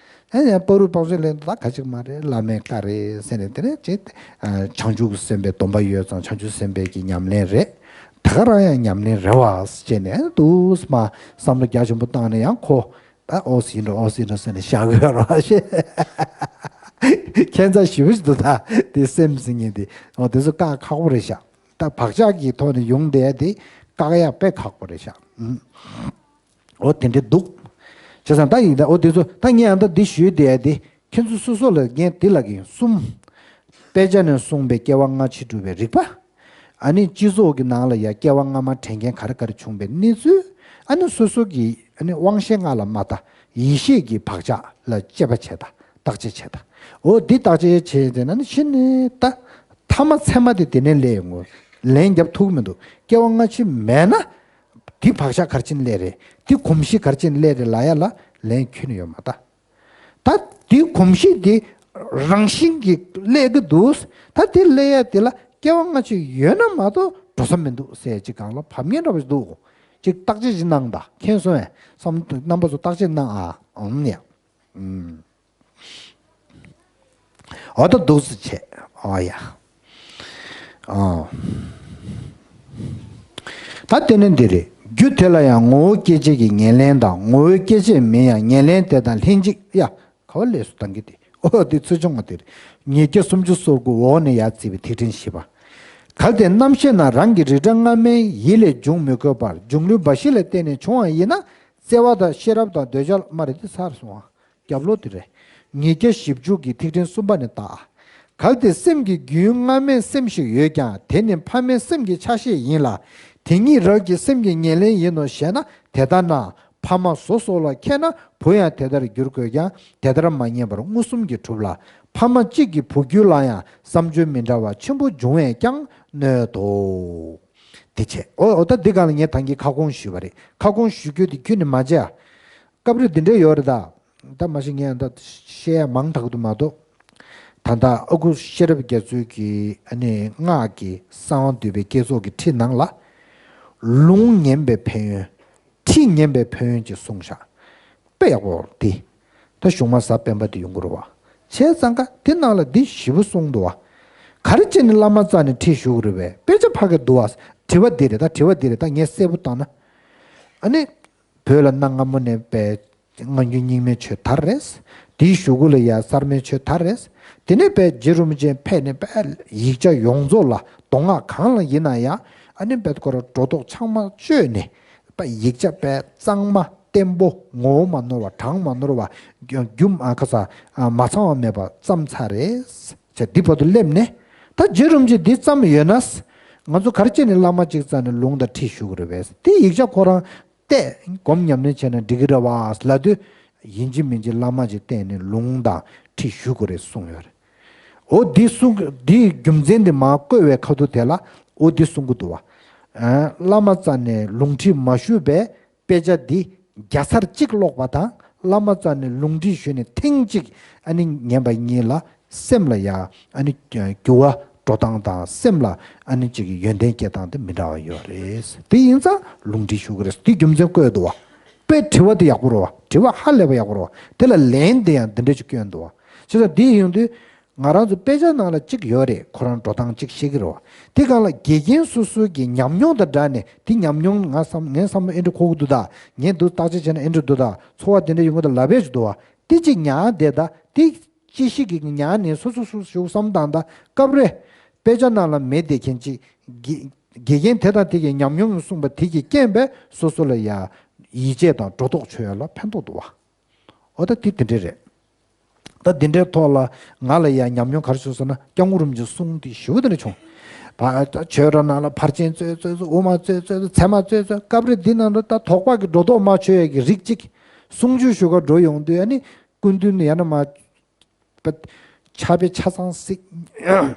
ཨ་ནི་བར་དུ་བང་ཆེན་ལེན་ད་ག་ཅིག་མ་རེད། བླ་མའི་བཀའ་རེད་ཟེར་ནས་དེ་ནས་ཅིག་བྱང་ཆུབ་སེམས་དཔའི་སྡོམ་པ་ཡོད་ཙང་བྱང་ཆུབ་སེམས་དཔའི་གི་ཉམས་ལེན་རེད། ད་ག་རང་ཡང་ཉམས་ལེན་རེད་བ་ཟེར་ནས་འདུག་སེ་མ་བསམ་བློ་རྒྱ་ཆེན་པོ་བཏང་ནས་ཡང་ཁོ་ད་ཨོ་ཟིན་འགྲོ་ཨོ་ཟིན་འགྲོ་ཟེར་ནས་བཞག་གི་ཡོད་རེད་བ་ཤེས། ཁྱད་མཚར་ཞེ་པོ་ཞིག་འདུག་ད་དེ་སེམས་ཟིན་ངེས་དེ་ཨོ་དེ་ཚོ་བཀག་ཁག་པོ་རེད་ཤག་ད་བག་ཆགས་ཀྱི་ཐོག་ནས་ཡོང་བསྡད་དེ་བཀག་ཡག་དཔེ་ཁག་པོ་རེད་ཤག་འོ་དེ་འདྲ་འདུག་བྱས་ཙང་ད་ཡིན་ད་འོ་དེ་ཚོ་ད་ངས་ཨ་ད་འདི་ཞུས་བསྡད་དེ་ཁྱེད་ཚོ་སོ་སོ་ལ་ངས་འདི་ལབ་ཀྱི་ཡིན། གསུམ། དཔེ་ཆ་ནས་གསུངས་པའི་སྐྱེ་བ་སྔ་ཕྱི་སྒྲུབ་པའི་རིགས་པ། ཨ་ནི་སྤྱི་ཚོགས་ཀྱི་ནང་ལ་ཡ་སྐྱེ་བ་སྔ་མ་དྲན་མཁན་ག་རེ་ག་རེ་བྱུང་པའི་གནས་ཚུལ། ཨ་ནི་སོ་སོ་གི་ཨ་ནི་དབང་ཤེས་ལྔ་ལ་མ་ལྟ་ཡིད་ཤེས་ཀྱི་བག་ཆགས་ལ་དཔྱད་པ་བྱེད་ད་བརྟག་དཔྱད་བྱེད་ད། འོ་འདི་བརྟག་དཔྱད་བྱེད་དེ་ན་ནི་ཕྱི་ནས་ད་ཐ་མ་ཚད་མ་དེ་དེ་ནས་སླེབས་ཡོང་ངོ་། ལན་རྒྱབ་ཐུབ་མི་འདུག་སྐྱེ་བ་སྔ་ཕྱི་མེད་ན། འདི་བག་ཆགས་ག་རེ་བྱས་ནས་སླེབས་རེད། འདི་གོམས་གཤིས་ག་རེ་བྱས་ནས་སླེབས་རེད་ལབ་ཡ་ལ་ལན་ཁྱོན་ནས་ཡོད་མ་ད། ད་འདི་གོམས་གཤིས་འདི་རང་བཞིན་གྱིས་སླེབས་ཀྱི་འདུག་ད་དེ་སླེབས་ཡ་དེ་ལ་སྐྱེ་བ་སྔ་ཕྱི་ཡོད་ན་མ་གཏོགས་འགྲོ་ས་མི་འདུག་ཟེར་ཅིག་གང་ལ་བབ་ངེས་འདྲ་བ་ཞིག་འདུག་ཅིག་བརྟག་དཔྱད་ཅིག་གནང་ད་མཁྱེན་སོང་ངས་བསམ། རྣམ་པ་ཚོ་བརྟག་དཔྱད་གནང་ཨ། ཨང་ཡ། ཨུམ། འོ་ད་འདུག་སེ་བྱས། ཨོ་ཡ། ཨོ། ད་དེ་ནི་འདི་རེད། རྒྱུ་དེ་ལ་ཡང་ངོ་བོ་སྐྱེ་མཆེད་ཀྱི་ངེས་ལེན་དང་ངོ་བོའི་སྐྱེ་མཆེད་མིན་ཡང་ངེས་ལེན་དེ་དང་ལྷན་ཅིག་ཡ། ག་བ་ལས་སུ་བཏང་གི་དེ་ ཨོ་དེ་ཚོ་བྱུང་བ་དེ་རེད། ཉིས་བརྒྱ་སུམ་ཅུ་སོ་དགུ་འོག་ནས་ཡར་བརྩིས་པའི་ཐིག་ཕྲེང་བཞི་པ། གལ་ཏེ་རྣམ་ཤེས་རྣམས་རང་གི་རིགས་འདྲ་སྔ་མའི་ཡིད་ལས་འབྱུང་མི་དགོས་པར་འབྱུང་ལུས་འབའ་ཞིག་ལ་བརྟེན་ནས་བྱུང་བ་ཡིན་ན། བརྩེ་བ་དང་ཤེས་རབ་དང་འདོད་ཆགས་མ་རེད་དེ་ཚར་སོང་ཨ། རྒྱབ་ལོག་དེ་རེད། ཉིས་བརྒྱ་བཞི་བཅུ་གི་ཐིག་ཕྲེང་གསུམ་པ་ནས་བལྟ། གལ་ཏེ་སེམས་ཀྱི་རྒྱུན་སྔ་མའི་སེམས་ཤིག་ཡོད་ཀྱང་དེ་ནི་ཕ་མའི་སེམས་ཀྱི་ཆ་ཤས་ཡིན་ལ། དེ་ཉིད་རང་གི་སེམས་ཀྱི་ཉེར་ལེན་ཡིན་ནོ་ཞེ་ན། དེ་ལྟ་ན། ཕ་མ་བཟོ་སོགས་ལ་མཁས་ན་བུ་ཡང་དེ་ལྟར་འགྱུར་དགོས་ཀྱང་དེ་ལྟར་མ་ངེས་པར་མངོན་སུམ་གྱིས་གྲུབ་ལ། ཕ་མ་གཅིག་གི་བུ་རྒྱུད་ལ་ཡང་བསམ་སྦྱོར་མི་འདྲ་བ་ཆེན་པོ་འབྱུང་བས་ཀྱང་གནོད་དོ། དེ་བྱས། འོ་འོ་ད་འདི་སྒང་ལ་ངས་ད་གིན་ཁ་སྐོང་ཞུས་པ་རེད། ཁ་སྐོང་ཞུ་རྒྱུ་དེ་ཁྱོན་ནས་མ་བྱས་ཨ། སྐབས་རེ་འདི་འདྲ་ཡོད་རེད་ད། ད་མ་གཞི་ངས་ད་བཤད་ཡ་མང་དྲགས་འདུག་མ་གཏོགས། ད་ལྟ་ཨ་ཁུ་ཤེས་རབ་རྒྱ་མཚོའི་གི་ཨ་ནི་སྔགས་ཀྱི་གསང་བ་འདུས་པའི་བསྐྱེད་རྫོགས་ཀྱི་ཁྲིད་ནང་ལ། ལུང་ཉན་པའི་ཕན་ཡོན། ཁྲིད་ཉན་པའི་ཕན་ཡོན་གྱི་གསུངས་བཞག་དཔེ་ཡག་པོ་འདི། ད་གཞུང་མ་ཟབ་སྤེན་པ་འདི་ཡོང་གི་རེད་བ། བྱས་ཙང་ཀ་འདི་ནང་ལ་འདི་ཞིབ་པོ་གསུངས་འདུག་བ། ག་རེ་བྱས་ནས་བླ་མ་རྩ་ནས་ཁྲིད་ཞུ་གི་རེད་བས་དཔེ་ཆ་ཕ་གི་འདུག་བ། དྲི་བ་འདི་རེད་ད། དྲི་བ་འདི་རེད་ད། ངས་གསལ་པོ་བཏང་ན། ཨ་ནི། བོད་ལ་གནའ་སྔ་མོ་ནས་པའི་སྔ་འགྱུར་རྙིང་མའི་ཆོས་དར་རེད། དེའི་གཞུག་གུ་ལ་ཡ་གསར་མའི་ཆོས་དར་རེད། དེ་ནས་པའི་རྗེ་རིན་པོ་ཆེ་ཕེབས་ནས་པའི་ཡིག་ཆ་ཡོངས་རྫོགས་ལ་མདོ་སྔགས་གང་ལ་ཡིན་ན་ཡང་ཨ་ནི་པའི་ཁོ་ར་སྒྲོ་འདོགས་ཆགས་མ་གཅོད་ནས་པའི་ཡིག་ཆ་པའི་གཙང་མ་བརྟན་པོ་ངོ་བོ་མ་ནོར་བ་གྲངས་མ་ནོར་བ་རྒྱུ་མ་ཁ་ས་མ་ཚང་བ་མེད་པ་བརྩམས་ཚར་རེད། ཅེས་འདི་བར་དུ་སླེབས་ནས། ད་རྗེ་རིན་པོ་ཆེ་འདི་བརྩམས་ཡོད་ན། ང་ཚོ་ག་རེ་བྱས་ནས་བླ་མ་གཅིག་རྩ་ནས་ལུང་དང་ཁྲིད་ཞུ་གི་རེད་པས། དེ་ཡིག་ཆ་ཁོ་རང་བལྟས་སྒོམ་ཉམས་ལེན་བྱས་ན་འགྲིག་གི་རེད་བ་ལབ་དུས། ཡིན་གཅིག་མིན་གཅིག་བླ་མ་གཅིག་བསྟེན་ནས་ལུང་དང་ཁྲིད་ཞུ་དགོས་རེད་གསུངས་ཡོད་རེད། འོ་འདི་གསུང་འདིའི་རྒྱུ་མཚན་འདི་མར་བཀོད་པའི་ཁ་ཐུག་དེ་ལ་འོ་འདི་གསུང་གི་འདུག་བ། བླ་མ་རྩ་ནས་ལུང་ཁྲིད་མ་ཞུས་པས། དཔེ་ཆ་འདི་བརྒྱ་ཚར་གཅིག་ཀློག་པ་དང་བླ་མ་རྩ་ནས་ལུང་ཁྲིད་ཞུས་ནས་ཐེངས་གཅིག་ཨ་ནི་ཉན་པ་གཉིས་ལ་སེམས་ལ་ཡ་ཨ་ནི་འགྱུར་བ་འགྲོ་སྟངས་དང་སེམས་ལ་ཨ་ནི་གཅིག་གི་ཡོན་ཏན་སྐྱེ་སྟངས་དེ་མི་འདྲ་བ་ཡོད་རེད། དེ་ཡིན་ཙང་ལུང་ཁྲིད་ཞུ་གི་རེད། དེ་རྒྱུ་མཚན་བཀོད་འདུག་བ། དཔེ་དྲི་བ་དེ་ཡག་པོ་རེད་བ། དྲི་བ་ཧ་ལས་པ་ཡག་པོ་རེད་བ། དེ་ལ་ལན་དེ་ཡང་འདི་འདྲ་ཅིག་བསྐྱོན་འདུག་བ། བྱས་ཙང་འདི་ཡིན་དུས། ང་རང་ཚོ་དཔེ་ཆ་ནང་ལ་གཅིག་ཡོད་རེད། ཁོ་རང་འགྲོ་སྟངས་གཅིག་ཤེས་ཀྱི་རེད་བ། དེ་སྒང་ལ་དགེ་རྒན་སོ་སོའི་གི་ཉམས་མྱོང་དང་སྦྲགས་ནས་དེ་ཉམས་མྱོང་ང་བསམ་ངའི་བསམ་བློ་ཨེ་འདྲ་འཁོར་གི་འདུག་ད། ངས་འདུག་བརྟག་དཔྱད་བྱས་ན་ཨེ་འདྲ་འདུག་ད། ཚོར་བ་དེ་འདྲ་ཡོང་གི་འདུག་ལབ་པས་ཅིག་འདུག་བ། དེ་གཅིག་ཉར་བསྡད་ད། དེ་ཅི་ཞིག་གི་ཉར་ནས་སོ་སོ་སོ་སོ་བསམ་བཏང་ད་སྐབས་རེ། དཔེ་ཆ་ནང་ལ་མེད་བསྡད་མཁན་ཅིག་དགེ་དགེ་རྒན་དེ་དང་དེ་གི་ཉམས་མྱོང་གསུངས་པ་དེ་གི་རྐྱེན་པས་སོ་སོ་ལ་ཡ་ཡིད་ཆེས་དང་སྒྲོ་འདོགས་ཆོད་ཡ་ལ་ཕན་ཐོགས་འདུག་བ། འོ་ད་དེ་དེ་འདྲ་རེད། ད་དེ་འདྲའི་ཐོག་ལ་ང་ལ་ཡང་ཉམས་མྱོང་ག་རེ་བྱུང་ཟེར་ན་སྐྱབས་མགོན་རིན་པོ་ཆེའི་གསུང་དེ་ཞེ་པོ་དེ་འདྲ་བྱུང་། བ་ད་ཆོས་ར་ནང་ལ་ཕར་ཕྱིན་རྩོད་རྩོད་རྩོད། དབུ་མ་རྩོད་རྩོད་རྩོད། ཚད་མ་རྩོད་རྩོད། སྐབས་རེ་འདི་ནང་དུ་ད་དོགས་པ་གི་སྒྲོ་འདོགས་མ་ཆོད་ཡས་ཀྱི་རིགས་གཅིག་གསུང་ཆོས་ཞུ་ག་འགྲོ་ཡོང་དུས་ཨ་ནི་སྐུ་མདུན་ནས་ཡང་ན་མ་པ་ཕྱག་དཔེ་ཆ་ཚང་གཟིགས།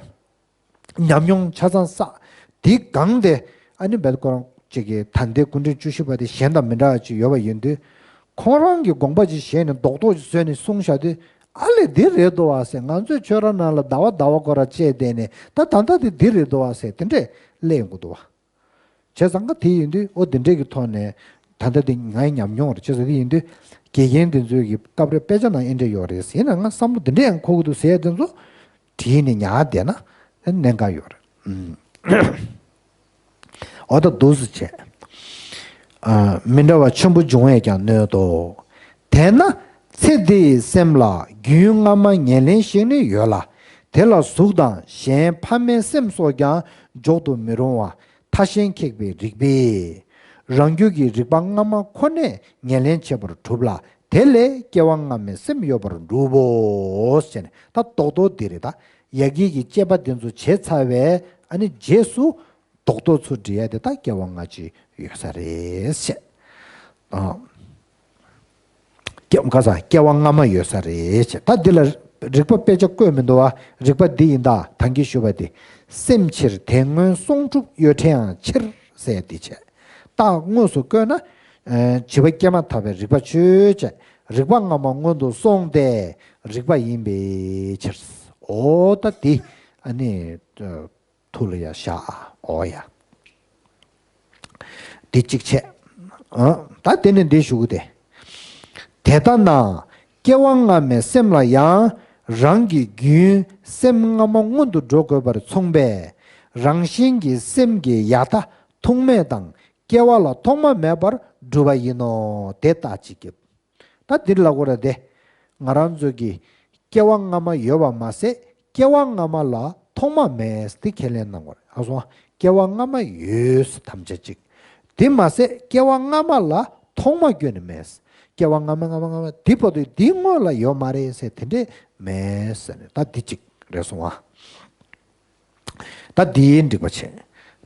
ཉམས་མྱོང་ཆ་ཚང་བསགས། དེའི་སྒང་དེ་ཨ་ནི་བེད་ཁོ་རང་གཅིག་གི་ད་ལྟའི་སྐུ་ཕྲེང་བཅུ་བཞི་པ་དེ་གཞན་དང་མི་འདྲ་བ་ཅིག་ཡོད་པ་ཡིན་དུས། ཁོང་རང་གི་དགོངས་པ་ཅིག་བཞེས་ནས་རྡོག་རྡོག་ཅིག་བཟོས་ནས་གསུངས་བཞག་དུས་ཨ་ལས་འདི་རེད་འདུག་བ་ཟེར། ང་ཚོས་ཆོས་ར་ནང་ལ་ཟླ་བ་ཟླ་བ་ཁོ་ར་བཅད་བསྡད་ནས་ད་ད་ལྟ་དེ་འདི་རེད་འདུག་བ་ཟེར་དེ་འདྲས་སླེབས་ཡོང་གི་འདུག་བ། བྱས་ཙང་ཀ་དེ་ཡིན་དུས་ཨོ་དེ་འདྲས་ཀྱི་ཐོག་ནས་ད་ལྟ་དེ་ངའི་ཉམས་མྱོང་རེད། བྱས་ཙང་དེ་ཡིན་དུས་དགེ་རྒན་དེ་ཚོའི་གི་སྐབས་རེ་དཔེ་ཆ་ནང་ཨེ་འདྲས་ཡོད་རེད་ཟེར་ཡིན་ན་ང་བསམ་བློ་དེ་འདྲས་ཡང་འཁོར་གི་འདུག་ཟེར་ཡ་དེ་ཚོ་བྲིས་ནས་ཉར་བསྡད་ན་གནད་འགག་ཡོད་རེད། ཨོ་ད་འདུག་སེ་བྱས། ཨ། མི་འདྲ་བ་ཆེན་པོ་འབྱུང་བས་ཀྱང་གནོད་དོ། དེས་ན་ཚེ་འདིའི་སེམས་ལ་རྒྱུན་སྔ་མ་ཉེར་ལེན་ཞིག་ནི་ཡོད་ལ། དེ་ལ་གཟུགས་དང་གཞན་ཕ་མའི་སེམས་སོགས་ཀྱང་འཇོག་ཏུ་མི་རུང་བ། ཐ་ཞན་ཁེགས་པའི་རིགས་པས། རང་རྒྱུད་ཀྱི་རིག་པ་སྔ་མ་ཁོ་ནས་ཉེར་ལེན་བྱེད་པར་གྲུབ་ལ། དེ་ལས་སྐྱེ་བ་སྔ་མའི་སེམས་ཡོད་པར་འགྲུབ་བོ། ཟེར་ནས་ད་རྡོག་རྡོག་འདི་རེད་ད། ཡ་གི་གི་དཔྱད་པ་འདི་ཚོ་བྱས་ཚར་བའི་ཨ་ནི་རྗེས་སུ། རྡོག་རྡོག་ཚུར་འདྲི་ཡ་དེ་ད་སྐྱེ་བ་སྔ་ཕྱི་ཡོད་ས་རེད་ཟེར། ཨ། སྐྱེ་ག་ས་སྐྱེ་བ་སྔ་མ་ཡོད་ས་རེད་ཟེར། ད་འདི་ལ་རིགས་པ་དཔེ་ཆ་བཀོད་མི་འདུག་བ། རིགས་པ་འདི་ཡིན་ད་ད་གིན་ཞུས་པ་དེ། སེམས་ཕྱིར་དེ་སྔོན་སོང་སྒྲུབ་གཡོ་ཁྲའང་ཕྱིར་ཟེར་འདི་བྱས། རྟགས་དངོས་སུ་བཀོད་ན། ཨ། བྱིས་པ་སྐྱེས་མ་ཐག་པའི་རིག་པ་ཆོས་ཅན། རིག་པ་སྔ་མ་སྔོན་དུ་སོང་སྟེ་རིག་པ་ཡིན་པའི་ཕྱིར། འོ་ད་འདི་ཨ་ནི། ཐུགས་ལ་ཡ་བཞག་ཨ། འོ་ཡ། འདི་གཅིག་བྱས། ཨ། ད་དེ་ནས་འདི་ཞུ་གི་དེ། དེ་ལྟ་ན་སྐྱེ་བ་སྔ་མའི་སེམས་ལ་ཡང་རང་གི་རྒྱུན་སེམས་སྔ་མ་སྔོན་དུ་འགྲོ་དགོས་པར་མཚུངས་པས། རང་བཞིན་གྱི་སེམས་ཀྱི་ཡར་ལྟ་ཐུག་མེད་དང་སྐྱེ་བ་ལ་ཐོག་མ་མེད་པར་གྲུབ་པ་ཡིན་ནོ། དེ་ལྟ་ཅི་སྐྱེ། ད་འདིར་ལབ་དགོས་ར་དེ། ང་རང་ཚོ་གི་ སྐྱེ་བ་སྔ་མ་ཡོད་པ་མ་ཟད། སྐྱེ་བ་སྔ་མ་ལ་ཐོག་མ་མེད་དེ་ཁས་ལེན་གནང་བ་རེད། ཨ་སོང་། སྐྱེ་བ་སྔ་མ་ཡོད་ཐམས་ཅད་ཅིག་དེ་མ་ཟད་སྐྱེ་བ་སྔ་མ་ལ་ཐོག་མ་ཁྱོན་ནས་མེད། སྐྱེ་བ་སྔ་མ་སྔ་མ་སྔ་མ་དེ་བར་དུ་དེའི་སྔོན་ལ་ཡོད་མ་རེད་ཟེར་དེ་འདྲས་མེད་ཟེར་ནས་ད་འདི་གཅིག་རེད་སོང་ཨ། ད་འདིའི་འགྲིག་པ་བྱས།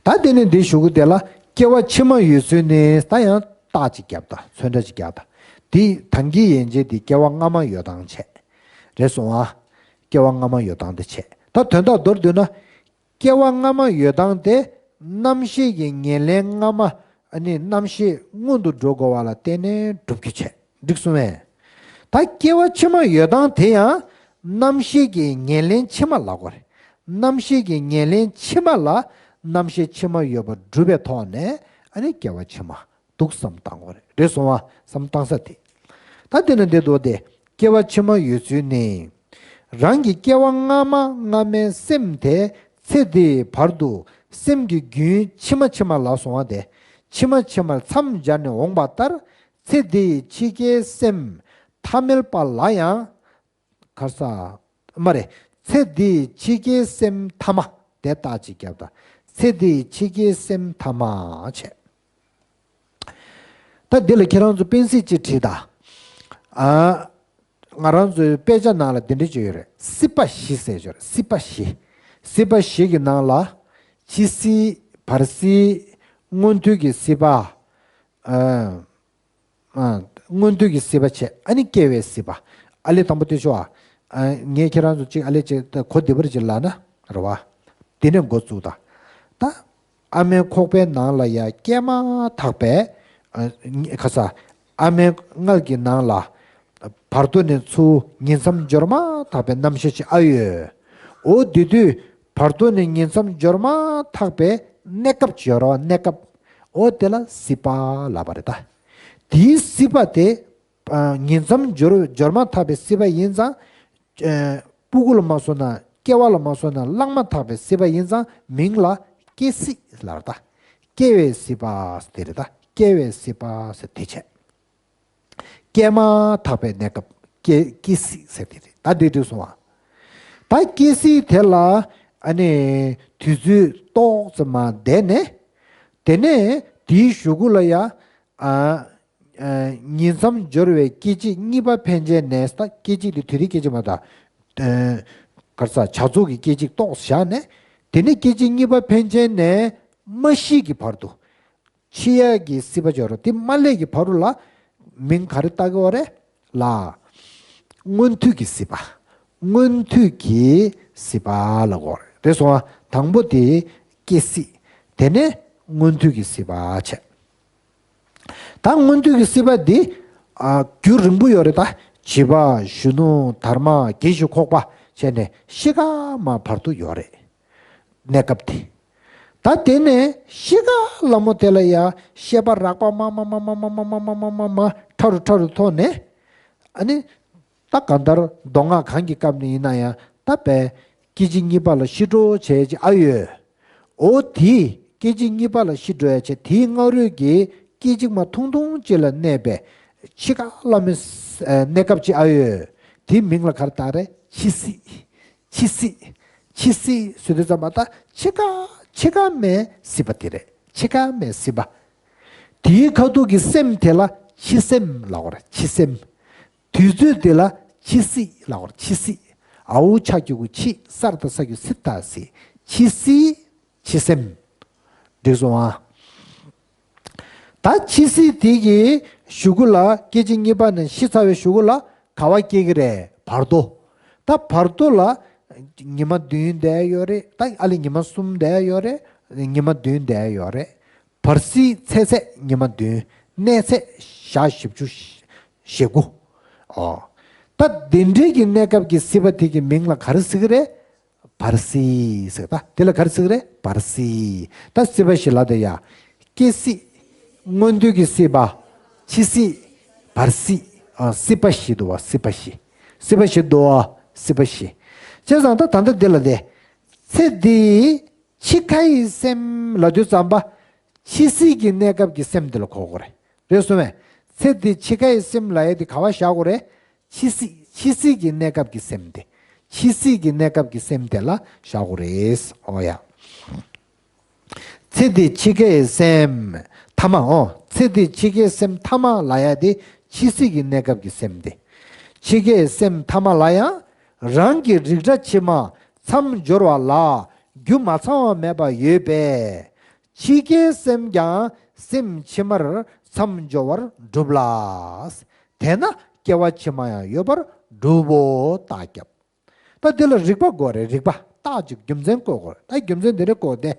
ད་དེ་ནས་འདི་གཞུག་གུ་དེ་ལ་སྐྱེ་བ་ཕྱི་མ་ཡོད་ཚུལ་ནི་ད་ཡང་རྟགས་ཅིག་བརྒྱབ་ད་ཚོན་ཁྲ་ཅིག་བརྒྱབ་ད། འདི་དང་གི་ཡན་ཆད་འདི་སྐྱེ་བ་སྔ་མ་ཡོད་སྟངས་བྱས། རེད་སོང་ཨ། སྐྱེ་བ་སྔ་མ་ཡོད་སྟངས་དེ་བྱས། ད་དོན་དག་མདོར་བསྡུས་ན། སྐྱེ་བ་སྔ་མ་ཡོད་སྟངས་དེ་རྣམ་ཤེས་ཀྱི་ཉེར་ལེན་སྔ་མ། ཨ་ནི་རྣམ་ཤེས་སྔོན་དུ་འགྲོ་དགོས་པ་ལ་བརྟེན་ནས་འགྲུབ་ཀྱི་བྱས། འགྲིག་སོང་བས། ད་སྐྱེ་བ་ཕྱི་མ་ཡོད་སྟངས་དེ་ཡང་རྣམ་ཤེས་ཀྱི་ཉེར་ལེན་ཕྱི་མ་ལ་གོ་རེད། རྣམ་ཤེས་ཀྱི་ཉེར་ལེན་ཕྱི་མ་ལ་རྣམ་ཤེས་ཕྱི་མ་ཡོད་པ་སྒྲུབ་པའི་ཐོག་ནས་ཨ་ནི་སྐྱེ་བ་ཕྱི་མ་འདུག་བསམ་བཏང་དགོས་རེད། རེད་སོང་བ། བསམ་བཏང་ས་དེ། ད་དེ་ནི་འདི་འདུག་སྟེ། སྐྱེ་བ་ཕྱི་མ་ཡོད་ཚུལ་ནི། རང་གི་སྐྱེ་བ་སྔ་མ་སྔ་མའི་སེམས་དེ་ཚེ་འདིའི་བར་དུ་སེམས་ཀྱི་རྒྱུན་ཕྱི་མ་ཕྱི་མ་ལ་སོང་བ་དེ། ཕྱི་མ་ཕྱི་མར་མཚམས་སྦྱར་ནས་འོངས་པ་ལྟར། ཚེ་འདིའི་ཕྱི་སྐྱེའི་སེམས་ཐ་མལ་པ་ལ་ཡང་། གར་ས། མ་རེད། ཚེ་འདིའི་ཕྱི་སྐྱེའི་སེམས་ཐ་མ་དེ་རྟགས་ཅིག་བརྒྱབ་ད། ཚེ་འདིའི་ཕྱི་སྐྱེའི་སེམས་ཐ་མ་བྱས། ད་འདི་ལ་ཁྱེད་རང་ཚོ་དཔེ་གཟིགས་ཅིག་བྲིས་ད། ཨ། ང་རང་ཚོའི་དཔེ་ཆ་ནང་ལ་འདི་འདྲ་ཅིག་ཡོད་རེད། སྲིད་པ་བཞི་ཟེར་ཅིག་ཡོད་རེད། སྲིད་པ་བཞི། སྲིད་པ་བཞི་གི་ནང་ལ། འཆི་སྲིད། བར་སྲིད། མངོན་མཐོ་གི་སྲིད་པ། ཨ། ཨ། མངོན་མཐོ་གི་སྲིད་པ་བྱས། ཨ་ནི་སྐྱེ་བའི་སྲིད་པ། ཨ་ལས་དང་པོ་དེ་ཤོག་ཨ། ངས་ཁྱེད་རང་ཚོ་གཅིག་ཨ་ལས་གཅིག་གོ་བདེ་བར་གཅིག་ལབ་ན་རེད་བ། དེ་ནས་འགོ་བཙུགས་དང་། ད། ཨ་མའི་ཁོག་པའི་ནང་ལ་ཡ་སྐྱེས་མ་ཐག་པའི། ཨ། ཁ་ས། ཨ་མའི་མངལ་གྱི་ནང་ལ། བར་དོ་ནས་ཚུར་ཉིང་མཚམས་སྦྱོར་མ་ཐག་པའི་རྣམ་ཤེས་ཅིག་ཨ་ཡོད། འོ་དེ་དུས་བར་དོ་ནས་ཉིང་མཚམས་སྦྱོར་མ་ཐག་པའི་གནས་སྐབས་ཅིག་ཡོད་རེད་བ། གནས་སྐབས། འོ་དེ་ལ་སྲིད་པ་ལབ་པ་རེད་ད། དེའི་སྲིད་པ་དེ། ཨ། ཉིང་མཚམས་སྦྱོར་སྦྱོར་མ་ཐག་པའི་སྲིད་པ་ཡིན་ཙང་། ཨ། སྤུ་གུ་ལ་མ་སོང་ན་སྐྱེ་བ་ལ་མ་སོང་ན་བླངས་མ་ཐག་པའི་སྲིད་པ་ཡིན་ཙང་མིང་ལ་སྐྱེ་སྲིད་ལབ་རེད་ད། སྐྱེ་བའི་སྲིད་པ་ཟེར་དེ་རེད་ད། སྐྱེ་བའི་སྲིད་པ་ཟེར་དེ་བྱས། སྐྱེས་མ་ཐག་པའི་གནས་སྐབས་སྐྱེ་སྐྱེ་སྲིད་ཟེར་དེ་རེད་ད། འདི་འགྲིག་སོང་བ། ད་སྐྱེ་སྲིད་དེ་ལ་ཨ་ནི་དུས་ཚོད་ཏོག་ཙམ་མ་བསྡད་ནས། དེ་ནས་དེའི་གཞུག་གུ་ལ་ཡ། ཨ། ཨ། ཉིང་མཚམས་སྦྱོར་བའི་སྐད་ཅིག་གཉིས་པ་ཕན་ཆད་ནས། ད་སྐད་ཅིག་དེ་དུས་དེའི་སྐད་ཅིག་མ་གཏོགས། ཨ། གར་ས་བྱ་རྫོགས་ཀྱི་སྐད་ཅིག་ཏོག་ཙམ་བཞག་ནས། དེ་ནས་སྐད་ཅིག་གཉིས་པ་ཕན་ཆད་ནས་མ་ཤི་གི་བར་དུ། འཆི་ཡག་གི་སྲིད་པ་ཅིག་ཡོད་རེད། དེ་མ་སླེབས་ཀྱི་བར་དུ་ལ་མིང་ག་རེ་བཏགས་ཀྱི་ཡོད་རེད་ལ། མངོན་མཐོ་གི་སྲིད་པ། མངོན་མཐོ་གི་སྲིད་པ་ལབ་ཀྱི་ཡོད་རེད། རེད་སོང་ཨ། དང་པོ་དེ་སྐྱེ་སྲིད། དེ་ནས་མངོན་མཐོ་གི་སྲིད་པ་བྱས། ད་མངོན་མཐོ་གི་སྲིད་པ་འདི། ཨ། རྒྱུན་རིང་པོ་ཡོད་རེད་ད། བྱིས་པ། གཞོན་ནུ། དར་མ། རྒས་ཤིང་འཁོགས་པ་བྱས་ནས་ཤི་ཁ་མ་བར་དུ་ཡོད་རེད། གནས་སྐབས་དེ། ད་དེ་ནས་ཤི་ཁ་ལ་མོ་དེ་ལ་ཡ་ཤེས་པ་རགས་པ་མ་མ་མ་ཕྲ་རུ་ཕྲ་རུ་ཐོག་ནས། ཨ་ནི། ད་གང་ལྟར་མདོ་སྔགས་གང་གི་སྐབས་ནས་ཡིན་ན་ཡང་ད་བས་སྐད་ཅིག་གཉིས་པ་ལ་ཤི་འགྲོ་བྱས་ཅིག་ཨ་ཡོད། འོ་དེ་སྐད་ཅིག་གཉིས་པ་ལ་ཤི་འགྲོ་ཡ་བྱས། དེའི་སྔ་རོལ་གྱི་སྐད་ཅིག་མ་ཐུང་ཐུང་ཅིག་ལ་གནས་པའི་འཆི་ཁ་ལ་མོའི་གནས་སྐབས་ཅིག་ཨ་ཡོད། དེའི་མིང་ལ་ག་རེ་བཏགས་རེད། འཆི་སྲིད། འཆི་སྲིད། འཆི་སྲིད་ཟེར་དུས་ཙམ་པ་ད་འཆི་ཁ། འཆི་ཁ་མའི་སྲིད་པ་དེ་རེད། འཆི་ཁ་མའི་སྲིད་པ། དེའི་ཁ་ཐུག་གི་སེམས་དེ་ལ་འཆི་སེམས་ལབ་ཀྱི་ཡོད་རེད། འཆི་སེམས། དུས་ཚོད་དེ་ལ་འཆི་སྲིད་ལབ་ཀྱི་ཡོད་རེད། འཆི་སྲིད། འ་འོག་ཕྱ་གི་གུ་འཆི། ས་ར་བཏགས་ས་གི་སྲིད། ད་སྲིད། འཆི་སྲིད། འཆི་སེམས། འགྲིག་སོང་ཨ། ད་འཆི་སྲིད་དེ་གི་གཞུག་གུ་ལ་སྐད་ཅིག་གཉིས་པ་ནས་ཤི་ཚར་བའི་གཞུག་གུ་ལ་ག་པར་སྐྱེ་གི་རེད། བར་དོ། ད་བར་དོ་ལ་ཉི་མ་བདུན་བསྡད་ཡོད་རེད། ད་ཨ་ལས་ཉི་མ་གསུམ་བསྡད་ཡོད་རེད། ཉི་མ་བདུན་བསྡད་ཡོད་རེད། བར་སྲིད་ཚེ་ཚད་ཉི་མ་བདུན། གནས་ཚད་ཞག་བཞི་བཅུ་ཞེ་དགུ། ཨོ། ད་དེ་འདྲའི་གི་གནས་སྐབས་ཀྱི་སྲིད་པ་དེ་གི་མིང་ལ་ག་རེ་ཟེར་གི་རེད། བར་སྲིད་ཟེར། ད་དེ་ལ་ག་རེ་ཟེར་གི་རེད། བར་སྲིད། ད་སྲིད་པ་བཞི་ལབ་དེ་ཡ། སྐྱེ་སྲིད། མངོན་མཐོ་གི་སྲིད་པ། འཆི་སྲིད། བར་སྲིད། ཨ། སྲིད་པ་བཞི་འདུག་བ། སྲིད་པ་བཞི། སྲིད་པ་བཞི་འདུག་བ། སྲིད་པ་བཞི། བྱས་ཙང་ད་ད་ལྟ་འདི་ལ་དེ། ཚེ་འདིའི་འཆི་ཁའི་སེམས་ལབ་དུས་ཙམ་པ། འཆི་སྲིད་ཀྱི་གནས་སྐབས་ཀྱི་སེམས་འདི་ལ་གོ་དགོས་རེད། རེད་སོང་བས། ཚེ་འདི་འཆི་ཁའི་སེམས་ལབ་ཡས་དེ་ག་པར་བཞག་དགོས་རེད། འཆི་སྲིད་ འཆི་སྲིད་ཀྱི་གནས་སྐབས་ཀྱི་སེམས་དེ། འཆི་སྲིད་ཀྱི་གནས་སྐབས་ཀྱི་སེམས་དེ་ལ་བཞག་དགོས་རེད། འོ་ཡ། ཚེ་འདི་འཆི་ཁའི་སེམས་ཐ་མ། འོ། ཚེ་འདི་འཆི་ཁའི་སེམས་ཐ་མ་ལབ་ཡ་དེ་འཆི་སྲིད་ཀྱི་གནས་སྐབས་ཀྱི་སེམས་དེ། འཆི་ཁའི་སེམས་ཐ་མ་ལ་ཡང་རང་གི་རིགས་འདྲ་ཕྱི་མ་མཚམས་སྦྱོར་བ་ལ། རྒྱུ་མ་ཚང་བ་མེད་པ་ཡོད་པས། འཆི་ཁའི་སེམས་ཀྱང་སེམས་ཕྱི་མར་མཚམས་སྦྱོར་བར་འགྲུབ་ལ། དེས་ན་སྐྱེ་བ་ཕྱི་མ་ཡང་ཡོད་པར་འགྲུབ་བོ། རྟགས་རྒྱབ། ད་འདི་ལ་རིགས་པ་དགོས་རེད། རིགས་པ་རྟགས་ཅིག་རྒྱུ་མཚན་བཀོད་དགོས་རེད། ད་རྒྱུ་མཚན་འདི་འདྲ་བཀོད་དེ།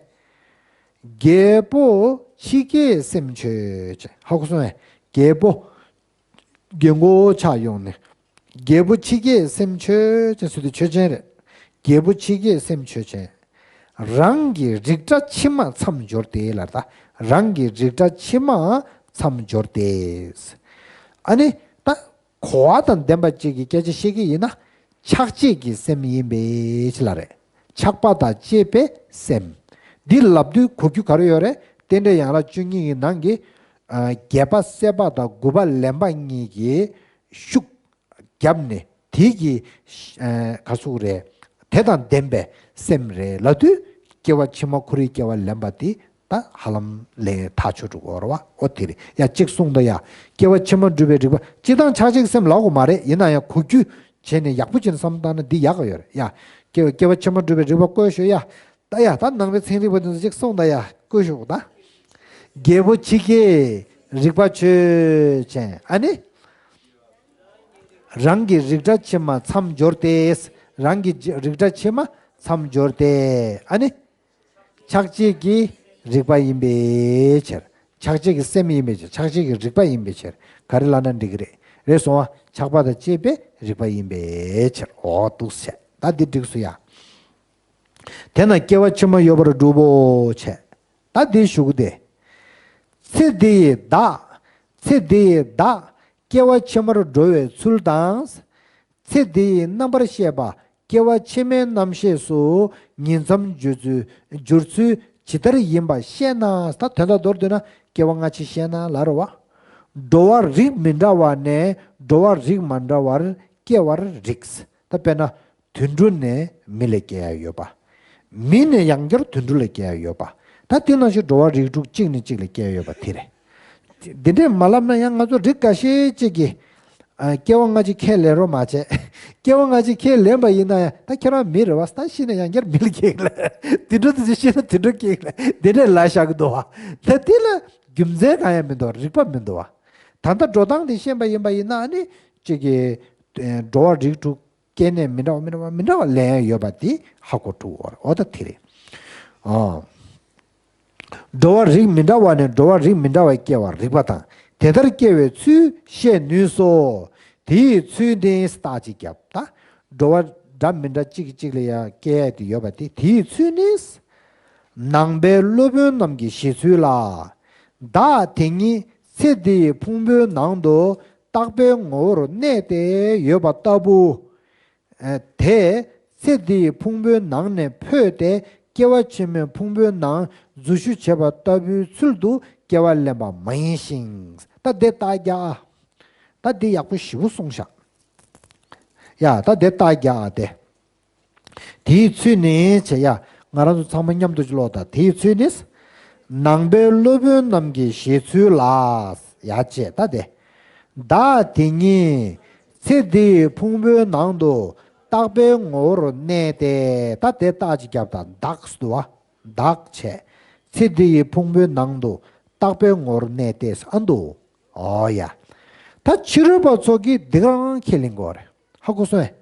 རྒྱལ་པོ་འཆི་ཁའི་སེམས་ཆོས་ཅན། ཧ་གོ་སོང་ངས། རྒྱལ་པོ། རྒྱལ་པོ་ཆགས་ཡོང་ནས། རྒྱལ་པོ་འཆི་ཁའི་སེམས་ཆོས་ཅན་ཟེར་དུས་ཆོས་ཅན་རེད། རྒྱལ་པོ་འཆི་ཁའི་སེམས་ཆོས་ཅན། རང་གི་རིགས་འདྲ་ཕྱི་མ་མཚམས་སྦྱོར་ཏེ་ལ། ད་རང་གི་རིགས་འདྲ་ཕྱི་མ་མཚམས་སྦྱོར་ཏེ། ཨ་ནི་ད་གོ་བ་དང་ལྡན་པ་ཅིག་གི་སྐད་ཆ་བཤད་ཀྱི་ཡིན་ན། ཆགས་བཅས་ཀྱི་སེམས་ཡིན་པའི་ཕྱིར་ལ་རེད། ཆགས་པ་དང་བཅས་པའི་སེམས། འདི་ལབ་དུས་གོ་རྒྱུ་ག་རེ་ཡོད་རེད། རྟེན་འབྲེལ་ཡན་ལག་བཅུ་གཉིས་ཀྱི་ནང་གི། ཨ། བརྒྱད་པ་སད་པ་དང་དགུ་པ་ལེན་པ་གཉིས་ཀྱི་ཤུགས་བརྒྱབ་ནས། དེ་གི། ཨ། ག་ཟེར་དགོས་རེད། དེ་དང་ལྡན་པའི་སེམས་རེད་ལབ་དུས། སྐྱེ་བ་ཕྱི་མ་ཁོ་རའི་སྐྱེ་བ་ལེན་པ་དེ། ད་ཧ་ལམ་ལས་ཐག་ཆོད་འགྲོ་གི་རེད་བ། འོ་དེ་རེད་ཡ། གཅིག་གསུངས་དང་ཡ། སྐྱེ་བ་ཕྱི་མ་སྒྲུབ་པའི་རིགས་པ། སྤྱིར་བཏང་ཆགས་བཅས་ཀྱི་སེམས་ལབ་དགོས་མ་རེད། ཡིན་ན་ཡང་གོ་རྒྱུ་བྱས་ནས་ཡག་པོ་བྱས་ནས་བསམ་བློ་བཏང་ན་འདི་ཡག་ག་ཡོད་རེད་ཡ། སྐྱེ་བ་སྐྱེ་བ་ཕྱི་མ་སྒྲུབ་པའི་རིགས་པ་བཀོད་ཤོག་ཡ། ད་ཡ། ད་ནང་པའི་ཚན་རིག་པ་དེ་ཚོ་གཅིག་གསུངས་དང་ཡ། བཀོད་ཤོག་ད། རྒྱལ་པོ་འཆི་ཁའི་རིགས་པ་ཆོས་ཅན། ཨ་ནི། རང་གི་རིགས་འདྲ་ཕྱི་མ་མཚམས་སྦྱོར་ཏེ། རང་གི་རིགས་འདྲ་ཕྱི་མ་མཚམས་སྦྱོར་ཏེ། ཨ་ནི། ཆགས་བཅས་ཀྱི་རིགས་པ་ཡིན་པའི་ཕྱིར། ཆགས་བཅས་ཀྱི་སེམས་ཡིན་པའི་ཕྱིར། ཆགས་བཅས་ཀྱི་རིགས་པ་ཡིན་པའི་ཕྱིར། ག་རེ་ལབ་ན་འགྲིག་གི་རེད། རེད་སོང་བ། ཆགས་པ་དང་བཅས་པའི་རིགས་པ་ཡིན་པའི་ཕྱིར། འོ་འདུག་སེ། ད་འདི་འགྲིག་སོང་ཡ། དེས་ན་སྐྱེ་བ་ཕྱི་མ་ཡོད་པར་སྒྲུབ་བོ་བྱས། ད་འདི་ཞུ་གི་དེ། ཚེ་འདི་ཡི་བདག་ཚེ་འདི་ཡི་བདག་སྐྱེ་བ་ཕྱི་མར་འགྲོ་བའི་ཚུལ་དང་། ཚེ་འདི་ཡི་རྣམ་པར་ཤེས་པ་སྐྱེ་བ་ཕྱི་མའི་རྣམ་ཤེས་སུ་ཉིང་མཚམས་སྦྱོར་ཚུལ་སྦྱོར་ཚུལ་ཇི་ལྟར་ཡིན་པ་ཤེས་ན། ད་དོན་དག་མདོར་བསྡུས་ན་སྐྱེ་བ་སྔ་ཕྱི་ཤེས་ན་ལབ་རེད་བ། འགྲོ་བ་རིགས་མི་འདྲ་བ་ནས་འགྲོ་བ་རིགས་མ་འདྲ་བར་སྐྱེ་བར་རིགས། ད་དཔེར་ན། དུད་འགྲོ་ནས་མི་ལ་སྐྱེ་ཡ་ཡོད་པ། མི་ནས་ཡང་བསྐྱར་དུད་འགྲོ་ལ་སྐྱེ་ཡ་ཡོད་པ། ད་དེ་ནང་བཞིན་འགྲོ་བ་རིགས་དྲུག་གཅིག་ནས་གཅིག་ལ་སྐྱེ་ཡ་ཡོད་པ་དེ་རེད། འདི་འདྲས་མ་ལབ་ན་ཡང་ང་ཚོ་རིགས་འགའ་ཤས་ཅིག་གིས། ཨ། སྐྱེ་བ་སྔ་ཕྱི་ཁས་ལེན་རོགས་མ་བྱས། སྐྱེ་བ་སྔ་ཕྱི་ཁས་ལེན་པ་ཡིན་ན་ཡང་། ད་ཁྱེད་རང་མི་རེད་བ། ད་ཤི་ན་ཡང་བསྐྱར་མི་ལ་སྐྱེ་གི་ལ། དུད་འགྲོ་དེ་ཚོ་ཤི་ན་དུད་འགྲོ་སྐྱེ་གི་ལ། འདི་འདྲས་ལབ་བཞག་གི་འདུག་བ། ད་དེ་ལ་རྒྱུ་མཚན་གང་ཡང་མི་འདུག་རིགས་པ་མི་འདུག་བ། ད་ལྟ་འགྲོ་སྟངས་དེ་ཤེས་པ་ཡིན་པ་ཡིན་ན། ཨ་ནི་གཅིག་གིས། ཨེ། འགྲོ་བ་རིགས་དྲུག་སྐྱེ་གནས་མི་འདྲ་བ་མི་འདྲ་བ་མི་འདྲ་བ་ལེན་ཡ་ཡོད་པ་དེ་ཧ་གོ་ཐུབ་ཀྱི་ཡོད་རེད། འོ་ད་དེ་རེད། ཨ། འགྲོ་བ་རིགས་མི་འདྲ་བ་ནས་འགྲོ་བ་རིགས་མི་འདྲ་བར་སྐྱེ་བར་རིགས་པ་དང་། དེ་ལྟར་སྐྱེ་བའི་ཚུལ་ཤེས་ནུས་སོ། དེའི་ཚུལ་ནི། རྟགས་གཅིག་བརྒྱབ། ད་འགྲོ་བ་འདྲ་མི་འདྲ་གཅིག་གིས་གཅིག་ལ་ཡ་སྐྱེ་ཡ་དེ་ཡོད་པ་དེ། དེའི་ཚུལ་ནི། ནང་པའི་སློབ་དཔོན་རྣམས་ཀྱི་བཞེད་ཚུལ་ལ། བདག་དེ་ཉིད་ཚེ་འདིའི་ཕུང་པོའི་ནང་དུ་རྟག་པའི་ངོ་བོར་གནས་ཏེ་ཡོད་པ་ལྟ་བུ། ཨ། དེ་ཚེ་འདིའི་ཕུང་པོའི་ནང་ནས་འཕོས་ཏེ་སྐྱེ་བ་ཕྱི་མའི་ཕུང་པོའི་ནང་འཛུལ་ཞུགས་བྱེད་པ་ལྟ་བུའི་ཚུལ་དུ་སྐྱེ་བ་ལེན་པ་མ་ཡིན་ཞིང་། ད་དེ་རྟགས་རྒྱག་ཨ། ད་དེ་ཡག་པོ་ཞེ་པོ་གསུངས་ཤག་ཡ། ད་དེ་རྟགས་རྒྱག་ཨ་དེ། དེའི་ཚུལ་ནི་བྱས་ཡ། ང་རང་ཚོ་ཚང་མ་མཉམ་དུ་ཅིག་ཀློག་དང་། དེའི་ཚུལ་ནི། ནང་པའི་སློབ་དཔོན་རྣམས་ཀྱི་བཞེད་ཚུལ་ལ། ཡ་བྱས་ད་དེ། བདག་དེ་ཉིད་ཚེ་འདིའི་ཕུང་པོའི་ནང་དུ་རྟག་པའི་ངོ་བོར་གནས་ཏེ། ད་དེ་རྟགས་ཅིག་བརྒྱབ་དང་། བདག་ཟེར་དུས་བ། བདག་བྱས། ཚེ་འདིའི་ཕུང་པོའི་ནང་དུ་རྟག་པའི་ངོ་བོར་གནས་ཏེ་ཟེར་ཨ་འདུག་འོ་ཡ། ད་ཕྱི་རོལ་པ་ཚོ་གིས་འདི་ག་རང་ཁས་ལེན་གྱི་ཡོད་རེད། ཧ་གོ་སོང་ངས།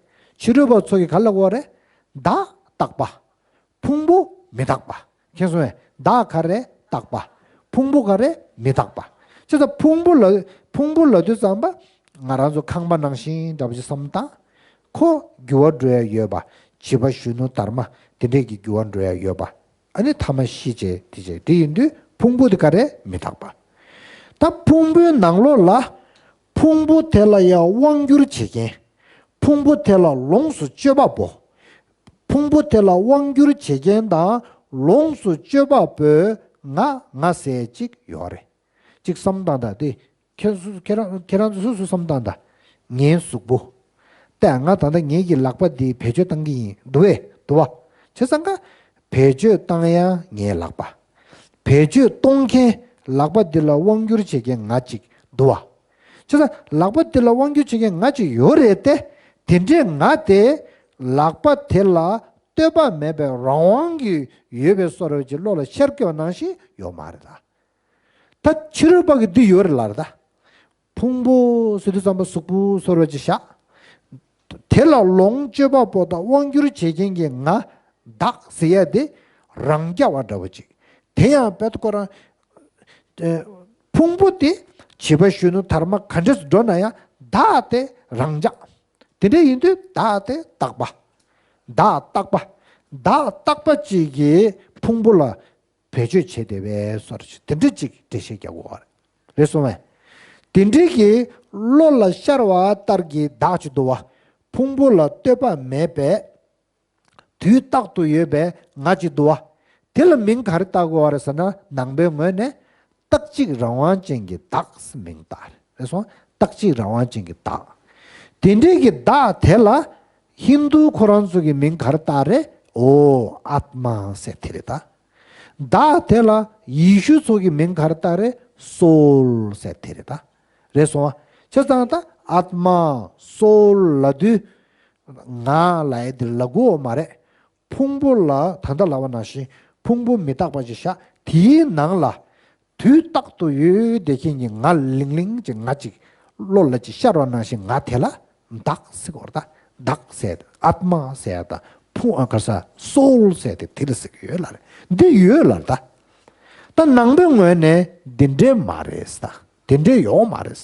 ཕྱི་རོལ་པ་ཚོ་གིས་ག་རེ་ལབ་ཀྱི་ཡོད་རེད། བདག་རྟག་པ། ཕུང་པོ་མི་རྟག་པ། མཁྱེན་སོང་ངས། བདག་ག་རེ་རྟག་པ། ཕུང་པོ་ག་རེ་མི་རྟག་པ། བྱས་ཙང་ཕུང་པོ་ལ། ཕུང་པོ་ལབ་དུས་ཙམ་པ། ང་རང་ཚོ་ཁང་པ་ནང་བཞིན་འདྲ་པོ་ཅིག་བསམ་བློ་བཏང་། ཁོ་འགྱུར་བ་འགྲོ་ཡ་ཡོད་པ། བྱིས་པ་གཞོན་ནུ་དར་མ་དེ་འདྲས་ཀྱི་འགྱུར་བ་འགྲོ་ཡ་ཡོད་པ། ཨ་ནི་ཐ་མ་ཤི་བྱས་དེ་བྱས་དེ་ཡིན་དུས་ཕུང་པོ་དེ་ག་རེ་མི་རྟག་པ། ད་ཕུང་པོའི་ནང་ལོགས་ལ། ཕུང་པོ་དེ་ལ་ཡང་དབང་བསྒྱུར་བྱེད་མཁན། ཕུང་པོ་དེ་ལ་ལོངས་སུ་སྤྱོད་པ་པོ། ཕུང་པོ་དེ་ལ་དབང་བསྒྱུར་བྱེད་མཁན་དང་ལོངས་སུ་སྤྱོད་པ་པོའི་ང་ང་ཟེར་ཅིག་ཡོད་རེད། ཅིག་བསམ་བློ་བཏང་དང་དེ། ཁྱེད་སུ། ཁྱེད་རང་། ཁྱེད་རང་ཚོ་སོ་སོ་བསམ་བློ་བཏང་དང་། ངའི་གཟུགས་པོ། ལྟ་ང་ད་ལྟ་ངེད་ཀྱི་ལག་པ་འདི་བེད་སྤྱོད་བཏང་གི་ཡིན་འདུག་བས་འདུག་བ། བྱས་ཙང་ཀ་བེད་སྤྱོད་བཏང་ཡ་ངའི་ལག་པ། བེད་སྤྱོད་གཏོང་མཁན་ལག་པ་འདི་ལ་དབང་བསྒྱུར་བྱེད་མཁན་ང་གཅིག་འདུག་བ། བྱས་ཙང་ལག་པ་འདི་ལ་དབང་བསྒྱུར་བྱེད་མཁན་ང་གཅིག་ཡོད་རེད་དེ། དེ་འདྲའི་ང་དེ་ལག་པ་དེ་ལ་ལྟོས་པ་མེད་པའི་རང་དབང་གིས་ཡོད་པའི་བཟོ་འདྲ་ཅིག་བློ་ལ་ཤར་གྱི་ཡོད་པ་ནང་བཞིན་ཡོད་མ་རེད་ད། ད་ཕྱི་རོལ་པ་གིས་འདི་ཡོད་རེད་ལབ་རེད་ད། ཕུང་པོ་ཟེར་དུས་ཙམ་པ་གཟུགས་པོ་བཟོ་འདྲ་ཅིག་བཞག་དེ་ལ་ལོངས་སྤྱོད་པ་པོ་དང་དབང་བསྒྱུར་བྱེད་མཁན་གྱི་ང་བདག་ཟེར་ཡ་དེ་རང་རྐྱ་བ་འདྲ་བོ་ཅིག་དེ་ཡང་དཔེ་ཁོ་རང་། ཨེ། ཕུང་པོ་དེ་བྱིས་པ་གཞོན་ནུ་དར་མ་ག་འདྲས་འགྲོ་ན་ཡང་བདག་དེ་རང་རྐྱ། དེ་འདྲ་ཡིན་དུས་བདག་དེ་རྟག་པ། བདག་རྟག་པ། བདག་རྟག་པ་ཅིག་གིས་ཕུང་པོ་ལ་བེད་སྤྱོད་བྱེད་བསྡད་པའི་བཟོ་འདྲ་ཅིག་དེ་འདྲ་ཅིག་འགྲེལ་བཤད་རྒྱག་དགོས་པ་རེད། རེད་སོང་བས། དེ་འདྲའི་གི་བློ་ལ་ཤར་བ་ལྟར་གྱི་བདག་ཅིག་འདུག་བ། ཕུང་པོ་ལ་ལྟོས་པ་མེད་པའི་དུས་རྟག་ཏུ་ཡོད་པའི་ང་ཅིག་འདུག་བ། དེ་ལ་མིང་ག་རེ་བཏགས་དགོས་པ་རེད་ཟེར་ན། ནང་པའི་ངོས་ནས་རྟག་གཅིག་རང་དབང་ཅན་གྱི་བདག་ཟེར་མིང་བཏགས་རེད། རེད་སོང་། རྟག་གཅིག་རང་དབང་ཅན་གྱི་བདག་དེ་འདྲའི་གི་བདག་དེ་ལ་ཧིན་རྡུ་ཁོ་རང་ཚོ་གི་མིང་ག་རེ་བཏགས་རེད། འོ། ཨཱཏ་མ་ཟེར་དེ་རེད་ད། བདག་དེ་ལ་ཡེ་ཤུ་ཚོ་གི་མིང་ག་རེ་བཏགས་རེད། སོའུལ་ཟེར་དེ་རེད་ད། རེད་སོང་བ། བྱས་ཙང་ད་ཨཱཏ་མ། སོའུལ་ལབ་དུས་ང་ལབ་ཡ་དེ་ལབ་དགོས་མ་རེད། ཕུང་པོ་ལ་ད་ལྟ་ལབ་པ་ནང་བཞིན་ཕུང་པོ་མི་རྟག་པ་ཅིག་བཞག་དེའི་ནང་ལ་དུས་རྟག་ཏུ་ཡོད་བསྡད་མཁན་གྱི་ང་ལིང་ལིང་ཅིག་ང་ཅིག་བློ་ལ་ཅིག་ཤར་བ་ནང་བཞིན་ང་དེ་ལ་བདག་ཟེར་གོ་རེད་ད། བདག་ཟེར་ཨཱཏ་མ་ཟེར་ཡ་ད། ཕུང་ཨ་ག་ས་སོའུལ་ཟེར་དེ་དེ་ལ་ཟེར་གི་ཡོད་ལ་རེད། འདི་ཡོད་ལ་རེད་ད། ད་ནང་པའི་ངོས་ནས་འདི་འདྲས་མ་རེད་ད། དེ་འདྲས་ཡོད་མ་རེད།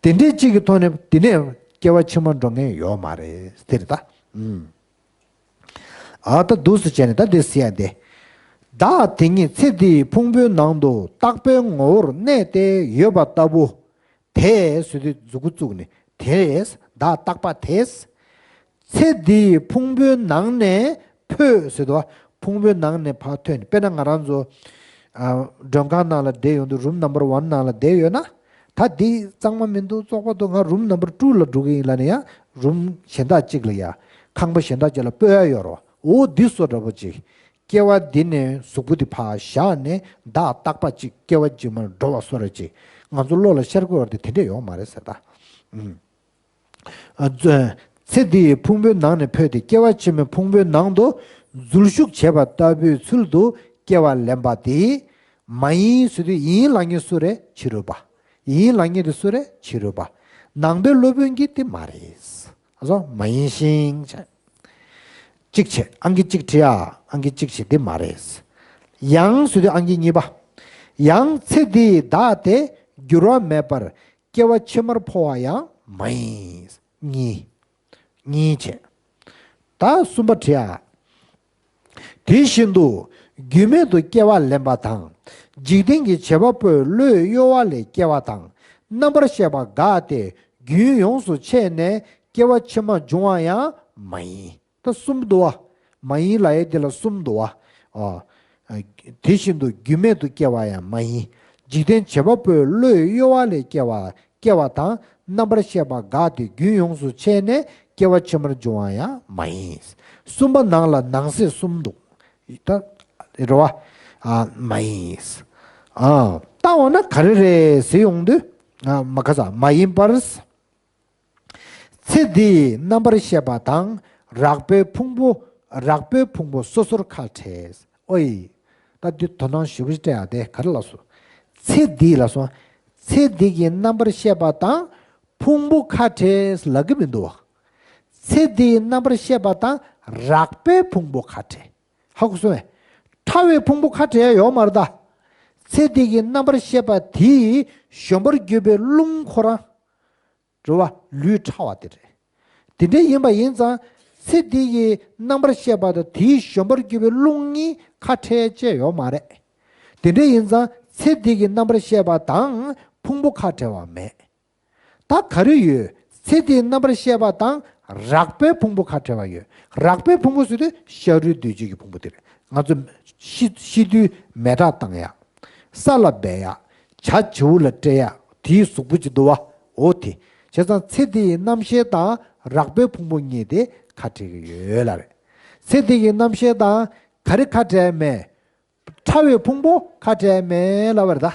དེ་འདྲས་གཅིག་གི་ཐོག་ནས་དེ་ནས་སྐྱེ་བ་ཕྱི་མ་འགྲོ་མཁན་ཡོད་མ་རེད་དེ་རེད་ད། ཨུམ། ཨ་ད་འདུག་སེ་བྱས་ནས་ད་འདི་ཟེར་ཡ་དེ། བདག་དེ་ཉིད་ཚེ་འདིའི་ཕུང་པོའི་ནང་དུ་རྟག་པའི་ངོ་བོར་གནས་ཏེ་ཡོད་པ་ལྟ་བུ། དེ་ཟེར་དུས་མཛུ་གུ་བཙུགས་ནས་དེ། བདག་རྟག་པ་དེ། ཚེ་འདིའི་ཕུང་པོའི་ནང་ནས་འཕོས་ཟེར་དུས་ཕུང་པོའི་ནང་ནས་ཕར་ཐོན། དཔེར་ན་ང་རང་ཚོ་ཨ་མགྲོན་ཁང་ནང་ལ་བསྡད་ཡོང་དུས་རུམ་ནམ་བར་ཝན་ནང་ལ་བསྡད་ཡོད་ན། ད་འདི་གཙང་མ་མི་འདུག་བཙོག་པ་འདུག་ང་རུམ་ནམ་བར་ཊུ་ལ་འགྲོ་གི་ཡིན་ལབ་ནས་ཡང་རུམ་གཞན་དག་ཅིག་ལ་ཡ། ཁང་པ་གཞན་དག་ཅིག་ལ་སྤོ་ཡ་ཡོད་རོ། འོ་འདི་བཟོ་འདྲ་པོ་ཅིག་སྐྱེ་བ་འདི་ནས་གཟུགས་པོ་འདི་ཕར་བཞག་ནས་བདག་རྟག་པ་ཅིག་སྐྱེ་བ་རྗེས་མར་འགྲོ་བ་བཟོ་འདྲ་ཅིག་ང་ཚོ་བློ་ལ་ཤར་དགོས་པ་དེ་དེ་འདྲས་ཡོད་མ་རེད་ཟེར་ད། ཨ་ཚེ་འདི་ཡི་ཕུང་པོའི་ནང་ནས་འཕོས་ཏེ་སྐྱེ་བ་ཕྱི་མའི་ཕུང་པོའི་ནང་དུ་འཛུལ་ཞུགས་བྱེད་པ་ལྟ་བུའི་ཚུལ་དུ་སྐྱེ་བ་ལེན་པ་དེ། མ་ཡིན་ཟེར་དུས་ཡིན་ལབ་མཁན་སུ་རེད། ཕྱི་རོལ་པ། ཡིན་ལབ་མཁན་དེ་སུ་རེད། ཕྱི་རོལ་པ། ནང་པའི་སློབ་དཔོན་གྱིས་དེ་མ་རེད། ཨ་ཙོ་མ་ཡིན་ཞིང་བྱས། གཅིག་བྱས། ཨང་ཀི་གཅིག་བྲིས་ཨ། ཨང་ཀི་གཅིག་བྱས་དེ་མ་རེད། ཡང་ཟེར་དུས་ཨང་ཀི་གཉིས་པ། ཡང་ཚེ་འདིའི་བདག་དེ་འགྱུར་བ་མེད་པར་སྐྱེ་བ་ཕྱི་མར་འཕོ་བ་ཡང་མ་ཡིན། གཉིས། གཉིས་བྱས། ད་གསུམ་པ་བྲིས་ཨ། དེ་བཞིན་དུ་རྒྱུས་མེད་དུ་སྐྱེ་བ་ལེན་པ་དང་། འཇིག་རྟེན་གྱི་བྱེད་པ་པོའི་བློའི་གཡོ་བ་ལས་སྐྱེ་བ་དང་རྣམ་པར་ཤེས་པ་འགགས་ཏེ་རྒྱུན་ཡོངས་སུ་ཆད་ནས་སྐྱེ་བ་ཕྱི་མ་འབྱུང་བ་ཡང་མ་ཡིན། ད་གསུམ་འདུག་བ། མ་ཡིན་ལབ་ཡས་དེ་ལ་གསུམ་འདུག་བ། ཨ། དེ་བཞིན་དུ་རྒྱུས་མེད་དུ་སྐྱེ་བ་ཡང་མ་ཡིན། འཇིག་རྟེན་བྱེད་པ་པོའི་བློའི་གཡོ་བ་ལས་སྐྱེ་བ། སྐྱེ་བ་དང་རྣམ་པར་ཤེས་པ་འགགས་ཏེ་རྒྱུན་ཡོངས་སུ་ཆད་ནས་སྐྱེ་བ་ཕྱི་མར་འབྱུང་བ་ཡང་མ་ཡིན། གསུམ་པ་ནང་ལ་ནང་གསེས་གསུམ་འདུག་ད་རེད་བ། ཨ། མ་ཡིན། ཨ། ད་འོ་ན་ག་རེ་རེད་ཟེར་ཡོང་དུས། ཨ། མ་ཁ་ས་མ་ཡིན་པར། ཚེ་འདིའི་རྣམ་པར་ཤེས་པ་དང་རགས་པའི་ཕུང་པོ། རགས་པའི་ཕུང་པོ་སོ་སོར་ཁ་བྲལ། ཨོ་ཡི། ད་འདི་དོ་སྣང་ཞེ་པོ་ཅིག་སྤྲད་ཡ་དེ་ག་རེ་ལབ་སོང་། ཚེ་འདིའི་ལབ་སོང་། ཚེ་འདི་གི་རྣམ་པར་ཤེས་པ་དང་ཕུང་པོ་ཁ་བྲལ་ལབ་གི་མི་འདུག་བ། ཚེ་འདིའི་རྣམ་པར་ཤེས་པ་དང་རགས་པའི་ཕུང་པོ་ཁ་བྲལ། ཧ་གོ་སོང་ངས། ཕྲ་བའི་ཕུང་པོ་ཁ་བྲལ་ཡོད་མ་རེད་ད། ཚེ་འདི་གི་རྣམ་པར་ཤེས་པ་དེའི་བཞོན་པར་གྱུར་པའི་རླུང་ཁོ་རང་། རེད་བ། ལུས་ཕྲ་བ་དེ་རེད། དེ་འདྲ་ཡིན་པ་ཡིན་ཙང་། ཚེ་འདི་ཡི་རྣམ་པར་ཤེས་པ་དང་དེའི་བཞོན་པར་གྱུར་པའི་རླུང་གཉིས་ཁ་བྲལ་བཅས་ཡོད་མ་རེད། དེ་འདྲ་ཡིན་ཙང་ཚེ་འདི་གི་རྣམ་པར་ཤེས་པ་དང་ཕུང་པོ་ཁ་བྲལ་བ་མེད། ད་ག་རེ་ཡོད། ཚེ་འདིའི་རྣམ་པར་ཤེས་པ་དང་རགས་པའི་ཕུང་པོ་ཁ་བྲལ་བ་ཡོད། རགས་པའི་ཕུང་པོ་ཟེར་དུས་ཤ་རུས་གདོས་བཅས་ཀྱི་ཕུང་པོ་དེ་རེད། ང་ཚོ་ཤི་ཤི་དུས་མེ་སྲེག་བཏང་ཡ། ས་ལ་སྦས་ཡ། བྱ་བྱིའུ་ལ་སྤྲད་ཡ། དེའི་གཟུགས་པོ་ཅིག་འདུག་བ། འོ་དེ། བྱས་ཙང་ཚེ་འདིའི་རྣམ་ཤེས་དང་ རགས་པའི་ཕུང་པོ་གཉིས་དེ་ཁ་བྲལ་གྱི་ཡོད་ལབ་རེད། ཚེ་འདི་ཡི་རྣམ་ཤེས་དང་ག་རེ་ཁ་བྲལ་མེད། ཕྲ་བའི་ཕུང་པོ་ཁ་བྲལ་མེད་ལབ་པ་རེད་ད།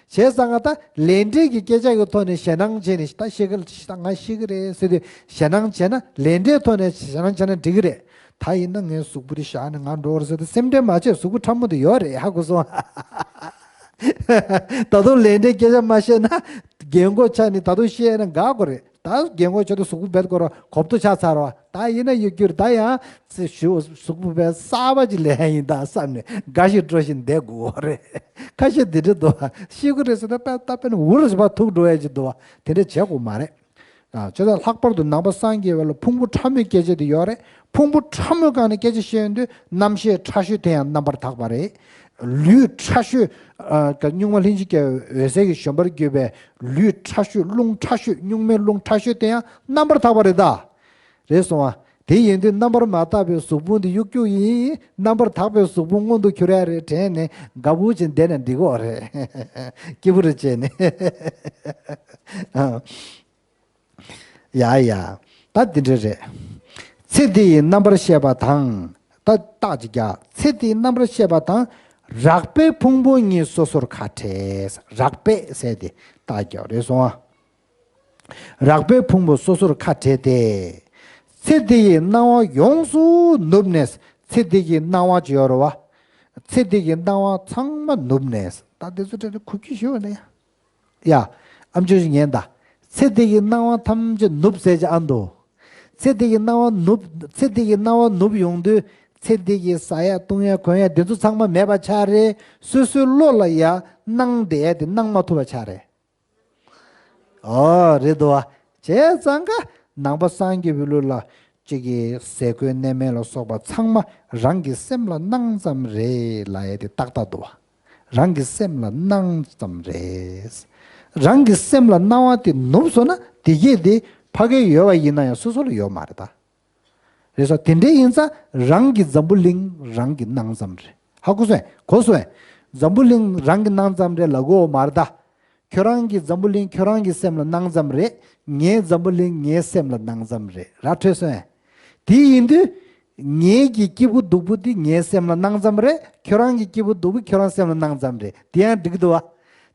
བྱས་ཙང་ང་ད་ལས་འབྲས་ཀྱི་སྐད་ཆ་གི་ཐོག་ནས་ཞེད་སྣང་བྱས་ནས་ད་ཤེས་ཀྱི་ད་ང་ཤེས་ཀྱི་རེད་ཟེར་དུས་ཞེད་སྣང་བྱས་ན་ལས་འབྲས་ཐོག་ནས་ཞེད་སྣང་བྱས་ན་འགྲིག་གི་རེད། ད་ཡིན་ན་ངའི་གཟུགས་པོ་དེ་བཞག་ནས་ང་འགྲོ་བར་ཟེར་ཏེ་སེམས་ཁྲལ་མ་བྱེད། གཟུགས་པོ་ཕྲ་མོ་དེ་ཡོད་རེད། ཧ་གོ་སོང་། ད་དུང་ལས་འབྲས་སྐད་ཆ་མ་བཤད་ན་རྒན་གོག་ཆགས་ནས་ད་དུང་བཤད་ན་དགའ་གོ་རེད། ད་རྒན་གོག་ཆགས་དུས་གཟུགས་པོ་རྦད་དགོས་ར་གོབ་ཏོ་ཆགས་ཚར་བ་ད་ཡིན་ན་ཡོད་རྒྱུ་རེད། ད་ཡང་ཚེ་ཞུ་གཟུགས་པོ་རྦད་གསར་པ་ཅིག་ལེན་ཡིན་ད་བསམ་ནས་དགའ་ཞིག་སྤྲོ་ཞིག་བསྡད་དགོས་རེད། ཁ་ཤས་འདི་འདྲ་འདུག་ཤེས་ཀྱི་རེད་ཟེར་ན་དཔེ་ད་དཔེར་ན་འུར་ཟེར་བ་ཐུག་འགྲོ་ཡ་ཅིག་འདུག་བ་དེ་འདྲ་བྱེད་དགོས་མ་རེད། ཨ། བྱས་ཙང་ལྷག་པར་དུ་ནང་པ་སངས་རྒྱས་པ་ལ་ཕུང་པོ་ཕྲ་མོའི་སྐད་ཆ་དེ་ཡོད་རེད། ཕུང་པོ་ཕྲ་མོའི་སྒང་ནས་སྐད་ཆ་བཤད་ཡོང་དུས་རྣམ་ཤེས་ཕྲ་ཤོས་དེ་ཡང་རྣམ་པར་དག་པ་རེད། ལུས་ཕྲ་ཤོས། ཨ། ག་གཉུག་མ་ལྷན་ཅིག་སྐྱེས་པའི་འོད་གསལ་གྱི་བཞོན་པར་གྱུར་པའི་ལུས་ཕྲ་ཤོས་རླུང་ཕྲ་ཤོས་གཉུག་མའི་རླུང་ཕྲ་ཤོས་དེ་ཡང་རྣམ་པར་དག་པ་རེད་ད། རེད་སོང་ཨ། དེ་ཡིན་དུས་རྣམ་པར་མ་དག་པའི་གཟུགས་ཕུང་དེ་གཡུག་གཡུག་ཡིན། རྣམ་པར་དག་པའི་གཟུགས་ཕུང་མངོན་དུ་གྱུར་ཡ་རེད་དྲན་ནས་དགའ་པོ་བྱས་བསྡད་ན་འགྲིག་གི་རེད། སྐྱིད་པོ་རེ་བྱས་ནས། ཨ། ཡ་ཡ། ད་འདི་འདྲ་རེད། ཚེ་འདི་ཡི་རྣམ་པར་ཤེས་པ་དང་། ད་རྟགས་ཅིག་རྒྱག་ཚེ་འདི་ཡི་རྣམ་པར་ཤེས་པ་དང་། རགས་པའི་ཕུང་པོ་གཉིས་སོ་སོར་ཁ་བྲལ། རགས་པའི་ཟེར་དེ་རྟགས་རྒྱག་རེད་སོང་ཨ། རགས་པའི་ཕུང་པོ་སོ་སོར་ཁ་བྲལ་ཏེ། ཚེ་འདི་ཡི་སྣང་བ་ཡོངས་སུ་ནུབ་ནས། ཚེ་འདི་ཡི་སྣང་བ་ཅིག་ཡོད་རེད་བ། ཚེ་འདི་ཡི་སྣང་བ་ཚང་མ་ནུབ་ནས། ད་འདི་ཚོ་དྲན་ནས་ཁུག་ཁྱི་ཞུ་བ་ནས། ཡ། ཨམ་ཅོག་ཞིག་ཉན་ད། ཚེ་འདི་ཡི་སྣང་བ་ཐམས་ཅད་ནུབ་ཟེར་གྱི་ཨ་འདུག་ཚེ་འདི་ཡི་སྣང་བ་ནུབ། ཚེ་འདི་ཡི་སྣང་བ་ནུབ་ཡོང་དུས། ཚེ་འདི་ཡི་ཟ་ཡ་བཏུང་ཡ་གོན་ཡ་འདི་ཚོ་ཚང་མ་མེད་པ་ཆགས་རེད། སོ་སོའི་བློ་ལ་ཡ་སྣང་བསྡད་ཡ་དེ་སྣང་མ་ཐུབ་པ་ཆགས་རེད། ཨོ་རེད་འདུག་བ། བྱས་ཙང་ཀ་ནང་པ་སངས་རྒྱས་པའི་ལུགས་ལ་གཅིག་གིས་ཟས་གོས་གནས་མལ་ལ་སོགས་པ་ཚང་མ་རང་གི་སེམས་ལ་སྣང་ཙམ་རེད་ལབ་ཡ་དེ་ཏག་ཏག་འདུག་བ། རང་གི་སེམས་ལ་སྣང་ཙམ་རེད། རང་གི་སེམས་ལ་སྣང་བ་དེ་ནུབ་སོང་ན་དེ་གས་དེ་ཕ་གིར་ཡོད་པ་ཡིན་ན་ཡང་སོ་སོ་ལ་ཡོད་མ་རེད་ད། རེད་ས། དེ་འདྲ་ཡིན་ཙང་རང་གི་འཛམ་བུ་གླིང་རང་གི་སྣང་ཙམ་རེད། ཧ་གོ་སོང་། གོ་སོང་། འཛམ་བུ་གླིང་རང་གི་སྣང་ཙམ་རེད་ལབ་དགོས་མ་རེད་ད། ཁྱོད་རང་གི་འཛམ་བུ་གླིང་ཁྱོད་རང་གི་སེམས་ལ་སྣང་ཙམ་རེད། ངའི་འཛམ་བུ་གླིང་ངའི་སེམས་ལ་སྣང་ཙམ་རེད། ར་འཕྲོད་སོང་། དེ་ཡིན་དུས། ངའི་གི་སྐྱིད་པོ་སྡུག་པོ་དེ་ངའི་སེམས་ལ་སྣང་ཙམ་རེད། ཁྱོད་རང་གི་སྐྱིད་པོ་སྡུག་པོ་ཁྱོད་རང་སེམས་ལ་སྣང་ཙམ་རེད། དེ་ཡང་འགྲིག་གི་འདུག་བ།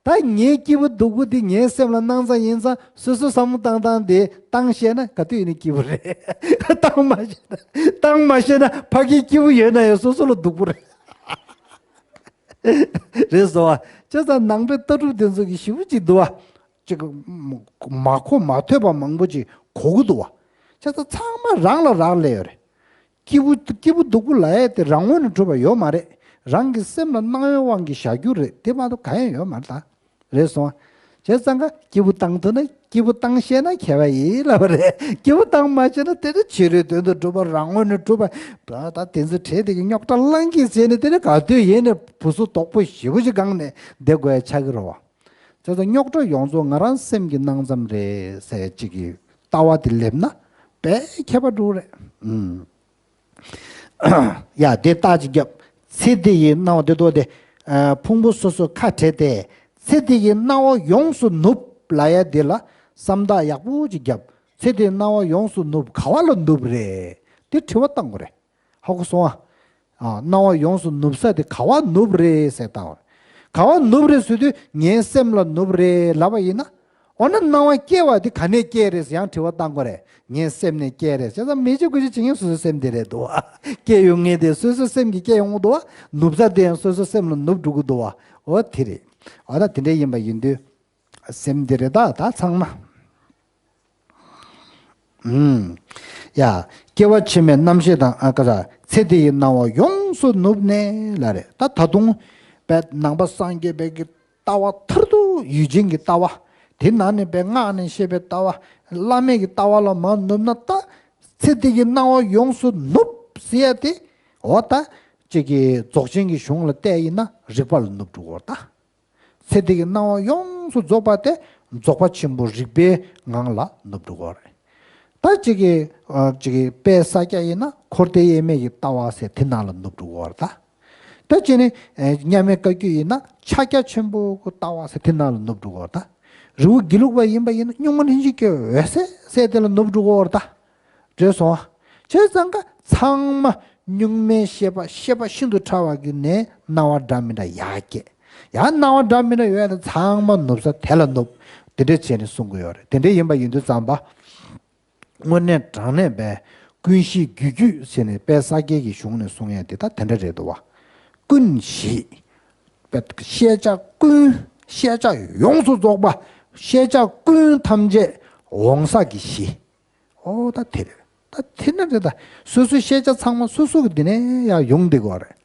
ད་ངའི་སྐྱིད་པོ་སྡུག་པོ་འདི་ངའི་སེམས་ལ་སྣང་ཙམ་ཡིན་ཙང་སོ་སོ་བསམ་བློ་བཏང་སྟངས་དེ་བཏང་ཤེས་ན་ག་དུས་ཡིན་ན་སྐྱིད་པོ་རེད། བཏང་མ་ཤེས་ན་བཏང་མ་ཤེས་ན་ཕ་གིར་སྐྱིད་པོ་ཡོད་ན་ཡང་སོ་སོ་ལ་སྡུག་པོ་རེད། རེད་སོ་བ། བྱས་ཙང་ནང་པའི་ལྟ་གྲུབ་དེ་ཚོ་གི་ཞེ་པོ་ཅིག་འདུག་བ། ཅིག་མ་གོ་མ་ཐོས་པ་མང་པོ་ཅིག་གོ་གི་འདུག་བ། བྱས་ཙང་ཚང་མ་རང་ལ་རག་ལས་ཡོད་རེད། སྐྱིད་པོ་སྐྱིད་པོ་སྡུག་པོ་ལབ་ཡས་དེ་རང་ངོས་ནས་གྲུབ་པ་ཡོད་མ་རེད། རང་གི་སེམས་ལ་སྣང་བའི་དབང་གིས་བཞག་རྒྱུ་རེད། དེ་མ་གཏོགས་གང་ཡང་ཡོད་མ་རེད་ད། རེད་སོང་ཨ། བྱས་ཙང་ཀ་སྐྱིད་པོ་བཏང་ཐུབ་ན་སྐྱིད་པོ་བཏང་ཤེས་ན་མཁས་པ་ཡིན་ལབ་པ་རེད། སྐྱིད་པོ་བཏང་མ་ཤེས་ན་དེ་ནི་ཕྱི་རོལ་དོན་དུ་གྲུབ་པ་རང་ངོས་ནས་གྲུབ་པ། ད་དེ་ཚོ་བྲལ་དེ་གི་རྙོག་དྲ་ལངས་ཀྱི་བྱས་ནས་དེ་ནི་ག་དུས་ཡིན་ནས་བུ་སུ་དོག་པོ་ཞེ་པོ་ཅིག་སྒང་ནས་བསྡད་དགོས་ཡ་ཆགས་ཀྱི་རེད་བ། བྱས་ཙང་རྙོག་དྲ་ཡོངས་རྫོགས་ང་རང་སེམས་ཀྱི་སྣང་ཙམ་རེད་ཟེར་ཅིག་གི་ལྟ་བ་དེ་སླེབས་ན་དཔེ་ཁྱད་པར་འགྲོ་གི་རེད། ཨུམ། ཡ་དེ་རྟགས་ཅིག་བརྒྱབ། ཚེ་འདི་ཡི་སྣང་བ་དེ་དོ་དེ། ཨ། ཕུང་པོ་སོ་སོ་ཁ་བྲལ་ཏེ། ཚེ་འདི་ཡི་སྣང་བ་ཡོངས་སུ་ནུབ་ལབ་ཡ་དེ་ལ་བསམ་བཏགས་ཡག་པོ་ཅིག་བརྒྱབ། ཚེ་འདི་ཡི་སྣང་བ་ཡོངས་སུ་ནུབ་ག་བ་ལ་ནུབ་རེད། དེ་དྲི་བ་བཏང་དགོས་རེད། ཧ་གོ་སོང་ཨ། ཨ། སྣང་བ་ཡོངས་སུ་ནུབ་ས་དེ་ག་བ་ནུབ་རེད་ཟེར་བཏང་བ་རེད། ག་བ་ནུབ་རེད་ཟེར་དུས་ངའི་སེམས་ལ་ནུབ་རེད་ལབ་པ་ཡིན་ན། འོ་ན་སྣང་བ་སྐྱེ་བ་དེ་ག་ནས་སྐྱེ་རེད་ཟེར་ཡང་དྲི་བ་བཏང་དགོས་རེད། ངའི་སེམས་ནས་སྐྱེ་རེད་ཟེར་ཙང་མི་བྱེད་དགུ་བྱེད་བྱེད་མཁན་སོ་སོའི་སེམས་དེ་རེད་འདུག་བ། སྐྱེ་ཡོང་མཁན་དེ་སོ་སོའི་སེམས་ཀྱིས་སྐྱེ་ཡོང་གི་འདུག་བ། ནུབ་ས་དེ་ཡང་སོ་སོའི་སེམས་ལ་ནུབ་འགྲོ་གི་འདུག་བ། འོ་དེ་རེད། འོ་ན་དེ་འདྲ་ཡིན་པ་ཡིན་དུས། སེམས་འདི་རེད་ད་ད་ཚང་མ། ཨུམ། ཡ། སྐྱེ་བ་ཕྱི་མའི་རྣམ་ཤེས་དང་ཨ་ཀ་ས་ཚེ་འདི་ཡི་སྣང་བ་ཡོངས་སུ་ནུབ་ནས་ལ་རེད་ད། ད་དུང་པའི་ནང་པ་སངས་རྒྱས་པའི་གི་ལྟ་བ་མཐར་ཐུག་ཡུལ་ཅན་གྱི་ལྟ་བ། དེ་ནང་ནས་པའི་སྔགས་ནས་བཤད་པའི་ལྟ་བ། བླ་མེད་ཀྱི་ལྟ་བ་ལ་མར་ནུབ་ན་ད། ཚེ་འདི་ཡི་སྣང་བ་ཡོངས་སུ་ནུབ་ཟེར་ཡ་དེ། འོ་ད། ཅིག་གི་རྫོགས་ཆེན་གྱི་གཞུང་ལ་བལྟས་ཡིན་ན་རིག་པ་ལ་ནུབ་འགྲོ་གི་ཡོད་རེད་ད། ཚེ་འདི་གི་སྣང་བ་ཡོངས་སུ་རྫོགས་པ་དེ་རྫོགས་པ་ཆེན་པོ་རིག་པའི་ངང་ལ་ནུབ་འགྲོ་གི་ཡོད་རེད། ད་ཅིག་གི་ཨ་ཅིག་གི་དཔལ་ས་སྐྱ་ཡིན་ན་འཁོར་འདས་དབྱེར་མེད་ཀྱི་ལྟ་བ་ཟེར་དེ་ནང་ལ་ནུབ་འགྲོ་གི་ཡོད་རེད་ད། ད་ཅིག་ནི་ཨ་མཉམ་མེད་བཀའ་བརྒྱུད་ཡིན་ན་ཕྱག་རྒྱ་ཆེན་པོ་གི་ལྟ་བ་ཟེར་དེ་ནང་ལ་ནུབ་འགྲོ་གི་ཡོད་རེད་ད། རི་བོ་དགེ་ལུགས་པ་ཡིན་པ་ཡིན་ན་གཉུག་མ་ལྷན་ཅིག་སྐྱེས་འོད་གསལ་ཟེར་དེ་ལ་ནུབ་འགྲོ་གི་ཡོད་རེད་ད། རེད་སོང་ཨ། བྱས་ཙང་ཀ་ཚང་མ་གཉུག་མའི་ཤེས་པ་ཤེས་པ་ཤིན་ཏུ་ཕྲ་བ་གི་ནས་སྣང་བ་འདྲ་མི་འདྲ་ཡར་སྐྱེས། ཡང་སྣང་བ་འདྲ་མི་འདྲ་ཡོད་ཡ་དང་ཚང་མ་ནུབ་ས་དེ་ལ་ནུབ། དེ་འདྲ་བྱས་ནས་གསུང་གི་ཡོད་རེད། དེ་འདྲ་ཡིན་པ་ཡིན་དུས་ཙམ་པ། དངོས་གནས་དྲང་གནས་པའི་ཀུན་ཤེས་རྒྱུད་བརྒྱུད་ཟེར་ནས་དཔལ་ས་སྐྱའི་གི་གཞུང་ནས་གསུང་ཡ་དེ་ད་དེ་འདྲ་རེད་འདུག་བ། ཀུན་གཞི། ཤེས་བྱ་ཀུན། ཤེས་བྱ་ཡོངས་སུ་རྫོགས་པ། ཤེས་བྱ་ཀུན་ཐམས་ཅད་འོང་ས་གི་གཞི། ཨོ་ད་དེ་རེད། ད་དེ་ནི་རེད་ད། སོ་སོའི་ཤེས་བྱ་ཚང་མ་སོ་སོ་གི་འདི་ནས་ཡང་ཡོང་བསྡད་དགོས་རེད།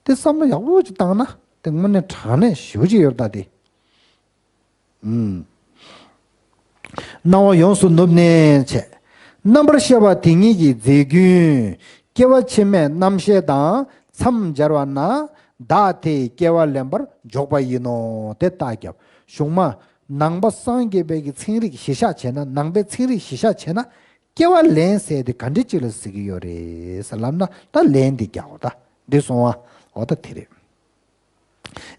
དེ་བསམ་བློ་ཡག་པོ་ཅིག་བཏང་ན་དེ་དངོས་གནས་དྲང་གནས་ཞེ་པོ་ཅིག་ཡོད་རེད་ད་དེ། ཨུམ། སྣང་བ་ཡོངས་སུ་ནུབ་ནས་བྱས། རྣམ་པར་ཤེས་པ་དེ་ཉིད་ཀྱི་རྫས་ཀུན་སྐྱེ་བ་ཕྱི་མའི་རྣམ་ཤེས་དང་མཚམས་སྦྱར་བ་ན་བདག་དེས་སྐྱེ་བ་ལེན་པར་འཇོག་པ་ཡིན་ནོ། དེ་རྟགས་བརྒྱབ། གཞུང་མ། ནང་པ་སངས་རྒྱས་པའི་གི་ཚན་རིག་གཞིར་བཞག་བྱས་ན། ནང་པའི་ཚན་རིག་གཞིར་བཞག་བྱས་ན། སྐྱེ་བ་ལེན་ཟེར་དེ་ག་འདྲ་ཅིག་ལ་ཟེར་གི་ཡོད་རེད་ཟེར་ལབ་ན། ད་ལན་འདི་རྒྱག་འོ་ད། འདི་སོང་བ། འོ་ད་དེ་རེད།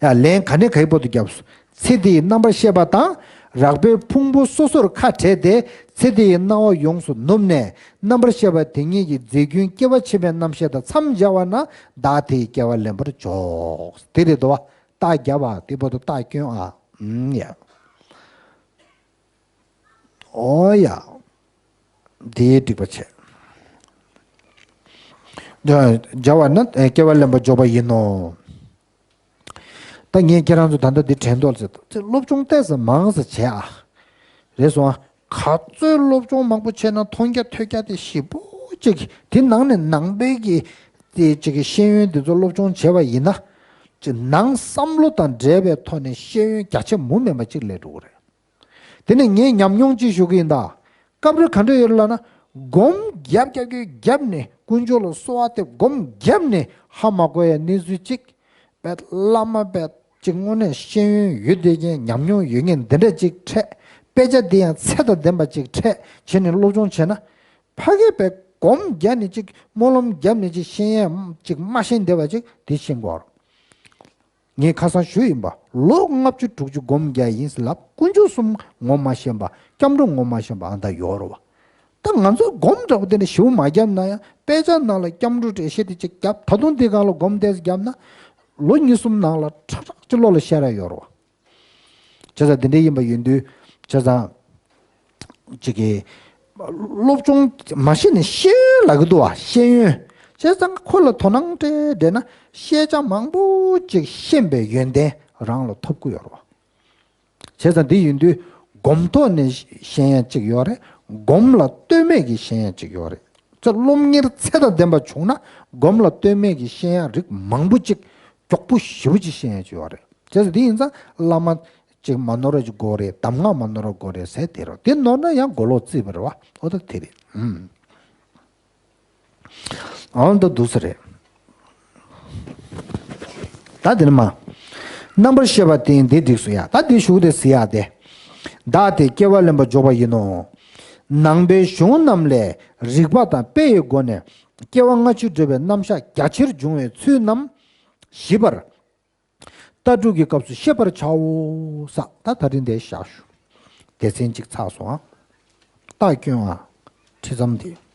ཡ་ལན་ག་ནས་ག་ཡི་བར་དུ་བརྒྱབ་སོང་། ཚེ་འདིའི་རྣམ་པར་ཤེས་པ་དང་རགས་པའི་ཕུང་པོ་སོ་སོར་ཁ་བྲལ་ཏེ། ཚེ་འདིའི་སྣང་བ་ཡོངས་སུ་ནུབ་ནས། རྣམ་པར་ཤེས་པ་དེ་ཉིད་ཀྱི་རྫས་ཀུན་སྐྱེ་བ་ཕྱི་མའི་རྣམ་ཤེས་དང་མཚམས་སྦྱར་བ་ན། བདག་དེས་སྐྱེ་བ་ལེན་པར་འཇོག། དེ་རེད་དོ། རྟགས་བརྒྱབ་པ་དེ་བར་དུ་རྟགས་སྐྱོན་ཨ། ཨུམ་ཡ། ཨོ་ཡ། དེའི་འགྲིག་པ་བྱས། སྦྱར་བ་ན་སྐྱེ་བ་ལེན་པར་འཇོག་པ་ཡིན་ནོ། ད་ངས་ཁྱེད་རང་ཚོ་ད་ལྟ་འདི་དྲན་ཐོག་ལ་ཟེར་ཚེ་སློབ་སྦྱོང་ཏོག་ཙམ་མང་ཙམ་བྱས་ཨ། རེད་སོང་ཨ། ག་ཚོད་སློབ་སྦྱོང་མང་པོ་བྱས་ན་མཐོང་རྒྱ་ཐོས་རྒྱ་དེ་ཞེ་པོ་ཅིག་དེ་ནང་ནས་ནང་པའི་གི་དེ་ཅིག་གི་ཤེས་ཡོན་དེ་ཚོ་སློབ་སྦྱོང་བྱས་པ་ཡིན་ན། ཅིག་ནང་བསམ་བློ་དང་འབྲེལ་བའི་ཐོག་ནས་ཤེས་ཡོན་རྒྱ་ཆེ་མུ་མེད་པ་ཅིག་སླེབས་འགྲོ་གི་རེད། དེ་ནས་ངས་ཉམས་མྱོང་ཅིག་ཞུ་གི་ཡིན་ད། སྐབས་རེ་ག་འདྲ་ཡོད་ལབ་ན། སྒོམ་རྒྱབ་རྒྱབ་ཀྱི་རྒྱབ་ནས་དཀོན་མཆོག་ལ་གསོལ་བ་དེ་སྒོམ་རྒྱབ་ནས་ཧ་མ་གོ་ཡ་གནས་ཚུལ་ཅིག་དཔེ་བླ་མ་དཔེ་ཅིག་དངོས་གནས་ཤེས་ཡོན་ཡོད་བསྡད་མཁན་ཉམས་མྱོང་ཡོད་མཁན་འདི་འདྲ་ཅིག་འཕྲད། དཔེ་ཆ་འདི་ཡང་ཚད་དང་ལྡན་པ་ཅིག་འཕྲད་བྱས་ནས་སློབ་སྦྱོང་བྱས་ན། ཕ་གི་དཔེ་སྒོམ་རྒྱབ་ནས་ཅིག་སྨོན་ལམ་རྒྱབ་ནས་ཅིག་ཤེས་ཡ་ཅིག་མ་ཤེས་བསྡད་པ་ཅིག་དེ་ཤེས་དགོས་རེད། ངས་ཁ་སང་ཞུས་ཡིན་པ། ལོ་ལྔ་བཅུ་དྲུག་ཅུ་སྒོམ་རྒྱག་ཡིན་ཟེར་ལབ། དཀོན་མཆོག་གསུམ་ངོ་མ་ཤེས་པ། སྐྱབས་འགྲོ་ངོ་མ་ཤེས་པ་ཨ་ད་ཡོད་རེད་བ། ད་ང་ཚོས་སྒོམ་འདྲ་པོ་དེ་འདྲ་ཞེ་པོ་མ་བརྒྱབ་ན་ཡང་དཔེ་ཆ་ནང་ལ་སྐྱབས་འགྲོ་འགྲེལ་བཤད་དེ་ཅིག་བརྒྱབ། ད་དུང་དེ་སྒང་ལ་སྒོམ་དེ་ཙམ་བརྒྱབ་ན། ལོ་གཉིས་གསུམ་ནང་ལ་ཁྲག་ཁྲག་ཅིག་བློ་ལ་ཤར་ཡ་ཡོད་རེད་བ། བྱས་ཙང་དེ་འདྲ་ཡིན་པ་ཡིན་དུས། བྱས་ཙང་། ཅིག་གིས། སློབ་སྦྱོང་མ་ཤེས་ནས་ཤེས་ཡོན་ལབ་ཀྱི་འདུག་བ། ཤེས་ཡོན། བྱས་ཙང་ཁོ་ལ་དོ་སྣང་སྤྲད་བསྡད་ན་ཤེས་བྱ་མང་པོ་ཅིག་ཤེས་པའི་ཡོན་ཏན་རང་ལ་ཐོབ་ཀྱི་ཡོད་རེད་བ། བྱས་ཙང་འདི་ཡིན་དུས་སྒོམ་ཐོག་ནས་ཤེས་ཡ་ཅིག་ཡོད་རེད། སྒོམ་ལ་ལྟོས་མེད་ཀྱི་ཤེས་ཡ་ཅིག་ཡོད་རེད། ཚེ་སློབ་གཉེར་ཚད་དང་ལྡན་པ་བྱུང་ན་སྒོམ་ལ་ལྟོས་མེད་ཀྱི་ཤེས་ཡ་རིགས་མང་པོ་ཅིག་མགྱོགས་པོ་ཞེ་པོ་ཅིག་ཤེས་ཡ་ཅིག་ཡོད་རེད། བྱས་ཙང་འདི་ཡིན་ཙང་བླ་མ་ཅིག་མ་ནོར་བ་ཅིག་དགོས་རེད། གདམས་ངག་མ་ནོར་བ་དགོས་རེད་ཟེར་དེ་རོ། དེ་ནོར་ན་ཡང་མགོ་ལོག་རྩིས་པ་རེད་བ། ཨོ་ད་དེ་རེད། ཨུམ། ཨང་ད་འདུག་ས་རེད། ད་དེ་ནི་མ། རྣམ་པར་ཤེས་པ་དེ་འདི་འགྲིགས་སོ་ཡ། ད་འདི་ཞུགས་དེ་ཟི་ཡ་དེ། བདག་དེས་སྐྱེ་བ་ལེན་པར་འཇོག་པ་ཡིན་ནོ། ནང་པའི་གཞུང་རྣམས་ལས་རིགས་པ་དང་དཔེ་ཡི་སྒོ་ནས་སྐྱེ་བ་སྔ་ཕྱི་འགྲོ་བའི་རྣམ་གཞག་རྒྱ་ཆེར་འབྱུང་བའི་ཚུལ་རྣམས་ཞིབ་པར། ལྟ་གྲུབ་ཀྱི་སྐབས་སུ་ཤེས་པར་བྱའོ། ས་ད་ད་རིང་འདིར་བཞག་ཞུ། སྡེ་ཚན་གཅིག་ཚར་སོང་ཨ། རྟགས་སྐྱོན་ཨ། ཁྲིད་མཚམས་དེ།